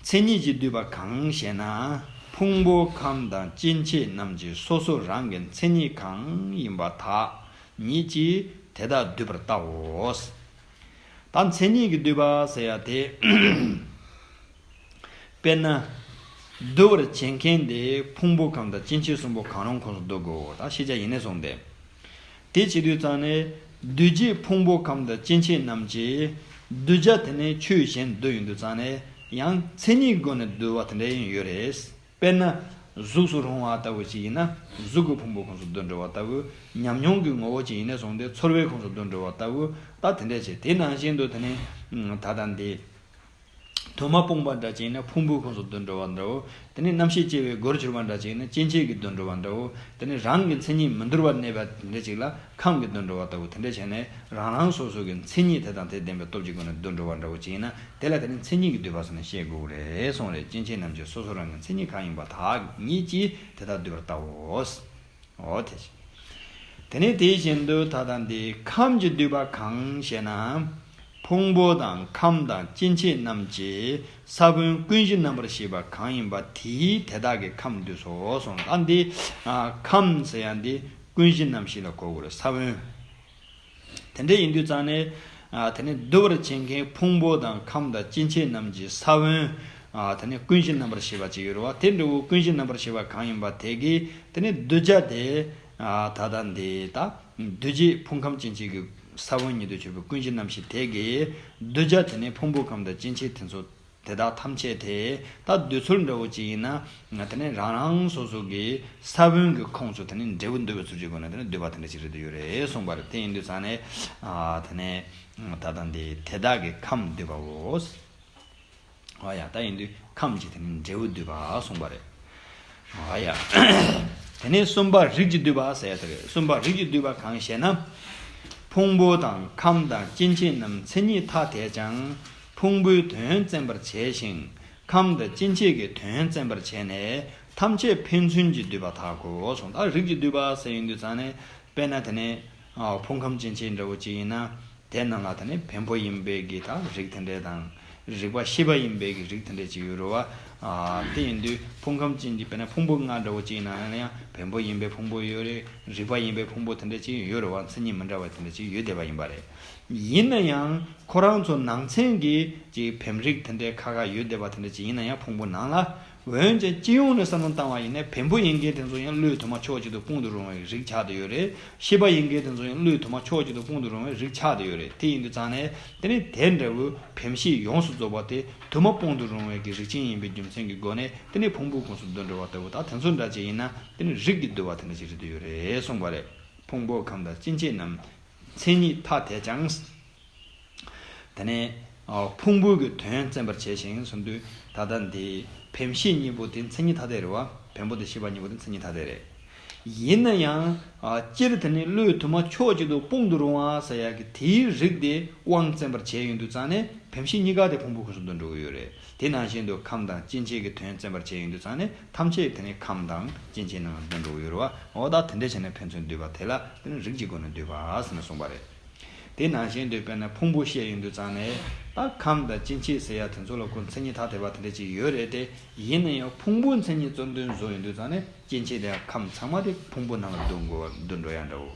མཚན་ཉིད་ཀྱི་བསྡུས་པ་གང་ཞེ་ན། ཕུང་པོ་ཁམས་དང་སྐྱེ་མཆེད་རྣམས་ཀྱི་སོ་སོ་རང་གི་མཚན་ཉིད་གང་ཡིན་པ་དག་ཉིད་ཀྱིས་དེ་དག་བསྡུས་པར་བལྟའོ། ད་མཚན་ཉིད་ཀྱི་བསྡུས་པ་ཟེར་ཡ་དེ། དཔེར་ན། བསྡུ་བར་བྱེད་མཁན་དེ་ཕུང་པོ་ཁམས་དང་སྐྱེ་མཆེད་གསུམ་པོ་གང་རུང་ཁོངས་སུ་བསྡུ་དགོས། ད་ཤེས་བྱ་ཡིན་ནས་བཟུང་སྟེ། དེ་བྱེད་དུས་ཙང་ནས་འདུས་བྱས་ཕུང་པོ་ཁམས་དང་སྐྱེ་མཆེད་རྣམས་ཀྱི་གདུལ་བྱ་དེ་ནས་ཆོས་གཞན་བསྡུ་ཡོང་དུས་ཙང་ནས་ཡང་མཚན་ཉིད་སྒོ་ནས་བསྡུ་བ་དེ་འདྲ་ཡང་ཡོད་རེད། དཔེར་ན། གཟུགས་སུ་རུང་བ་ལྟ་བུ་ཞིག་ཡིན་ན་གཟུགས་ཀྱི་ཕུང་པོ་ཁོངས་སུ་བསྡུ་འགྲོ་བ་ལྟ་བུ། ཉམས་མྱོང་གི་ངོ་བོ་ཅིག་ཡིན་ནས་བཟུང་སྟེ་ཚོར་བའི་ཁོངས་སུ་བསྡུ་འགྲོ་བ་ལྟ་བུ། ད་དེ་འདྲ་བྱས་དེ་ནང་བཞིན་དུ་དེ་ནས་ད་ལྟ་འདི། དུ་མ་སྤུངས་པ་འདྲ་ཅིག་ཡིན་ན་ཕུང་པོའི་ཁོངས་སུ་བསྡུ་འགྲོ་བ་འདྲ་བོ། དེ་ནས་རྣམ་ཤེས་སྐྱེ་བའི་སྒོར་གྱུར་པ་འདྲ་ཅིག་ཡིན་ན་སྐྱེ་མཆེད་ཀྱིས་བསྡུ་འགྲོ་བ་འདྲ་བོ། དེ་ནས་རང་གི་མཚན་ཉིད་མི་འདུལ་བ་གནས་པ་དེ་འདྲ་ཅིག་ལ་ཁམས་ཀྱིས་བསྡུ་འགྲོ་བ་ལྟ་བུ་དེ་འདྲ་བྱས་ནས་རང་རང་སོ་སོ་གི་མཚན་ཉིད་དེ་དང་དེ་ལྡན་པའི་སྟོབས་ཀྱི་སྒོ་ནས་བསྡུ་འགྲོ་བ་འདྲ་བོ་ཅིག་ཡིན་ན་དེ་ལ་དེ་ནི་མཚན་ཉིད་ཀྱིས་བསྡུས་པ་ཟེར་ནས་བཤད་དགོས་རེད་གསུངས་རེད། སྐྱེ་མཆེད་རྣམས་ཀྱི་སོ་སོ་རང་གི་མཚན་ཉིད་གང་ཡིན་པ་དག་ཉིད་ཀྱིས་དེ་དག་བསྡུས་པར་བལྟའོ། འོ་དེ་བཞིན། དེ་ནས་དེ་བཞིན་དུ་ད་ལྟ་འདི་ཁམས་ཀྱི་བསྡུས་པ་གང་ཞེ་ན། ཕུང་པོ་དང་ཁམས་དང་སྐྱེ་མཆེད་རྣམས་ཀྱི་ས་བོན་ཀུན་གཞི་རྣམ་པར་ཤེས་པ་གང་ཡིན་པ་དེས་དེ་དག་གི་ཁམས་བསྡུས་སོ་གསུངས། ཨ་འདི་ཨ་ཁམས་ཟེར་ཡ་འདི་ཀུན་གཞི་རྣམ་ཤེས་ལ་གོ་དགོས་རེད། ས་བོན། དེ་འདྲ་ཡིན་དུས་ཙང་ནས་ཨ་དེ་ནས་བསྡུ་བར་བྱེད་མཁན་ཕུང་པོ་དང་ཁམས་དང་སྐྱེ་མཆེད་རྣམས་ཀྱི་ས་བོན། ཨ་དེ་ནས་ཀུན་གཞི་རྣམ་པར་ཤེས་པ་ཅིག་ཡོད་རེད་བ། དེ་འདྲ་བོ་ཀུན་གཞི་རྣམ་པར་ཤེས་པ་གང་ཡིན་པ་དེ་གིས་དེ་ནས་གདུལ་བྱ་དེ་ཨ་ད་ལྟ་འདི་ད་འདུས་བྱས་ཕུང་ཁམས་སྐྱེ་མཆེད་ཀྱི་ས་བོན་ཉིད་དུ་གྱུར་པའི་ཀུན་གཞི་རྣམ་ཤེས་དེ་གིས་གདུལ་བྱ་དེ་ནས་ཕུང་པོ་ཁམས་དང་སྐྱེ་མཆེད་དེ་ཚོ་དེ་དག་ཐམས་ཅད་དེ་ད་འདུས་ཚུལ་འདྲ་བོ་ཅིག་ཡིན་ན། དེ་ནས་རང་རང་སོ་སོ་གི་ས་བོན་གྱི་ཁོངས་སུ་དེ་ནས་འབྲས་བུ་འདུས་པའི་ཚུལ་གྱི་སྒོ་ནས་དེ་ནས་འདུས་པ་དེ་འདྲ་ཅིག་རེད་དུ་ཡོད་རེད་གསུངས་པ་རེད། དེ་ཡིན་དུས་ཙང་ནས་ཨ་དེ་ནས་ད་ལྟ་འདི་དེ་དག་གི་ཁམས་འདུས་པའོ། ཨ་ཡ་ད་ཡིན་དུས་ཁམས་ཀྱི་དེ་ནས་འབྲས་བུ་འདུས་པ་གསུངས་པ་རེད། ཨ་ཡ། དེ་ནས་གསུམ་པ་རིགས་ཀྱི་བསྡུས་པ་ཟེར་ཡ་དེ་རེད། གསུམ་པ་རིགས་ཀྱི་བསྡུས་པ་གང་ཞེ་ན། ཕུང་པོ་དང་ཁམས་དང་སྐྱེ་མཆེད་རྣམས་མཚན་ཉིད་ཐ་དད་ཀྱང་། ཕུང་པོའི་དོན་བཙན་པར་བྱས་ཤིང་། ཁམས་དང་སྐྱེ་མཆེད་ཀྱི་དོན་བཙན་པར་བྱས་ནས་ཐམས་ཅད་ཕན་ཚུན་གྱི་བསྡུས་པ་དག་གོ་གསུངས། ད་རིགས་ཀྱི་བསྡུས་པ་ཟེར་ཡོང་དུས་ཙང་ནས་དཔེར་ན་དེ་ནས་ཕུང་ཁམས་སྐྱེ་མཆེད་འདྲ་བོ་ཅིག་ཡིན་ན། དེ་རྣམས་ལ་དེ་ནས་བེམ་པོ་ཡིན་པའི་གི་ད་རིགས་དེ་འདྲས་དང་། རིག་པ་ཤེས་པ་ཡིན་པའི་གི་རིགས་དེ་འདྲས་ཅིག་ཡོད་རེད་བ། ཨ་དེ་ཡིན་དུས་ཕུང་ཁམས་ཅན་གྱི་དཔེར་ན་ཕུང་པོ་ལྔ་འདྲ་བོ་ཅིག་ཡིན་ན་ཡང་བེམ་པོ་ཡིན་པའི་ཕུང་པོ་ཡོད་རེད། རིག་པ་ཡིན་པའི་ཕུང་པོ་དེ་འདྲས་ཅིག་ཡོད་རེད་བ། མཚན་ཉིད་མི་འདྲ་བ་དེ་འདྲས་ཅིག་ཡོད་བསྡད་པ་ཡིན་པ་རེད། ཡིན་ན་ཡང་ཁོ་རང་ཚོ་ནང་ཚན་གྱི་ཅིག་བེམ་རིགས་དེ་འདྲས་ཁ་ཁ་ཡོད་བསྡད་པ་དེ་འདྲས་ཅིག་ཡིན་ན་ཡང་ཕུང་པོ་ནང་ལ། འོན་ཀྱང་སྤྱི་ཡོངས་ནས་བསམ་བློ་བཏང་བ་ཡིན་ན་བེམ་པོ་ཡིན་མཁན་དེ་ཚོ་ཡང་བློས་དུ་མ་ཕྱོགས་གཅིག་ཏུ་སྤུངས་ཏུ་རུང་བའི་རིགས་ཆགས་བསྡད་ཡོད་རེད། ཤེས་པ་ཡིན་མཁན་དེ་ཚོ་ཡང་བློས་དུ་མ་ཕྱོགས་གཅིག་ཏུ་སྤུངས་ཏུ་རུང་བའི་རིགས་ཆགས་བསྡད་ཡོད་རེད། དེ་ཡིན་དུས་ཙང་ནས་དེ་ནི་དེ་འདྲ་བོའི་བེམ་ཤེས་ཡོངས་སུ་རྫོགས་པ་དེ་དུ་མ་སྤུངས་ཏུ་རུང་བའི་གི་རིགས་ཅན་ཡིན་པའི་རྒྱུ་མཚན་གྱི་སྒོ་ནས་དེ་ནི་ཕུང་པོའི་ཁོངས་སུ་བསྡུ་འགྲོ་བ་ལྟ་བུ་དང་དེ་ཚོ་འདྲ་ཅིག་ཡིན་ན་དེ་ནི་རིགས་ཀྱི་བསྡུས་པ་དེ་འདྲ་ཅིག་རེད་དུ་ཡོད་རེད་གསུངས་པ་རེད། ཕུང་པོ་ཁམས་དང་སྐྱེ་མཆེད་རྣམས་མཚན་ཉིད་ཐ་དད་ཀྱང་། དེ་ནས་ཨ་ཕུང་པོའི་གི་དོན་བཙན་པར་བྱས་ཤིང་གསུངས་དུས་ད་ལྟ་འདི་བེམ་ཤེས་གཉིས་པོ་དེ་མཚན་ཉིད་ཐ་དད་རེད་བ། བེམ་པོ་དང་ཤེས་པ་གཉིས་པོ་དེ་མཚན་ཉིད་ཐ་དད་རེད། ཡིན་ན་ཡང་ཨ་སྤྱིར་དེ་ནི་བློས་དུ་མ་ཕྱོགས་གཅིག་ཏུ་སྤུངས་ཏུ་རུང་བ་ཟེར་ཡག་གི་དེའི་རིགས་དེ་དབང་བཙན་པར་བྱས་ཡོང་དུས་ཙང་ནས་བེམ་ཤེས་གཉིས་ཀ་དེ་ཕུང་པོའི་ཁོངས་སུ་འདུ་འགྲོ་གི་ཡོད་རེད། དེ་ནང་བཞིན་དུ་ཁམས་དང་སྐྱེ་མཆེད་ཀྱི་དོན་བཙན་པར་བྱས་ཡོང་དུས་ཙང་ནས་ཐམས་ཅད་དེ་ནི་ཁམས་དང་སྐྱེ་མཆེད་ནང་འདུ་འགྲོ་གི་ཡོད་རེད་བ། འོ་ད་དེ་འདྲ་བྱས་ནས་ཕན་ཚུན་བསྡུས་པ་དེ་ལ་དེ་ནི་རིགས་ཀྱི་སྒོ་ནས་བསྡུས་པ་ཟེར་ནས་གསུངས་པ་རེད། དེ་ནང་བཞིན་དུ་དཔེར་ན་ཕུང་པོ་བཤད་ཡོང་དུས་ཙང་ནས་ད་ཁམས་དང་སྐྱེ་མཆེད་ཟེར་ཡ་དེ་ཚོ་ལ་ཁོ་མཚན་ཉིད་ཐ་དད་པ་དེ་འདྲ་ཅིག་ཡོད་རེད་དེ། ཡིན་ན་ཡང་ཕུང་པོའི་མཚན་ཉིད་གཙོ་འདོན་བཟོ་ཡོང་དུས་ཙང་ནས་སྐྱེ་མཆེད་དང་ཁམས་ཚང་མ་དེ་ཕུང་པོ་ནང་ལ་འདུ་འགྲོ་འདུ་འགྲོ་ཡ་འདྲ་བོ།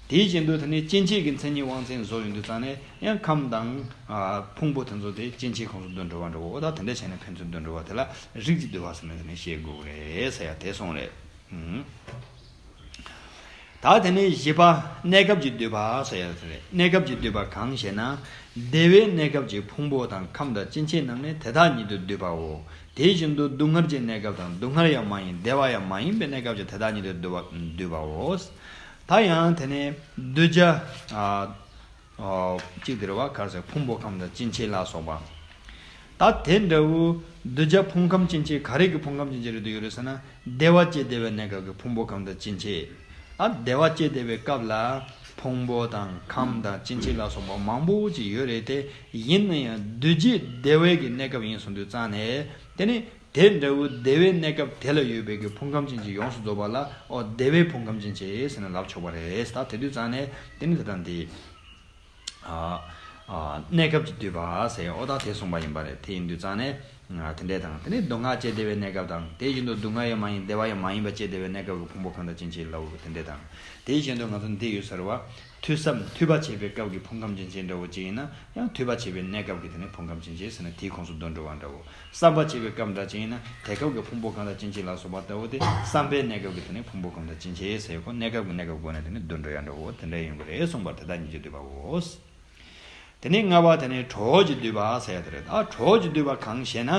དེ་བཞིན་དུ་དེ་ནས་སྐྱེ་མཆེད་ཀྱི་མཚན་ཉིད་དབང་བཙན་བཟོ་ཡོང་དུས་ཙང་ནས་ཡང་ཁམས་དང་ཨ་ཕུང་པོ་དེ་ཚོ་དེ་སྐྱེ་མཆེད་ཁོངས་སུ་འདུ་འགྲོ་བ་འདྲ་བོ། འོ་ད་དེ་འདྲ་བྱས་ནས་ཕན་ཚུན་འདུ་འགྲོ་བ་དེ་ལ་རིགས་ཀྱི་བསྡུས་པ་ཟེར་ནས་དེ་ནས་བཤད་དགོས་རེད་ཟེར་ཡ་དེ་གསུངས་རེད། ཨུམ། ད་དེ་ནས་བཞི་པ་གནས་སྐབས་ཀྱི་བསྡུས་པ་ཟེར་ཡ་དེ་རེད། གནས་སྐབས་ཀྱི་བསྡུས་པ་གང་ཞེ་ན། བདེ་བའི་གནས་སྐབས་ཀྱི་ཕུང་པོ་དང་ཁམས་དང་སྐྱེ་མཆེད་རྣམས་ནི་དེ་དག་ཉིད་དུ་བསྡུས་པའོ། དེ་བཞིན་དུ་སྡུག་བསྔལ་གྱི་གནས་སྐབས་དང་སྡུག་བསྔལ་ཡང་མ་ཡིན་བདེ་བ་ཡང་མ་ཡིན་པའི་གནས་སྐབས་ཀྱི་དེ་དག་ཉིད་དུ་བསྡུ་བ་བསྡུས་པའོ། ད་ཡང་དེ་ནས་གདུལ་བྱ་ཨ། ཨོ། གཅིག་དེ་རེད་བ། ག་རེ་ཟེར། ཕུང་པོ་ཁམས་དང་སྐྱེ་མཆེད་ལ་སོགས་པ། ད་དེ་འདྲ་བོ་གདུལ་བྱ་ཕུང་ཁམས་སྐྱེ་མཆེད་ག་རེ་གི་ཕུང་ཁམས་སྐྱེ་མཆེད་རེད་དུ་ཡོད་རེད་ཟེར་ན། བདེ་བ་སྐྱེ་བདེ་བའི་གནས་སྐབས་ཀྱི་ཕུང་པོ་ཁམས་དང་སྐྱེ་མཆེད། ཨ་བདེ་བ་སྐྱེ་བདེ་བའི་སྐབས་ལ་ཕུང་པོ་དང་ཁམས་དང་སྐྱེ་མཆེད་ལ་སོགས་པ་མང་པོ་ཅིག་ཡོད་རེད་དེ། ཡིན་ན་ཡང་གདུལ་བྱའི་བདེ་བའི་གི་གནས་སྐབས་ཡིན་གསུངས་དུས་ཙང་ནས་དེ་ནི་དེ་འདྲ་བོ་བདེ་བའི་གནས་སྐབས་དེ་ལ་ཡོད་པའི་གི་ཕུང་ཁམས་སྐྱེ་མཆེད་ཡོངས་སུ་རྫོགས་པ་ལ་ཨོ་བདེ་བའི་ཕུང་ཁམས་སྐྱེ་མཆེད་ཟེར་ནས་ལབ་ཆོག་པ་རེད། ད་དེ་དུས་ཙང་ནས་དེ་ནི་དེ་དང་དེ། ཨ་ཨ་གནས་སྐབས་ཀྱི་བསྡུས་པ་ཟེར་ཡ་འོ་ད་དེ་གསུངས་པ་ཡིན་པ་རེད། དེ་ཡིན་དུས་ཙང་ནས་ཨ་དེ་འདྲས་དང་དེ་ནས་སྡུག་བསྔལ་སྐྱེ་བདེ་བའི་གནས་སྐབས་དང་། དེ་བཞིན་དུ་སྡུག་བསྔལ་ཡང་མ་ཡིན་བདེ་བ་ཡང་མ་ཡིན་པ་སྐྱེ་བདེ་བའི་གནས་སྐབས་ཀྱི་ཕུང་པོ་ཁམས་དང་སྐྱེ་མཆེད་ལ་འོ་དེ་འདྲས་དང་། དེ་བཞིན་དུ་ང་ཚོ་འདི་ཡོད་ཟེར་བ། ཐོས་བསམ་ཐོས་པ་བྱེད་པའི་སྐབས་ཀྱི་ཕུང་ཁམས་སྐྱེ་མཆེད་འདྲ་བོ་ཅིག་ཡིན་ན་ཡང་ཐོས་པ་བྱེད་པའི་གནས་སྐབས་ཀྱི་དེ་ནས་ཕུང་ཁམས་སྐྱེ་མཆེད་ཟེར་ན་དེའི་ཁོངས་སུ་འདུ་འགྲོ་བ་འདྲ་བོ། བསམ་པ་བྱེད་པའི་སྐབས་འདྲ་ཅིག་ཡིན་ན་དེ་སྐབས་ཀྱི་ཕུང་པོ་ཁམས་དང་སྐྱེ་མཆེད་ལ་སོགས་པ་ལྟ་བུ་དེ་བསམ་པའི་གནས་སྐབས་ཀྱི་དེ་ནས་ཕུང་པོ་ཁམས་དང་སྐྱེ་མཆེད་ཟེར་ཁོ་གནས་སྐབས་ཀྱི་གནས་སྐབས་སྒོ་ནས་དེ་ནས་འདུ་འགྲོ་ཡ་འདྲ་བོ་དེ་འདྲ་ཡིན་དགོས་རེད་གསུངས་པར་དེ་དག་ཉིད་ཀྱི་བསྡུས་པའོ། དེ་ནས་ལྔ་པ་དེ་ནས་གྲོགས་ཀྱི་བསྡུས་པ་ཟེར་ཡ་དེ་རེད། ད་གྲོགས་ཀྱི་བསྡུས་པ་གང་ཞེ་ན།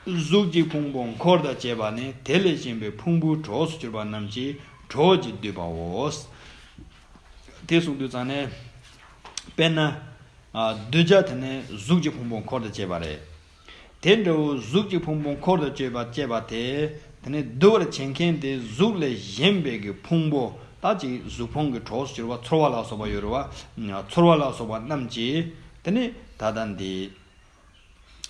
གཟུགས་ཀྱི་ཕུང་པོ་འཁོར་དང་བཅས་པ་ནི་དེ་ལས་གཞན་པའི་ཕུང་པོའི་གྲོགས་སུ་གྱུར་པ་རྣམས་ཀྱི་གྲོགས་ཀྱི་བསྡུས་པའོ། དེ་གསུངས་དུས་ཙང་ནས། དཔེར་ན། ཨ་གདུལ་བྱ་དེ་ནི་གཟུགས་ཀྱི་ཕུང་པོ་འཁོར་དང་བཅས་པ་རེད། དེ་འདྲ་བོ་གཟུགས་ཀྱི་ཕུང་པོ་འཁོར་དང་བཅས་པ་བཅས་པ་དེ། དེ་ནི་གདུལ་བར་བྱེད་མཁན་དེ་གཟུགས་ལས་གཞན་པའི་གི་ཕུང་པོ་ད་ཅིག་གཟུགས་ཕུང་གི་གྲོགས་སུ་གྱུར་པ་ཚོར་བ་ལ་སོགས་པ་ཡོད་རེད་བ། ཚོར་བ་ལ་སོགས་པ་རྣམས་ཀྱིས་དེ་ནི་ད་ལྟ་འདི།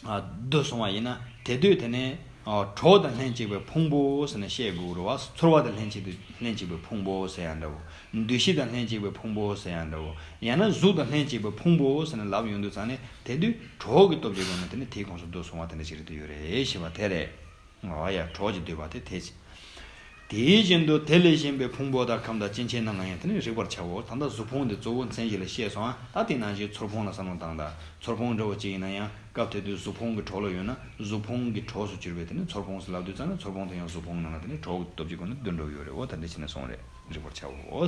ཨ་འདུ་སོང་བ་ཡིན་ན་དེ་དུས་དེ་ནས་ གྲོགས་དང་ལྷན་ཅིག་པའི་ཕུང་པོ་ཟེར་ནས་བཤད་དགོས་རེད་བ། ཚོར་བ་དང་ལྷན་ཅིག་ཏུ་ལྷན་ཅིག་པའི་ཕུང་པོ་ཟེར་ཡང་འདྲ་བོ། འདུ་ཤེས་དང་ལྷན་ཅིག་པའི་ཕུང་པོ་ཟེར་ཡང་འདྲ་བོ། ཡང་ན་གཟུགས་དང་ལྷན་ཅིག་པའི་ཕུང་པོ་ཟེར་ནས་ལབ་ཡོང་དུས་ཙང་ནས་དེ་དུས་གྲོགས་ཀྱི་སྟོབས་ཀྱི་སྒོ་ནས་དེ་ནི་དེའི་ཁོངས་སུ་བསྡུ་སོང་བ་དེ་འདྲ་ཞིག་རེད་དུ་ཡོད་རེད་ཞེས་པ་དེ་རེད། ཨོ་ཡ། གྲོགས་ཀྱི་འདུས་པ་དེ་དེ་ཅི། དེ་བཞིན་དུ་དེ་ལས་གཞན་པའི་ཕུང་པོ་དང་ཁམས་དང་སྐྱེ་མཆེད་རྣམས་ལ་ཡང་དེ་ནི་རིག་པར་བྱའོ། ད་ལྟ་གཟུགས་ཕུང་དེ་གཙོ་བོ་མཚན་གཞི་ལ་བཤད་སོང་ཨ། ད་དེ་ནང་བཞིན་ཚོར་ཕུང་ལ་བསམ་བློ་བཏང་དང་། ཚོར་ཕུང་འདྲ་བོ་ཅིག་ཡིན་ན་ཡང་སྐབས་དེ་དུས་གཟུགས་ཕུང་གི་གྲོགས་ལ་ཡོད་ན་གཟུགས་ཕུང་གི་གྲོགས་སུ་གྱུར་པའི་དེ་ནི་ཚོར་ཕུང་ཟེར་ལབ་དུས་ཙང་ནི་ཚོར་ཕུང་དེ་ཡང་གཟུགས་ཕུང་ནང་ལ་དེ་ནི་གྲོགས་ཀྱི་སྟོབས་ཀྱི་སྒོ་ནས་བསྡུ་འགྲོ་གི་ཡོད་རེད། འོ་ད་འདི་བྱས་ནས་སོང་རེད། རིག་པར་བྱའོ།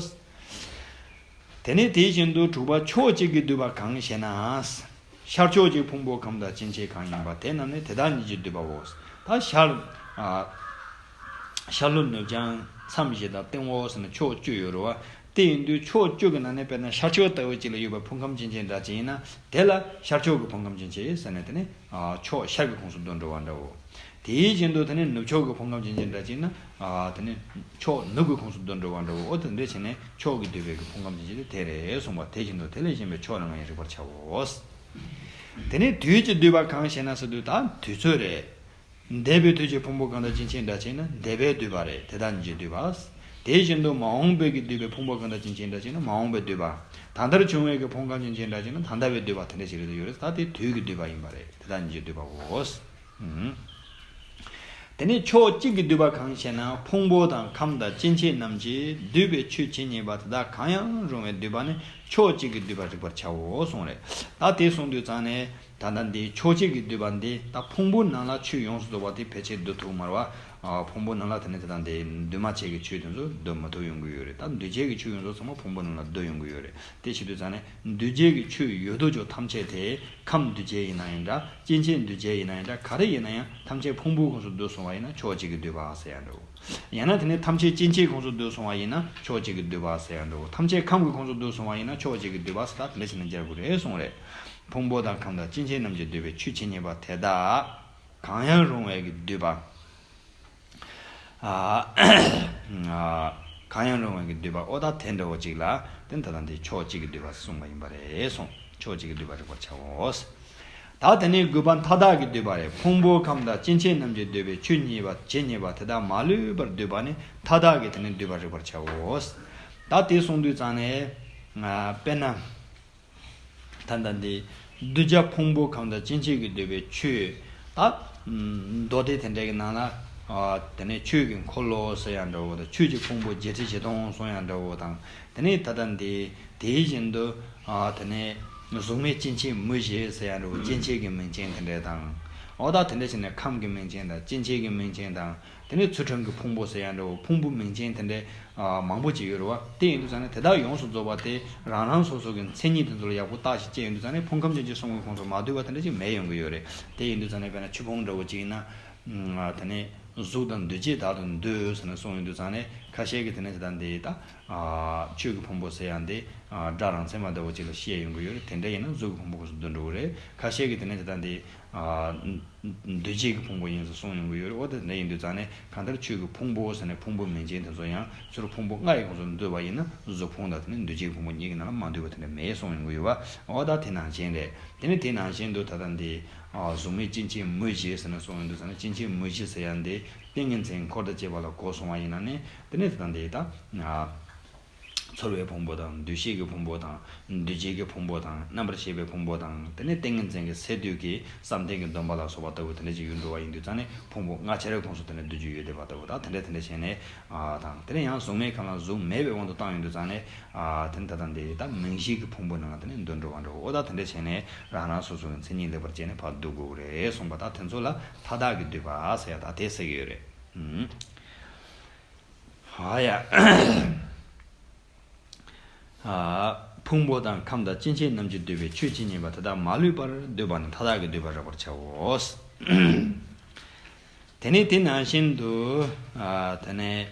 དེ་ནས་དེ་བཞིན་དུ་དྲུག་པ་ཕྱོགས་གཅིག་གི་འདུས་པ་གང་ཞེ་ན། ཤར་ཕྱོགས་ཀྱི་ཕུང་པོ་ཁམས་དང་སྐྱེ་མཆེད་གང་ཡིན་པ་དེ་རྣམས་ནི་དེ་དག་ཉིད་ཀྱི་འདུས་པའོ། ད་ཤར། ཨ། ཤར་ལྷོ་ནུབ་བྱང་མཚམས་བཞི་དང་སྟེང་འོག་ཟེར་ནས་ཕྱོགས་བཅུ་ཡོད་རེད་བ། དེ་ཡིན་དུས་ཕྱོགས་བཅུ་གི་ནང་ནས་དཔེར་ན་ཤར་ཕྱོགས་ལྟ་བུ་གཅིག་ལ་ཡོད་པའི་ཕུང་ཁམས་སྐྱེ་མཆེད་འདྲ་གཅིག་ཡིན་ན་དེ་ལ་ཤར་ཕྱོགས་ཀྱི་ཕུང་ཁམས་སྐྱེ་མཆེད་ཟེར་ནས་དེ་ནི། ཨ། ཕྱོགས་ཤར་གྱི་ཁོངས་སུ་བསྡུ་འགྲོ་བ་འདྲ་བོ། དེ་བཞིན་དུ་དེ་ནི་ནུབ་ཕྱོགས་ཀྱི་ཕུང་ཁམས་སྐྱེ་མཆེད་འདྲ་གཅིག་ན། ཨ། དེ་ནི་ཕྱོགས་ནུབ་ཀྱི་ཁོངས་སུ་བསྡུ་འགྲོ་བ་འདྲ་བོ། འོ་དེ་འདྲ་བྱས་ནས་ཕྱོགས་ཀྱི་འདུས་པའི་གི་ཕུང་ཁམས་སྐྱེ་མཆེད་དེ་དེ་རེད་གསུངས་པ། དེ་བཞིན་དུ་དེ་ལས་གཞན་པའི་ཕྱོགས་རྣམས་ལ་ཡང་རིག་པར་བྱའོ། དེ་ནི་དུས་ཀྱི་འདུས་པ་གང་ཞེ་ན་ཟེར་དུས་ད་དུས་ཚོད་རེད། འདས་པའི་དུས་ཀྱི་ཕུང་པོ་གང་དང་སྐྱེ་མཆེད་འདྲ་བྱས་ན་འདས་པའི་འདུས་པ་རེད། དེ་དག་ཉིད་ཀྱི་འདུས་པ། དེ་བཞིན་དུ་མ་འོངས་པའི་གི་འདུས་པའི་ཕུང་པོ་གང་དང་སྐྱེ་མཆེད་འདྲ་བྱས་ན་མ་འོངས་པའི་འདུས་པ། ད་ལྟར་བྱུང་བའི་གི་ཕུང་ཁམས་སྐྱེ་མཆེད་འདྲ་བྱས་ན་ད་ལྟ་བའི་འདུས་པ་དེ་འདྲ་ཞིག་རེད་དུ་ཡོད་རེད། ད་དེ་དུས་ཀྱི་འདུས་པ་ཡིན་པ་རེད། དེ་དག་ཉིད་ཀྱི་འདུས་པའོ། དེ་ནས་ཕྱོགས་གཅིག་གི་འདུས་པ་གང་ཞེ་ན། ཕུང་པོ་དང་ཁམས་དང་སྐྱེ་མཆེད་རྣམས་ཀྱིས་བསྡུས་པའི་ཆོས་ཇི་སྙེད་པ་དེ་དག་གང་ཡང་རུང་བའི་འདུས་པ་ནི་ཕྱོགས་གཅིག་གི་འདུས་པར་རིག་པར་བྱའོ་གསུངས་རེད། ད་དེ་གསུངས་དུས་ཙང་ནས་ད་ལྟ་འདི་ཕྱོགས་གཅིག་གི་འདུས་པ་འདི་ད་ཕུང་པོ་ནང་ལ་ཆོས་ཡོངས་སུ་རྫོགས་པ་དེ་ཕལ་ཆེར་བསྡུ་ཐུབ་མ་རེད་བ། ཕུང་པོ་ནང་ལ་དེ་ནས་དེ་དང་དེ་འདུས་མ་བྱས་ཀྱི་ཆོས་དེ་ཚོ་བསྡུ་མ་ཐུབ་ཡོང་གི་ཡོད་རེད། ད་འདུས་བྱས་ཀྱི་ཆོས་ཡོངས་རྫོགས་ཚང་མ་ཕུང་པོ་ནང་ལ་བསྡུ་ཡོང་གི་ཡོད་རེད། དེ་བྱེད་དུས་ཙང་ནས་འདུས་བྱས་ཀྱི་ཆོས་ཡོད་དོ་ཅོག་ཐམས་ཅད་དེ། ཁམས་འདུས་བྱས་ཡིན་ན་ཡང་འདྲ། སྐྱེ་མཆེད་འདུས་བྱས་ཡིན་ན་ཡང་འདྲ། ག་རེ་ཡིན་ན་ཡང་ཐམས་ཅད་ཕུང་པོའི་ཁོངས་སུ་བསྡུས་སོང་བ་ཡིན་ན་ཕྱོགས་གཅིག་གི་འདུས་པ་ཟེར་ཡ་འདྲ་བོ། ཡང་ན་དེ་ནི་ཐམས་ཅད་སྐྱེ་མཆེད་ཁོངས་སུ་བསྡུས་སོང་བ་ཡིན་ན་ཕྱོགས་གཅིག་གི་འདུས་པ་ཟེར་ཡ་འདྲ་བོ། ཐམས་ཅད་ཁམས་ཀྱི་ཁོངས་སུ་བསྡུས་སོང་བ་ཡིན་ན་ཕྱོགས་གཅིག་གི་འདུས་པ་ཟེར། ད་དེ་འདྲ་བྱས་ནས་སྦྱར་དགོས་རེད་གསུངས་རེད། ཕུང་པོ་དང་ཁམས་དང་སྐྱེ་མཆེད་རྣམས་ཀྱིས་བསྡུས་པའི་ཆོས་ཇི་སྙེད་པ་དེ་དག་གང་ཡང་རུང་བའི་གི་འདུས་པ། ཨ། གང་ཡང་རུང་བའི་གི་འདུས་པ། ཨོ་ད་དེ་འདྲ་བོ་ཅིག་ལ་དེ་ད་ལྟ་འདི་ཕྱོགས་གཅིག་གི་འདུས་པ་གསུངས་པ་ཡིན་པ་རེད་གསུངས། ཕྱོགས་གཅིག་གི་འདུས་པ་རིག་པར་བྱའོ། ད་དེ་ནས་དགུ་པ་མཐའ་དག་གི་འདུས་པ་རེད། ཕུང་པོ་ཁམས་དང་སྐྱེ་མཆེད་རྣམས་ཀྱིས་བསྡུས་པའི་ཆོས་ཉིད་པ་ཇི་སྙེད་པ་དེ་དག་མ་ལུས་པར་འདུས་པ་ནི་མཐའ་དག་གི་དེ་ནས་འདུས་པ་རིག་པར་བྱའོ། ད་དེ་གསུངས་དུས་ཙང་ནས། དཔེར་ན། ད་ལྟ་འདི་གདུལ་བྱ་ཕུང་པོ་ཁམས་དང་སྐྱེ་མཆེད་ཀྱིས་བསྡུས་པའི་ཆོས། ད་མདོ་སྡེ་དེ་འདྲ་གི་ནང་ལ། དེ་ནས་ཆོས་ཀྱི་འཁོར་ལོ་ཟེར་ཡ་འདྲ་བོ་དང་ཆོས་ཀྱི་ཕུང་པོ་བརྒྱད་ཁྲི་བཞི་སྟོང་གསུང་ཡ་འདྲ་བོ་དང་། དེ་ནས་ད་ལྟ་འདི་དེ་བཞིན་དུ། དེ་ནས་གཟུགས་མེད་སྐྱེ་མཆེད་མུ་བཞི་ཟེར་ཡ་འདྲ་བོ་སྐྱེ་མཆེད་ཀྱི་མིང་ཅན་དེ་འདྲ་དང་། འོ་ད་དེ་འདྲ་བྱས་ནས་ཁམས་ཀྱི་མིང་ཅན་དང་སྐྱེ་མཆེད་ཀྱི་མིང་ཅན་དང་། དེ་ནས་ཚུལ་ཁྲིམས་ཀྱི་ཕུང་པོ་ཟེར་ཡ་འདྲ་བོ་ཕུང་པོ་མིང་ཅན་དེ་འདྲའི་མང་པོ་ཅིག་ཡོད་རེད་བ། དེ་ཡིན་དུས་ཙང་ནས་དེ་དག་ཡོངས་སུ་རྫོགས་པ་དེ་རང་རང་སོ་སོ་གི་མཚན་ཉིད་དེ་ཚོ་ལ་ཡག་པོ་བརྟག་ཞིབ་བྱས་ཡོང་དུས་ཙང་ནས་ཕུང་ཁམས་ཅན་གྱི་གསུང་གི་ཁོངས་སུ་མ་འདུས་པ་དེ་འདྲ་ཅིག་མེད་ཡོང་གི་ཡོད་རེད། དེ་ཡིན་དུས་ཙང་ནས་དཔེར་ན་ཆོས་ཕུང་འདྲ་བོ་ཅིག་ཡིན་ན། དེ་ནས་གཟུགས་དང་འདུས་བྱས་དག་ཏུ་འདུས་ཟེར་ནས་གསུངས་ཡོང་དུས་ཙང་ནས་ཁ་ཤས་ཀྱིས་དེ་ནས་དེ་དག་འདི་ད་ཆོས་ཀྱི་ཕུང་པོ་ཟེར་ཡ་འདི་སྒྲ་རང་མཚན་མ་འདྲ་བོ་ཅིག་ལ་བཤད་ཡོང་གི་ཡོད་རེད། དེ་འདྲ་ཡིན་ན་གཟུགས་ཀྱི་ཕུང་པོ་ཁོངས་སུ་འདུ་འགྲོ་གི་རེད། ཁ་ཤས་ཀྱིས་དེ་ནས་དེ་དག་འདི། འདུས་བྱས་ཀྱི་ཕུང་པོ་ཡིན་ཟེར་གསུངས་ཡོང་གི་ཡོད་རེད། འོ་དེ་འདྲ་ཡིན་དུས་ཙང་ནས་གང་ལྟར་ཆོས་ཀྱི་ཕུང་པོ་ཟེར་ནས་ཕུང་པོ་མིང་ཅན་དེ་ཚོ་ཡང་ཚུར་ཕུང་པོ་ལྔ་ཡི་ཁོངས་སུ་འདུས་པ་ཡིན་ན་གཟུགས་ཕུང་དང་དེ་ནས་འདུས་བྱས་ཀྱི་ཕུང་པོ་གཉིས་ཀྱི་ནང་ལ་མ་འདུས་པ་དེ་འདྲ་མེད་གསུངས་ཡོང་གི་ཡོད་པ། འོ་ད་དེ་ནང་བཞིན་རེད། དེ་ནས་དེ་ནང་བཞིན་དུ་ད་ལྟ་འདི་གཟུགས་མེད་སྐྱེ་མཆེད་མུ་བཞི་ཟེར་ནས་གསུངས་ཡོང་དུས་ཙང་ནས་སྐྱེ་མཆེད་མུ་བཞི་ཟེར་ཡ་འདི་ཏིང་ངེ་འཛིན་འཁོར་དང་བཅས་པ་ལ་གོ་སོང་བ་ཡིན་ན་ནི་དེ་ནས་ད་ལྟ་འདི་ད། ཚོར་བའི་ཕུང་པོ་དང་འདུ་ཤེས་ཀྱི་ཕུང་པོ་དང་འདུ་བྱེད་ཀྱི་ཕུང་པོ་དང་རྣམ་པར་ཤེས་པའི་ཕུང་པོ་དང་དེ་ནས་ཏིང་ངེ་འཛིན་གྱི་སས་བསྡུས་ཀྱི་བསམ་གཏན་གྱི་སྡོམ་པ་ལ་སོགས་པ་ལྟ་བུ་དེ་འདྲ་ཅིག་ཡོད་འགྲོ་བ་ཡིན་དུས་ཙང་ནས་ཕུང་པོ་ལྔ་ཆ་རའི་ཁོངས་སུ་དེ་ནས་བསྡུ་རྒྱུ་ཡོད་བསྡད་པ་ལྟ་བུ་དང་དེ་འདྲ་དེ་འདྲ་བྱས་ནས་དང་དེ་ནས་ཡང་གཟུགས་མེད་ཁམས་ལ་གཟུགས་མེད་པའི་དབང་དུ་བཏང་ཡོང་དུས་ཙང་ནས་དེ་ནས་ད་ལྟ་འདི་ད་མིང་གཞི་གི་ཕུང་པོ་ནང་ལ་དེ་ནས་འདུ་འགྲོ་བ་འགྲོ་འོ་ད་དེ་འདྲ་བྱས་ནས་རང་རང་སོ་སོ་གི་མཚན་ཉིད་ལེགས་པར་བྱས་ནས་ཕར་བསྡུ་དགོས་རེད་གསུངས་པ་ད་དེ་ཚོ་ལ་མཐའ་དག་གི་འདུས་པ་ཟེར་ཡ་ད་དེ་ཟེར་གྱི་ཡོད་རེད། ཧ་ཡ། ཕུང་པོ་དང་ཁམས་དང་སྐྱེ་མཆེད་རྣམས་ཀྱིས་བསྡུས་པའི་ཆོས་ཇི་སྙེད་པ་དེ་དག་མ་ལུས་པར་འདུས་པ་ནི་མཐའ་དག་གི་འདུས་པ་རིག་པར་བྱའོ། དེ་ནས་དེ་ནང་བཞིན་དུ། དེ་ནས།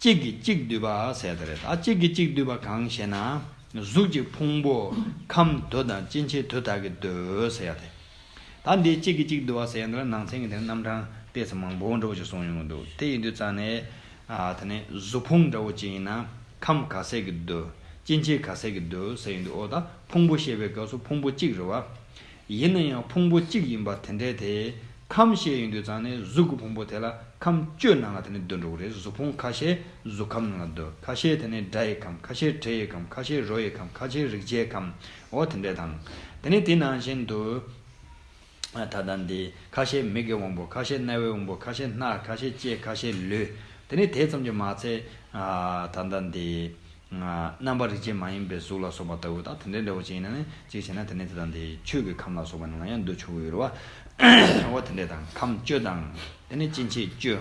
གཅིག་གིས་གཅིག་བསྡུས་པ་ཟེར་དེ་རེད། ད་གཅིག་གིས་གཅིག་བསྡུས་པ་གང་ཞེ་ན། གཟུགས་ཀྱི་ཕུང་པོ་ཁམས་དུ་དང་སྐྱེ་མཆེད་དུ་དག་གིས་བསྡུས་ཟེར་ཡ་དེ། ད་འདི་གཅིག་གིས་གཅིག་བསྡུ་བ་ཟེར་ཡ་འདི་ལ་ནང་ཚན་གྱི་དེ་རྣམ་གྲངས་ཏོག་ཙམ་མང་པོ་འདྲ་བོ་ཞིག་གསུངས་ཡོང་གི་འདུག་དེ་ཡིན་དུས་ཙང་ནས། ཨ། དེ་ནས་གཟུགས་ཕུང་འདྲ་བོ་ཅིག་ཡིན་ན་ཁམས་ག་ཚད་ཀྱིས་བསྡུ། སྐྱེ་མཆེད་ག་ཚད་ཀྱིས་བསྡུ་ཟེར་ཡོང་དུས། འོ་ད་ཕུང་པོ་བཤད་པའི་སྐབས་སུ་ཕུང་པོ་གཅིག་རེད་བ། ཡིན་ན་ཡང་ཕུང་པོ་གཅིག་ཡིན་པ་དེ་འདྲའི་དེ་ ཁམས་བཤད་ཡོང་དུས་ཙང་ནས་གཟུགས་ཀྱི་ཕུང་པོ་དེ་ལ་ཁམས་བཅུ་ནང་ལ་དེ་ནས་འདུ་འགྲོ་གི་རེད། གཟུགས་ཕུང་ཁ་ཤས་གཟུགས་ཁམས་ནང་ལ་འདུ། ཁ་ཤས་དེ་ནས་སྒྲ་ཡི་ཁམས། ཁ་ཤས་དྲི་ཡི་ཁམས། ཁ་ཤས་རོ་ཡི་ཁམས། ཁ་ཤས་རེག་བྱའི་ཁམས། འོ་དེ་འདྲས་དང་། དེ་ནས་དེ་ནང་བཞིན་དུ། ད་ལྟ་འདི་ཁ་ཤས་མིག་གི་དབང་པོ། ཁ་ཤས་རྣ་བའི་དབང་པོ། ཁ་ཤས་སྣ། ཁ་ཤས་ལྕེ། ཁ་ཤས་ལུས། དེ་ནས་དེ་ཙམ་གྱིས་མ་ཚད། ད་ལྟ་འདི། རྣམ་པ་རིག་བྱེད་མ་ཡིན་པའི་གཟུགས་ལ་སོགས་པ་ལྟ་བུ་དང་དེ་འདྲའི་འདྲ་བོ་ཅིག་ཡིན་ན་ནི་གཅིག་བྱས་ན་དེ་ནི་དེ་དང་དེ་ཆོས་ཀྱི་ཁམས་ལ་སོགས་པ་ནང་ལ་ཡང་འདུ་ཆོག་གི་ཡོད་རེད་བ། འོ་དེ་འདྲས་དང་ཁམས་བཅུ་དང་། དེ་ནི་སྐྱེ་མཆེད་བཅུ།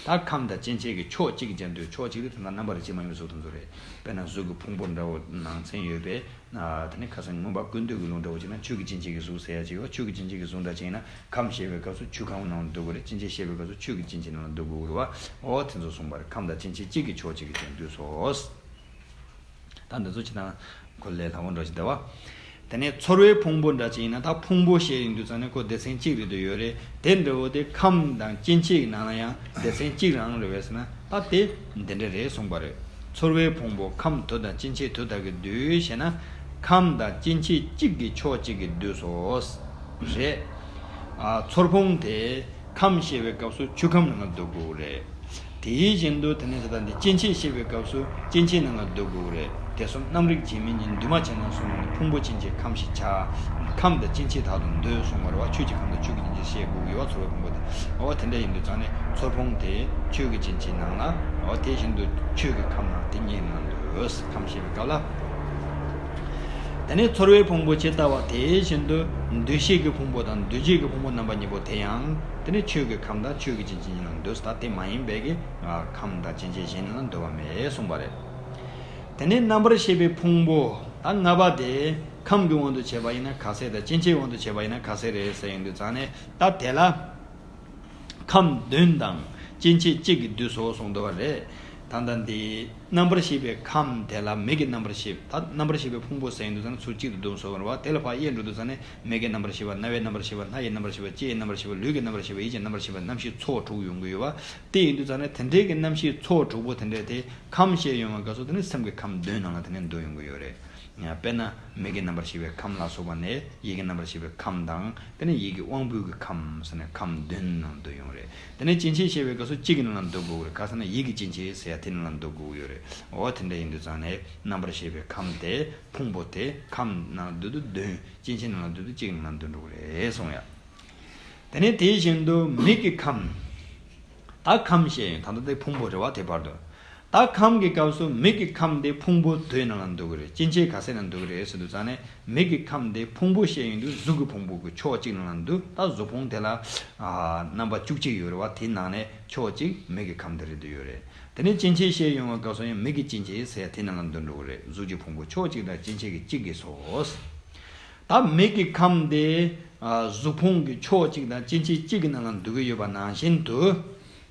ད་ཁམས་དང་སྐྱེ་མཆེད་ཀྱི་ཕྱོགས་གཅིག་ཀྱང་འདུ། ཕྱོགས་གཅིག་དེ་ད་ལྟ་རྣམ་པ་རིག་བྱེད་མ་ཡིན་པའི་གཟུགས་དེ་ཚོ་རེད། དཔེར་ན་གཟུགས་ཀྱི་ཕུང་པོ་འདྲ་བོ་ནང་ཚན་ཡོད་པས། དེ་ནི་ཁ་སང་མངོན་པ་ཀུན་བཏུས་ཀྱི་ལུང་འདྲ་བོ་བྱས་ན་ཆོས་ཀྱི་སྐྱེ་མཆེད་ཀྱི་གཟུགས་ཟེར་ཡ་ཅིག་ཡོད། ཆོས་ཀྱི་སྐྱེ་མཆེད་ཀྱི་གཟུགས་འདྲ་ཅིག་ཡིན་ན་ཁམས་བཤད་པའི་སྐབས་སུ་ཆོས་ཁམས་ནང་ལ་འདུ་དགོས་རེད། སྐྱེ་མཆེད་བཤད་པའི་སྐབས་སུ་ཆོས་ཀྱི་སྐྱེ་མཆེད་ནང་ལ་འདུ་དགོས་རེད་བ། འོ་དེ་ཚོ་གསུངས་པ་རེད། ཁམས་དང་སྐྱེ་མཆེད་གཅིག་གི་ཕྱོགས་གཅིག་གི་ཅན་འདུས་སོ། ད་འདི་ཚོ་ཅི་དང་ཁོ་ལས་སླ་བོ་འདྲ་ཞིག་འདུག་བ། དེ་ནས་ཚོར་བའི་ཕུང་པོ་འདྲ་ཅིག་ཡིན་ན་ད་ཕུང་པོ་བཤད་ཡོང་དུས་ཙང་ནས་ཁོ་སྡེ་ཚན་གཅིག་རེད་དུ་ཡོད་རེད། དེ་འདྲ་བོ་དེ་ཁམས་དང་སྐྱེ་མཆེད་ཀྱི་ནང་ལ་ཡང་སྡེ་ཚན་གཅིག་རང་རེད་བས་ཟེར་ན་ད་དེ་འདི་འདྲ་རེད་གསུངས་པ་རེད། ཚོར་བའི་ཕུང་པོ་ཁམས་དུ་དང་སྐྱེ་མཆེད་དུ་དག་གི་འདུས་ཞེ་ན། ཁམས་དང་སྐྱེ་མཆེད་གཅིག་གི་ཕྱོགས་གཅིག་གི་འདུས་སོ། རེད། ཨ། ཚོར་ཕུང་དེ་ཁམས་བཤད་པའི་སྐབས་སུ་ཆོས་ཁམས་ནང་ལ་འདུ་དགོས་རེད། དེའི་བཞིན་དུ་དེ་ནས་ད་ལྟ་འདི་སྐྱེ་མཆེད་བཤད་པའི་སྐབས་སུ་སྐྱེ་མཆེད་ནང་ལ་འདུ་དགོས་རེད། དེ་གསུམ་རྣམ་རིག་བྱེད་མིན་གཉིས། འདུས་མ་བྱས་ན་གསུམ་ཡིན་ནས་ཕུང་པོ་སྐྱེ་མཆེད་ཁམས་ཞེས་བྱ། ཁམས་དང་སྐྱེ་མཆེད་དག་ཏུ་འདུས་གསུངས་པ་རེད་བ། ཆོས་ཀྱི་ཁམས་དང་ཆོས་ཀྱི་སྐྱེ་མཆེད་བཤད་དགོས་ཀྱི་ཡོད་བ། ཚོར་བའི་ཕུང་པོ་དེ། འོ་དེ་འདྲ་ཡིན་དུས་ཙང་ནས་ཚོར་ཕུང་དེ་ཆོས་ཀྱི་སྐྱེ་མཆེད་ནང་ལ། འོ་དེ་བཞིན་དུ་ཆོས་ཀྱི་ཁམས་ནང་དེ་གཉིས་ནང་འདུས། ཁམས་བཤད་པའི་སྐབས་ལ། དེ་ནས་ཚོར་བའི་ཕུང་པོ་ཇི་ལྟ་བ་དེ་བཞིན་དུ་འདུ་ཤེས་ཀྱི་ཕུང་པོ་དང་འདུ་བྱེད་ཀྱི་ཕུང་པོ་རྣམ་པ་གཉིས་པོ་དེ་ཡང་དེ་ནི་ཆོས་ཀྱི་ཁམས་དང་ཆོས་ཀྱི་སྐྱེ་མཆེད་གཉིས་ལ་འདུས། ད་དེ་མ་ཡིན་པའི་གི་ཁམས་དང་སྐྱེ་མཆེད་གཞན་ལ་འདུ་བ་མེད་གསུངས་པ་རེད། དེ་ནས་རྣམ་པར་ཤེས་པའི་ཕུང་པོ་ད་ལྔ་པ་དེ་ཁམས་ཀྱི་དབང་དུ་བྱས་པ་ཡིན་ན་ག་ཚད་དང་སྐྱེ་མཆེད་དབང་དུ་བྱས་པ་ཡིན་ན་ག་ཚད་རེད་ཟེར་ཡོང་དུས་ཙང་ནས་ད་དེ་ལ། ཁམས་བདུན་དང་སྐྱེ་མཆེད་གཅིག་གི་འདུས་སོ་གསུངས་འདུག་པ་རེད། ད་ལྟ་འདི་རྣམ་པར་ཤེས་པའི་ཁམས་དེ་ལ་མིག་གི་རྣམ་པར་ཤེས། ད་རྣམ་པར་ཤེས་པའི་ཕུང་པོ་ཟེར་ཡོང་དུས་ཙང་ནས་ཚུར་གཅིག་ཏུ་བསྡོམས་སོ་བ་རེད་བ། དེ་ལ་ཕར་དབྱེ་འགྲོ་དུས་ཙང་ནས་མིག་གི་རྣམ་པར་ཤེས་པ། རྣ་བའི་རྣམ་པར་ཤེས་པ། སྣ་ཡི་རྣམ་པར་ཤེས་པ། ལྕེ་ཡི་རྣམ་པར་ཤེས་པ། ཡིད་ཀྱི་རྣམ་པར་ཤེས་པ། ཡིད་ཀྱི་རྣམ་པར་ཤེས་པ་རྣམ་ཤེས་ཚོགས་དྲུག་ཡོང་གི་ཡོད་བ། དེ་ཡིན་དུས་ཙང་ནས་དེ་འདྲའི་གི་རྣམ་ཤེས་ཚོགས་དྲུག་པོ་དེ་འདྲ་དེ་ཁམས་བཤད་ཡོང་བའི་སྐབས་སུ་དེ་ནི་སེམས་ཀྱི་ཁམས་བདུན་ནང་ལ་དེ་ནས་འདུ་ཡོང་གི་ཡོད་རེད། དཔེར་ན་མིག་གི་རྣམ་པར་ཤེས་པའི་ཁམས་ལ་སོགས་པ་ནས་ཡིད་ཀྱི་རྣམ་པར་ཤེས་པའི་ཁམས་དང་དེ་ནས་ཡིད་ཀྱི་དབང་པོའི་གི་ཁམས་ཟེར་ནས་ཁམས་བདུན་ནང་འདུ་ཡོང་རེད། དེ་ནས་སྐྱེ་མཆེད་བཤད་པའི་སྐབས་སུ་གཅིག་གི་ནང་ལ་འདུ་དགོས་རེད། ག་ཟེར་ན་ཡིད་ཀྱི་སྐྱེ་མཆེད་ཟེར་ཡ་དེ་ནང་ལ་འདུ་དགོས་ཡོད་རེད། འོ་དེ་འདྲ་ཡིན་དུས་ཙང་ནས་རྣམ་པར་ཤེས་པའི་ཁམས་དེ་ཕུང་པོ་དེ་ཁམས་ནང་འདུ་དུས་བདུན། སྐྱེ་མཆེད་ནང་ལ་འདུ་དུས་གཅིག་ནང་ལ་འདུ་འགྲོ་གི་རེད་གསུངས་ཡ། དེ་ནས་དེ་བཞིན་དུ་མིག་གི་ཁམས། ད་ཁམས་བཤད་ཡོང་ད་ལྟ་དེ་ཕུང་པོ་རེད་བ། དེ་བར་དུ། ད་ཁམས་ཀྱི་སྐབས་སུ་མིག་གི་ཁམས་དེ་ཕུང་པོ་དོའི་ནང་ལ་འདུ་གི་རེད། སྐྱེ་མཆེད་ག་ཚད་ནང་འདུ་གི་རེད་ཟེར་དུས་ཙང་ནས་མིག་གི་ཁམས་དེ་ཕུང་པོ་བཤད་ཡོང་དུས་གཟུགས་ཀྱི་ཕུང་པོ་གི་ཕྱོགས་གཅིག་ནང་ལ་འདུ། ད་གཟུགས་ཕུང་དེ་ལ། ཨ། རྣམ་པ་བཅུ་གཅིག་ཡོད་རེད་བ། དེའི་ནང་ནས་ཕྱོགས་གཅིག་མིག་གི་ཁམས་དེ་རེད་འདུ་ཡོད་རེད། དེ་ནས་སྐྱེ་མཆེད་བཤད་ཡོང་བའི་སྐབས་སུ་ཡང་མིག་གི་སྐྱེ་མཆེད་ཟེར་ཡ་དེ་ནང་ལ་འདུ་འགྲོ་གི་རེད། གཟུགས་ཀྱི་ཕུང་པོ་ཕྱོགས་གཅིག་དང་སྐྱེ་མཆེད་ཀྱི་གཅིག་གིས་སོ། ད་མིག་གི་ཁམས་དེ། ཨ། གཟུགས་ཕུང་གི་ཕྱོགས་གཅིག་དང་སྐྱེ་མཆེད་གཅིག་གི་ནང་ལ་འདུ་གི་ཡོད་པ་ནང་བཞིན་དུ།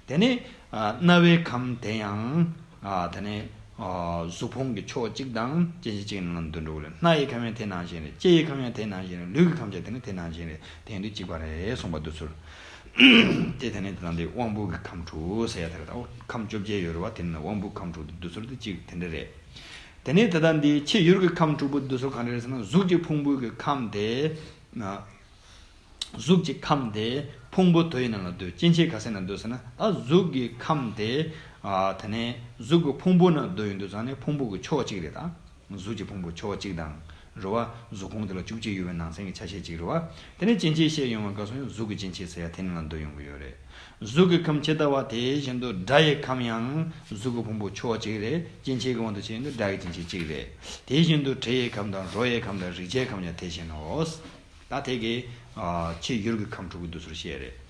དེ་ནས། ཨ། རྣ་བའི་ཁམས་དེ་ཡང་། ཨ། དེ་ནས། ཨ། གཟུགས་ཕུང་གི་ཕྱོགས་གཅིག་དང་སྐྱེ་མཆེད་གཅིག་ནང་ལ་འདུ་འགྲོ་གི་རེད། སྣ་ཡི་ཁམས་ཡང་དེ་ནང་བཞིན་རེད། ལྕེ་ཡི་ཁམས་ཡང་དེ་ནང་བཞིན་རེད། ལུས་ཀྱི་ཁམས་ཀྱང་དེ་ནི་དེ་ནང་བཞིན་རེད། དེ་ཡིན་དུས་གཅིག་པ་རེད་གསུངས་པ་འདི་ཚོར། དེ་དེ་ནས་དེ་དང་དེ་དབང་པོ་གི་ཁམས་དྲུག་ཟེར་ཡ་དེ་རེད། ད་ཁམས་བཅོ་བརྒྱད་ཡོད་རེད་བ། དེ་ནི་དབང་པོ་ཁམས་དྲུག་འདི་ཚོར་དེ་གཅིག་དེ་འདྲ་རེད། དེ་ནས་ད་ལྟ་འདི་ཕྱི་ཡུལ་གྱི་ཁམས་དྲུག་པོ་འདི་ཚོ་གང་རེད་ཟེར་ན། གཟུགས་ཀྱི་ཕུང་པོའི་གི་ཁམས་དེ། ཨ། གཟུགས་ཀྱི་ཁམས་དེ་ཕུང་པོ་དོའི་ནང་ལ་འདུ། སྐྱེ་མཆེད་ག་ཚད་ནང་འདུ་ཟེར་ན། ད་གཟུགས་ཀྱི་ཁམས་དེ། ཨ། དེ་ནས་གཟུགས་ཀྱི་ཕུང་པོ་ནང་འདུ་ཡོང་དུས་ཙང་ནས་ཕུང་པོ་གི་ཕྱོགས་གཅིག་རེད་ད། གཟུགས་ཀྱི་ཕུང་པོ་ཕྱོགས་གཅིག་དང་། རེད་བ། གཟུགས་ཕུང་དེ་ལ་བཅུ་གཅིག་ཡོད་པའི་ནང་ཚན་གྱི་ཆ་ཤས་གཅིག་རེད་བ། དེ་ནས་སྐྱེ་མཆེད་བཤད་ཡོང་བའི་སྐབས་སུ་ཡང་གཟུགས་ཀྱི་སྐྱེ་མཆེད་ཟེར་ཡ་དེ་ནང་ལ་འདུ་ཡོང་གི་ཡོད་རེད། གཟུགས་ཀྱི་ཁམས་ཇི་ལྟ་བ་དེ་བཞིན་དུ་སྒྲ་ཡི་ཁམས་ཡང་གཟུགས་ཀྱི་ཕུང་པོ་ཕྱོགས་གཅིག་རེད། སྐྱེ་མཆེད་ཀྱི་དབང་དུ་བྱས་ཡོང་དུས་སྒྲ་ཡི་སྐྱེ་མཆེད་གཅིག་རེད། དེ་བཞིན་དུ་དྲི་ཡི་ཁམས་དང་རོ་ཡི་ཁམས་དང་རེག་བྱའི་ཁམས་ཀྱང་དེ་བཞིན་ནོ། ད་དེ་གི། ཨ། ཕྱི་ཡུལ་གྱི་ཁམས་དྲུག་གི་འདུ་ཚུལ་བཤད་རེད།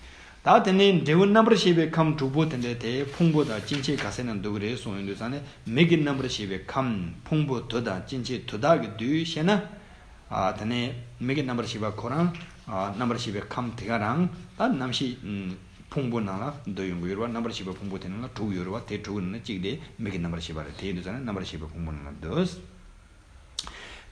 ད་དེ་ནས་འབྲས་བུ་རྣམ་པར་ཤེས་པའི་ཁམས་དྲུག་པོ་དེ་འདྲ་དེ་ཕུང་པོ་དང་སྐྱེ་མཆེད་ག་ཚད་ནང་འདུ་གི་རེད་གསུངས་ཡོང་དུས་ཙང་ནས་མིག་གི་རྣམ་པར་ཤེས་པའི་ཁམས་ཕུང་པོ་དུ་དང་སྐྱེ་མཆེད་དུ་དག་གི་འདུས་ཤེ་ན། ཨ། དེ་ནས་མིག་གི་རྣམ་པར་ཤེས་པ་ཁོ་རང་། ཨ། རྣམ་པར་ཤེས་པའི་ཁམས་དེ་ག་རང་ད་རྣམ་ཤེས། ཨ། ཕུང་པོ་ནང་ལ་འདུ་ཡོང་གི་ཡོད་རེད་བ། རྣམ་པར་ཤེས་པའི་ཕུང་པོ་དེ་ནང་ལ་དྲུག་ཡོད་རེད་བ། དེ་དྲུག་གི་ནང་ནས་གཅིག་དེ་མིག་གི་རྣམ་པར་ཤེས་པ་རེད། དེ་ཡིན་དུས་ཙང་ནས་རྣམ་པར་ཤེས་པའི་ཕུང་པོ་ནང་ལ་འདུས།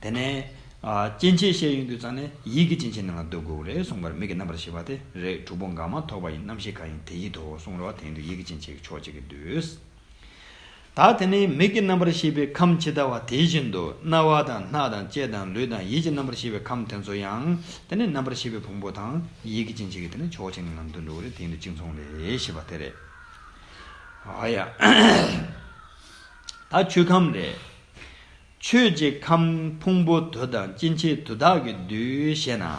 དེ་ནས། ཨ། སྐྱེ་མཆེད་བཤད་ཡོང་དུས་ཙང་ནས་ཡིད་ཀྱི་སྐྱེ་མཆེད་ནང་ལ་འདུ་དགོས་རེད་གསུངས་པར། མིག་གི་རྣམ་པར་ཤེས་པ་དེ་རེག་དྲུག་པོ་འགག་མ་ཐོགས་པ་ཡི། རྣམ་ཤེས་གང་ཡིན་དེ་ཡིད་དོ་གསུངས་རེད་བ། དེ་ཡིན་དུས་ཡིད་ཀྱི་སྐྱེ་མཆེད་ཀྱི་ཕྱོགས་གཅིག་གི་འདུས། ད་དེ་ནས་མིག་གི་རྣམ་པར་ཤེས་པའི་ཁམས་ཇི་ལྟ་བ་དེ་བཞིན་དུ་རྣ་བ་དང་སྣ་དང་ལྕེ་དང་ལུས་དང་ཡིད་ཀྱི་རྣམ་པར་ཤེས་པའི་ཁམས་དེ་ཚོ་ཡང་དེ་ནས་རྣམ་པར་ཤེས་པའི་ཕུང་པོ་དང་ཡིད་ཀྱི་སྐྱེ་མཆེད་ཀྱི་དེ་ནས་ཕྱོགས་གཅིག་ནས་ལམ་དུ་འགྲོ་གི་རེད། དེ་ཡིན་དུས་གཅིག་མཚུངས་རེད་ཞེས་པ་དེ་རེད། ཨ་ཡ། ད་ཆོས་ཁམས་རེད། ཆོས་ཀྱི་ཁམས་ཕུང་པོ་དུ་དང་སྐྱེ་མཆེད་དུ་དག་གིས་བསྡུས་ཞེ་ན། ཨ།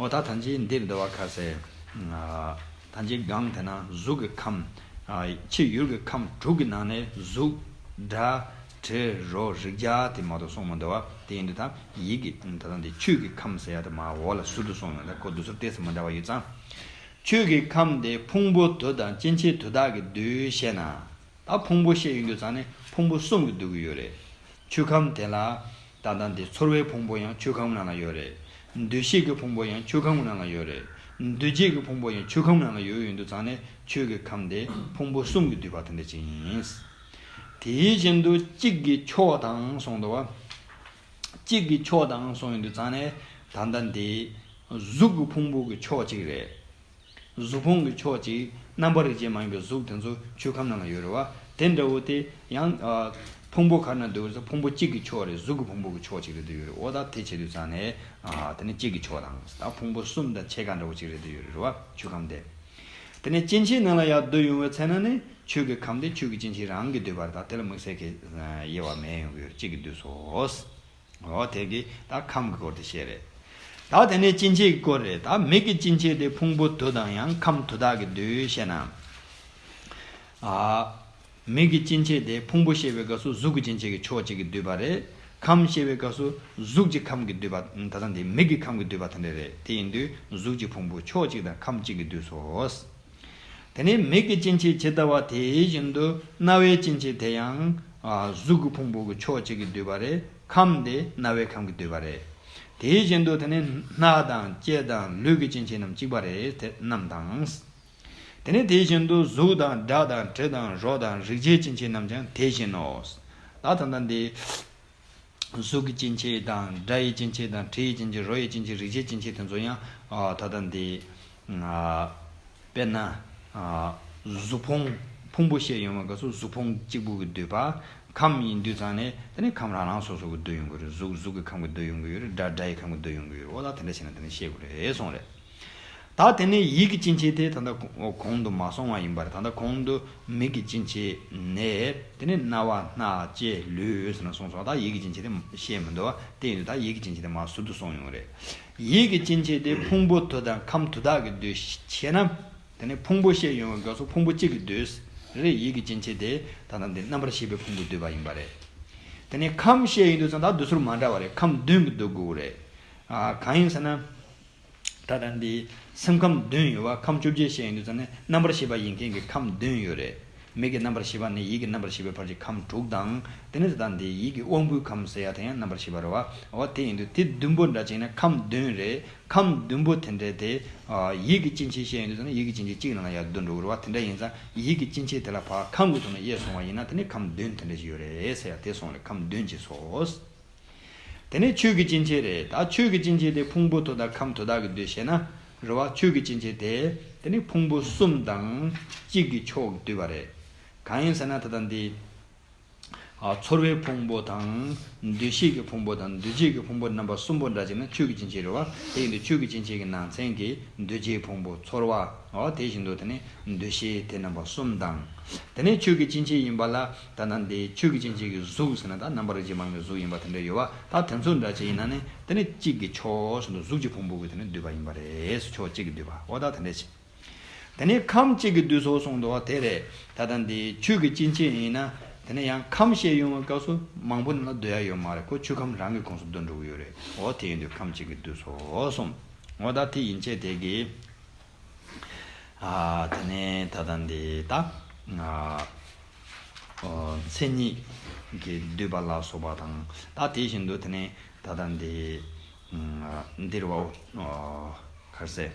འོ་ད་ཐམས་ཅད་འདིར་འདུ་བ་ཁ་ཟེར། ཨ། ཐམས་ཅད་གང་དེ་ན་གཟུགས་ཀྱི་ཁམས། ཨ། ཕྱི་ཡུལ་གྱི་ཁམས་དྲུག་གི་ནང་ནས་གཟུགས། སྒྲ། དྲི། རོ། རེག་བྱ་དེ་མ་གཏོགས་གསུངས་མི་འདུག་བ། དེ་ཡིན་དུས་ད་ཡིད་ཀྱི་ད་ལྟ་འདི་ཆོས་ཀྱི་ཁམས་ཟེར་ཡ་དེ་མ་འོག་ལ་ཟུར་དུ་སོང་ཡོད་ན་ཁོ་དུ་ཟུར་ཏོག་ཙམ་མི་འདྲ་བ་ཡོད་ཙང་། ཆོས་ཀྱི་ཁམས་དེ་ཕུང་པོ་དུ་དང་སྐྱེ་མཆེད་དུ་དག་གིས་བསྡུས་ཞེ་ན། ད་ཕུང་པོ་བཤད་ཡོང་དུས་ཙང་ནས་ཕུང་པོ་གསུམ་གྱིས་བསྡུ་གི་ཡོད་རེད། ཆོས་ཁམས་དེ་ལ་ད་ལྟ་འདི་ཚོར་བའི་ཕུང་པོ་ཡང་ཆོས་ཁམས་ནང་ལ་ཡོད་རེད། འདུ་ཤེས་ཀྱི་ཕུང་པོ་ཡང་ཆོས་ཁམས་ནང་ལ་ཡོད་རེད། འདུ་བྱེད་ཀྱི་ཕུང་པོ་ཡང་ཆོས་ཁམས་ནང་ལ་ཡོད་ཡོང་དུས་ཙང་ནས་ཆོས་ཀྱི་ཁམས་དེ་ཕུང་པོ་གསུམ་གྱིས་བསྡུས་པ་དེ་འདྲ་ཅིག་ཡིན། དེ་བཞིན་དུ་གཅིག་གི་ཕྱོགས་དང་གསུངས་འདུག་བ། གཅིག་གི་ཕྱོགས་དང་གསུངས་ཡོང་དུས་ཙང་ནས་ད་ལྟ་འདི་གཟུགས་ཀྱི་ཕུང་པོ་གི་ཕྱོགས་གཅིག་རེད། གཟུགས་ཕུང་གི་ཕྱོགས་གཅིག། རྣམ་པར་རིག་བྱེད་མ་ཡིན་པའི་གཟུགས་དེ་ཚོ་ཆོས་ཁམས་ནང་ལ་ཡོད་རེད་བ། དེ་འདྲ་བོ་དེ་ཡང་ཨ། ཕུང་པོ་ག་རེ་ན་འདུ་བ་ཟེར་ཕུང་པོ་གཅིག་གི་ཕྱོགས་རེད། གཟུགས་ཀྱི་ཕུང་པོ་གི་ཕྱོགས་གཅིག་རེད་འདུ་ཡོད་རེད། འོ་ད་དེ་བྱེད་དུས་ཙང་ནས་ཨ། དེ་ནི་གཅིག་གི་ཕྱོགས་དང་ད་ཕུང་པོ་གསུམ་དང་ཕྱེད་ཀ་འདྲ་བོ་གཅིག་རེད་འདུ་ཡོད་རེད་བ་ཆོས་ཁམས་དེ། དེ་ནས་སྐྱེ་མཆེད་ནང་ལ་ཡར་བསྡུ་ཡོང་བའི་ཚེ་ན་ནི་ཆོས་ཀྱི་ཁམས་དེ་ཆོས་ཀྱི་སྐྱེ་མཆེད་རང་གིས་བསྡུས་པ་རེད། ད་དེ་ལ་དམིགས་བསལ་གྱི་དབྱེ་བ་མེད་ཡོང་གི་ཡོད་རེད། གཅིག་གིས་བསྡུས་སོ། འོ་དེ་གི་ད་ཁམས་ཀྱི་སྐོར་དེ་བཤད་རེད། ད་དེ་ནས་སྐྱེ་མཆེད་ཀྱི་སྐོར་རེད། ད་མིག་གི་སྐྱེ་མཆེད་དེ་ཕུང་པོ་དུ་དང་ཡང་ཁམས་དུ་དག་གིས་བསྡུས་ཞེ་ན། ཨ། མིག་གི་སྐྱེ་མཆེད་དེ་ཕུང་པོ་བཤད་པའི་སྐབས་སུ་གཟུགས་ཀྱི་སྐྱེ་མཆེད་ཀྱི་ཕྱོགས་གཅིག་གིས་བསྡུས་པ་རེད། ཁམས་བཤད་པའི་སྐབས་སུ་གཟུགས་ཀྱི་ཁམས་ཀྱིས་བསྡུས་པ་ད་ལྟ་འདི་མིག་གི་ཁམས་ཀྱིས་བསྡུས་པ་དེ་འདྲ་རེད། དེ་ཡིན་དུས་གཟུགས་ཀྱི་ཕུང་པོ་ཕྱོགས་གཅིག་དང་ཁམས་གཅིག་གིས་བསྡུས་སོ། དེ་ནས་མིག་གི་སྐྱེ་མཆེད་ཇི་ལྟ་བ་དེ་བཞིན་དུ་རྣ་བའི་སྐྱེ་མཆེད་དེ་ཡང་ཨ། གཟུགས་ཀྱི་ཕུང་པོ་གི་ཕྱོགས་གཅིག་གིས་བསྡུས་པ་རེད། ཁམས་དེ་རྣ་བའི་ཁམས་ཀྱིས་བསྡུས་པ་རེད། དེ་བཞིན་དུ་དེ་ནས་སྣ་དང་ལྕེ་དང་ལུས་ཀྱི་སྐྱེ་མཆེད་རྣམས་གཅིག་པ་རེད། དེ་རྣམས་དང་། དེ་ནས་དེ་བཞིན་དུ་གཟུགས་དང་སྒྲ་དང་དྲི་དང་རོ་དང་རེག་བྱའི་སྐྱེ་མཆེད་རྣམས་ཀྱང་དེ་བཞིན་ནོ། ད་ད་ལྟ་འདི། གཟུགས་ཀྱི་སྐྱེ་མཆེད་དང་སྒྲ་ཡི་སྐྱེ་མཆེད་དང་དྲི་ཡི་སྐྱེ་མཆེད་རོ་ཡི་སྐྱེ་མཆེད་རེག་བྱའི་སྐྱེ་མཆེད་དེ་ཚོ་ཡང་ཨ། ད་ལྟ་འདི། ཨ། དཔེར་ན། ཨ། གཟུགས་ཕུང་ཕུང་པོ་བཤད་ཡོང་བའི་སྐབས་སུ་གཟུགས་ཕུང་གཅིག་པུ་གིས་བསྡུས་པ། ཁམས་ཡིན་དུས་ཙང་ནས་དེ་ནས་ཁམས་རང་རང་སོ་སོ་གིས་བསྡུ་ཡོང་གི་རེད། གཟུགས་གཟུགས་ཀྱི་ཁམས་ཀྱིས་བསྡུ་ཡོང་གི་ཡོད་རེད། སྒྲ་སྒྲ་ཡི་ཁམས་ཀྱིས་བསྡུ་ཡོང་གི་ཡོད་རེད། འོ་ད་དེ་འདྲ་བྱས་ན་དེ་ནས་ཤེས་དགོས་རེད་གསུངས་རེད། ད་དེ་ནས་ཡིད་ཀྱི་སྐྱེ་མཆེད་དེ་ད་ལྟ་གོང་དུ་མ་སོང་བ་ཡིན་པ་རེད། ད་ལྟ་གོང་དུ་མིག་གི་སྐྱེ་མཆེད་ནས་དེ་ནས་རྣ་བ་སྣ་ལྕེ་ལུས་ཟེར་ནས་གསུངས་སོང་། ད་ཡིད་ཀྱི་སྐྱེ་མཆེད་དེ་བཤད་མི་འདུག་བ། དེ་ཡིན་དུས་ད་ཡིད་ཀྱི་སྐྱེ་མཆེད་དེ་མར་ཟུར་དུ་སོང་ཡོང་གི་རེད། ཡིད་ཀྱི་སྐྱེ་མཆེད་དེ་ཕུང་པོ་དུ་དང་ཁམས་དུ་དག་གིས་བསྡུས་ཞེ་ན། དེ་ནས་ཕུང་པོ་བཤད་ཡོང་བའི་སྐབས་སུ་ཕུང་པོ་གཅིག་གིས་བསྡུས་རེད། ཡིད་ཀྱི་སྐྱེ་མཆེད་དེ་ད་ལྟ་འདི་རྣམ་པར་ཤེས་པའི་ཕུང་པོས་བསྡུས་པ་ཡིན་པ་རེད། དེ་ནས་ཁམས་བཤད་ཡོང་དུས་ཙང་ད་བསྡུ་ཟུར་མ་འདྲ་བ་རེད། ཁམས་བདུན་གྱིས་བསྡུ་དགོས་རེད། ཨ། གང་ཡིན་ཟེར་ན། ད་ལྟ་འདི་སེམས་ཁམས་བདུན་ཡོད་པ། ཁམས་བཅོ་བརྒྱད་བཤད་ཡོང་དུས་ཙང་ནས་རྣམ་པར་ཤེས་པ་ཡིན་མཁན་གྱི་ཁམས་བདུན་ཡོད་རེད། མིག་གི་རྣམ་པར་ཤེས་པ་ནས་ཡིད་ཀྱི་རྣམ་པར་ཤེས་པའི་བར་གྱི་ཁམས་དྲུག་དང་། དེ་ནས་ད་ལྟ་འདི་ཡིད་ཀྱི་དབང་པོའི་ཁམས་ཟེར་ཡ་དེ་ཡང་རྣམ་པར་ཤེས་པ་རེད་བ། འོ་དེ་ཡིན་དུས་དེ་བདུན་པོ་འདྲ་བྱས་ན་ཁམས་བདུན་རེད། ཁམས་བདུན་པོ་དེ་འདྲ་དེ། ཨ། ཡིད་ཀྱི་སྐྱེ་མཆེད་བཤད་ཡོང་དུས་ཙང་ནས་ཡིད་ཀྱི་སྐྱེ་མཆེད་གཅིག་ནང་ལ་ཡར་བསྡུ་འགྲོ་གི་རེད་བ། དེ་འདྲ་ཡིན་ཙང་ཡིད་ཀྱི་སྐྱེ་མཆེད་དེ་ལ་ཕར་ཁམས་ཀྱི་ཐོག་ནས་དབྱེ་སོང་བ་ཡིན་ན་དེ་ནས་ཁམས་བདུན་དེ་འདྲ་ཞིག་ཡོད་རེད་ཟེར་ཡ་དེ་སོང་རེད། ཁམས་བདུན་ཅིག་སོ། དེ་ནས་ཆོས་ཀྱི་སྐྱེ་མཆེད་རེད། ད་ཆོས་ཀྱི་སྐྱེ་མཆེད་དེ་ཕུང་པོ་དུ་དང་ཁམས་དུ་དག་གིས་བསྡུས་ཞེ་ན། རེད་བ། ཆོས་ཀྱི་སྐྱེ་མཆེད་དེ་དེ་ནི་ཕུང་པོ་གསུམ་དང་གཅིག་གི་ཕྱོགས་བསྡུས་པ་རེད། གང་ཡིན་ཟེར་ན་ད་ལྟ་འདི། ཨ། ཚོར་བའི་ཕུང་པོ་དང་། འདུ་ཤེས་ཀྱི་ཕུང་པོ་དང་འདུ་བྱེད་ཀྱི་ཕུང་པོ་རྣམ་པ་གསུམ་པོ་འདྲ་བྱས་ན་ཆོས་ཀྱི་སྐྱེ་མཆེད་རེད་བ། དེ་ཡིན་དུས་ཆོས་ཀྱི་སྐྱེ་མཆེད་ཀྱི་ནང་ཚན་གྱི་འདུ་བྱེད་ཕུང་པོ་ཚོར་བ། འོ་དེ་བཞིན་དུ་དེ་ནི་འདུ་ཤེས་དེ་རྣམ་པ་གསུམ་དང་། དེ་ནས་ཆོས་ཀྱི་སྐྱེ་མཆེད་ཡིན་པ་ལ་ད་ལྟ་འདི་ཆོས་ཀྱི་སྐྱེ་མཆེད་ཀྱི་གཟུགས་ཟེར་ན་ད་རྣམ་པར་རིག་བྱེད་མ་ཡིན་པའི་གཟུགས་ཡིན་པ་དེ་འདྲ་ཡོད་བ། ད་དེ་ཚོ་འདྲ་ཅིག་ཡིན་ན་ནི་དེ་ནི་གཅིག་གི་ཕྱོགས་ཟེར་དུས་གཟུགས་ཀྱི་ཕུང་པོ་གི་དེ་ནི་བསྡུས་པ་ཡིན་པ་རེད། ཕྱོགས་གཅིག་གི་བསྡུས་པ། འོ་ད་དེ་འདྲ་ཅིག་དེ་ནས་ཁམས་གཅིག་གི་བསྡུས་སོ་གསུངས་འདུག་བ། དེ་རེད། ད་ལྟ་འདི་ཆོས་ཀྱི་སྐྱེ་མཆེད་ཡིན་ན་དེ་ནས་ཡང་ཁམས་བཤད་ཡོང་བའི་སྐབས་སུ་མང་པོ་ནང་ལ་བསྡུ་ཡ་ཡོད་མ་རེད། ཁོ་ཆོས་ཁམས་རང་གི་ཁོངས་སུ་བསྡུ་འགྲོ་གི་ཡོད་རེད། འོ་དེ་ཡིན་དུས་ཁམས་གཅིག་གི་བསྡུས་སོ་གསུངས། འོ་ད་དེ་ཡིན་ཆེད་དེ་གི། ཨ། དེ་ནས་ད་ལྟ་འདི་ད། ཨ། ཨོ། མཚན་ཉིད་ཀྱིས་བསྡུས་པ་ལ་སོགས་པ་དང་། ད་དེ་བཞིན་དུ་དེ་ནས་ད་ལྟ་འདི། ཨ། འདིར་བ། ཨོ། ག་རེ་ཟེར།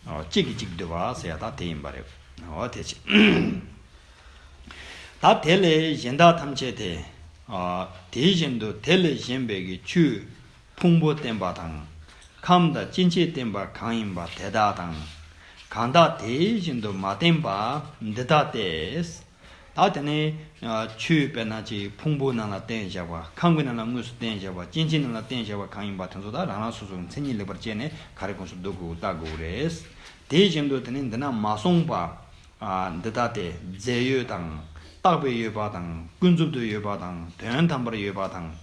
ཨོ། གཅིག་གིས་གཅིག་བསྡུ་བ་ཟེར་ཡ་ད་དེ་ཡིན་པ་རེད། ཨོ་དེ་ཅི། ད་དེ་ལས་གཞན་དག་ཐམས་ཅད་དེ། ཨ། དེ་བཞིན་དུ་དེ་ལས་གཞན་པའི་གི་ཆོས། ཕུང་པོ་བསྟན་པ་དང་། ཁམས་དང་སྐྱེ་མཆེད་བསྟན་པ་གང་ཡིན་པ་དེ་དག་དང་། གང་དག་དེ་བཞིན་དུ་མ་བསྟན་པ་འདི་ལྟ་སྟེ། ད་དེ་ནས་ཆོས་དཔེར་ན་ཅིག་ཕུང་པོའི་ནང་ལ་བརྟེན་བཞག་པ། ཁམས་ཀྱི་ནང་ལ་དངོས་སུ་བརྟེན་བཞག་པ། སྐྱེ་མཆེད་ནང་ལ་བརྟེན་བཞག་པ་གང་ཡིན་པ་དེ་ཚོ་ད་རང་རང་སོ་སོའི་མཚན་ཉིད་ལེགས་པར་དཔྱད་ནས་ག་རེ་གོང་སུ་འདུག་དགོས་ལྟ་དགོས་རེད། དེ་བཞིན་དུ་དེ་ནས་འདི་ན་མ་གསུངས་པ། འདི་ལྟ་སྟེ། རྫས་ཡོད་དང་། བཏགས་པའི་ཡོད་པ་དང་། ཀུན་རྫོབ་ཏུ་ཡོད་པ་དང་། དོན་དམ་པར་ཡོད་པ་དང་།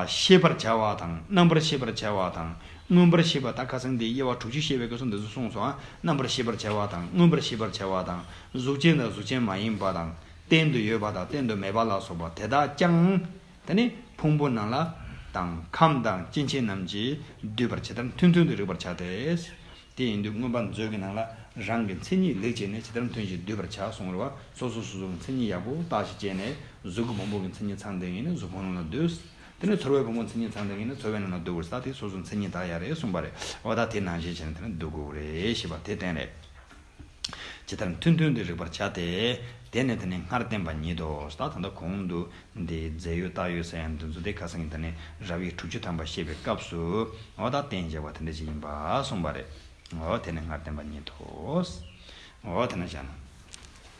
ཤེས་པར་བྱ་བ་དང་། རྣམ་པར་ཤེས་པར་བྱ་བ་དང་། མངོན་པར་ཤེས་པ། ད་ཁ་སང་འདི་དབྱེ་བ་དྲུག་ཅུ་བཤད་པའི་སྐབས་སུ་འདི་ཚོ་གསུངས་སོང་ཨ། རྣམ་པར་ཤེས་པར་བྱ་བ་དང་། མངོན་པར་ཤེས་པར་བྱ་བ་དང་། གཟུགས་ཅན་དང་གཟུགས་ཅན་མ་ཡིན་པ་དང་། གཏན་དུ་ཡོད་པ་དང་གཏན་དུ་མེད་པ་ལ་སོགས་པ་དེ་དག་ཀྱང་། དེ་ནི་ཕུང་པོ་རྣམས་ལ་དང་ཁམས་དང་སྐྱེ་མཆེད་རྣམས་ཀྱིས་བསྡུས་པར་ཇི་ལྟར་མཐུན་མཐུན་དུ་རིག་པར་བྱ་སྟེ། དེ་ཡིན་དུས་མངོན་པ་མཛོད་ཀྱི་ནང་ལ་རང་གི་མཚན་ཉིད་ལེགས་བྱས་ནས་ཇི་ལྟར་མཐུན་ཞིང་བསྡུས་པར་བྱ་གསུངས་རེད་བ། སོ་སོ་སོ་སོའི་མཚན་ཉིད་ཡག་པོ་བརྟག་ཞིབ་བྱས་ནས། གཟུགས་ཀྱི་ཕུང་པོ་གི་མཚན་ཉིད་ཚང་བསྡད་ཡིན་ན་གཟུགས་ཕུང་རྣམས་ལ་བསྡུས། དེ་ནས་ཚོར་བའི་ཕུང་པོའི་མཚན་ཉིད་ཚང་བསྡད་ཡིན་ན་ཚོར་བའི་རྣམས་ལ་བསྡུ་དགོས་ས། དེ་སོ་སོའི་མཚན་ཉིད་དག་ཡ་རེད་གསུངས་པ་རེད། འོ་ད་དེ་ནང་བཞིན་བྱས་ནས་དེ་ནས་བསྡུ་དགོས་རེད་ཞེས་པ་དེ་བསྟན་རེད། ཇི་ལྟར་མཐུན་མཐུན་དུ་རིག་པར་བྱ་སྟེ། དེ་ནས་དེ་ནས་སྔར་བསྟན་པ་ཉིད་དོ། ད་ད་ལྟ་གོང་དུ་འདི་རྫས་ཡོད་བཏགས་ཡོད་ཟེར་ཡང་འདི་ཚོ་དེ་ཁ་སང་གི་དེ་ནས་རབ་དབྱེ་དྲུག་ཅུ་ཐམ་པ་བཤད་པའི་སྐབས་སུ་འོ་ད་བསྟན་བཞག་པ་དེ་འདྲ་ཞིག་ཡིན་པ་གསུངས་པ་རེད། འོ་དེ་ནས་སྔར་བསྟན་པ་ཉིད་དོ། འོ་དེ་ནས་བཞག་ན།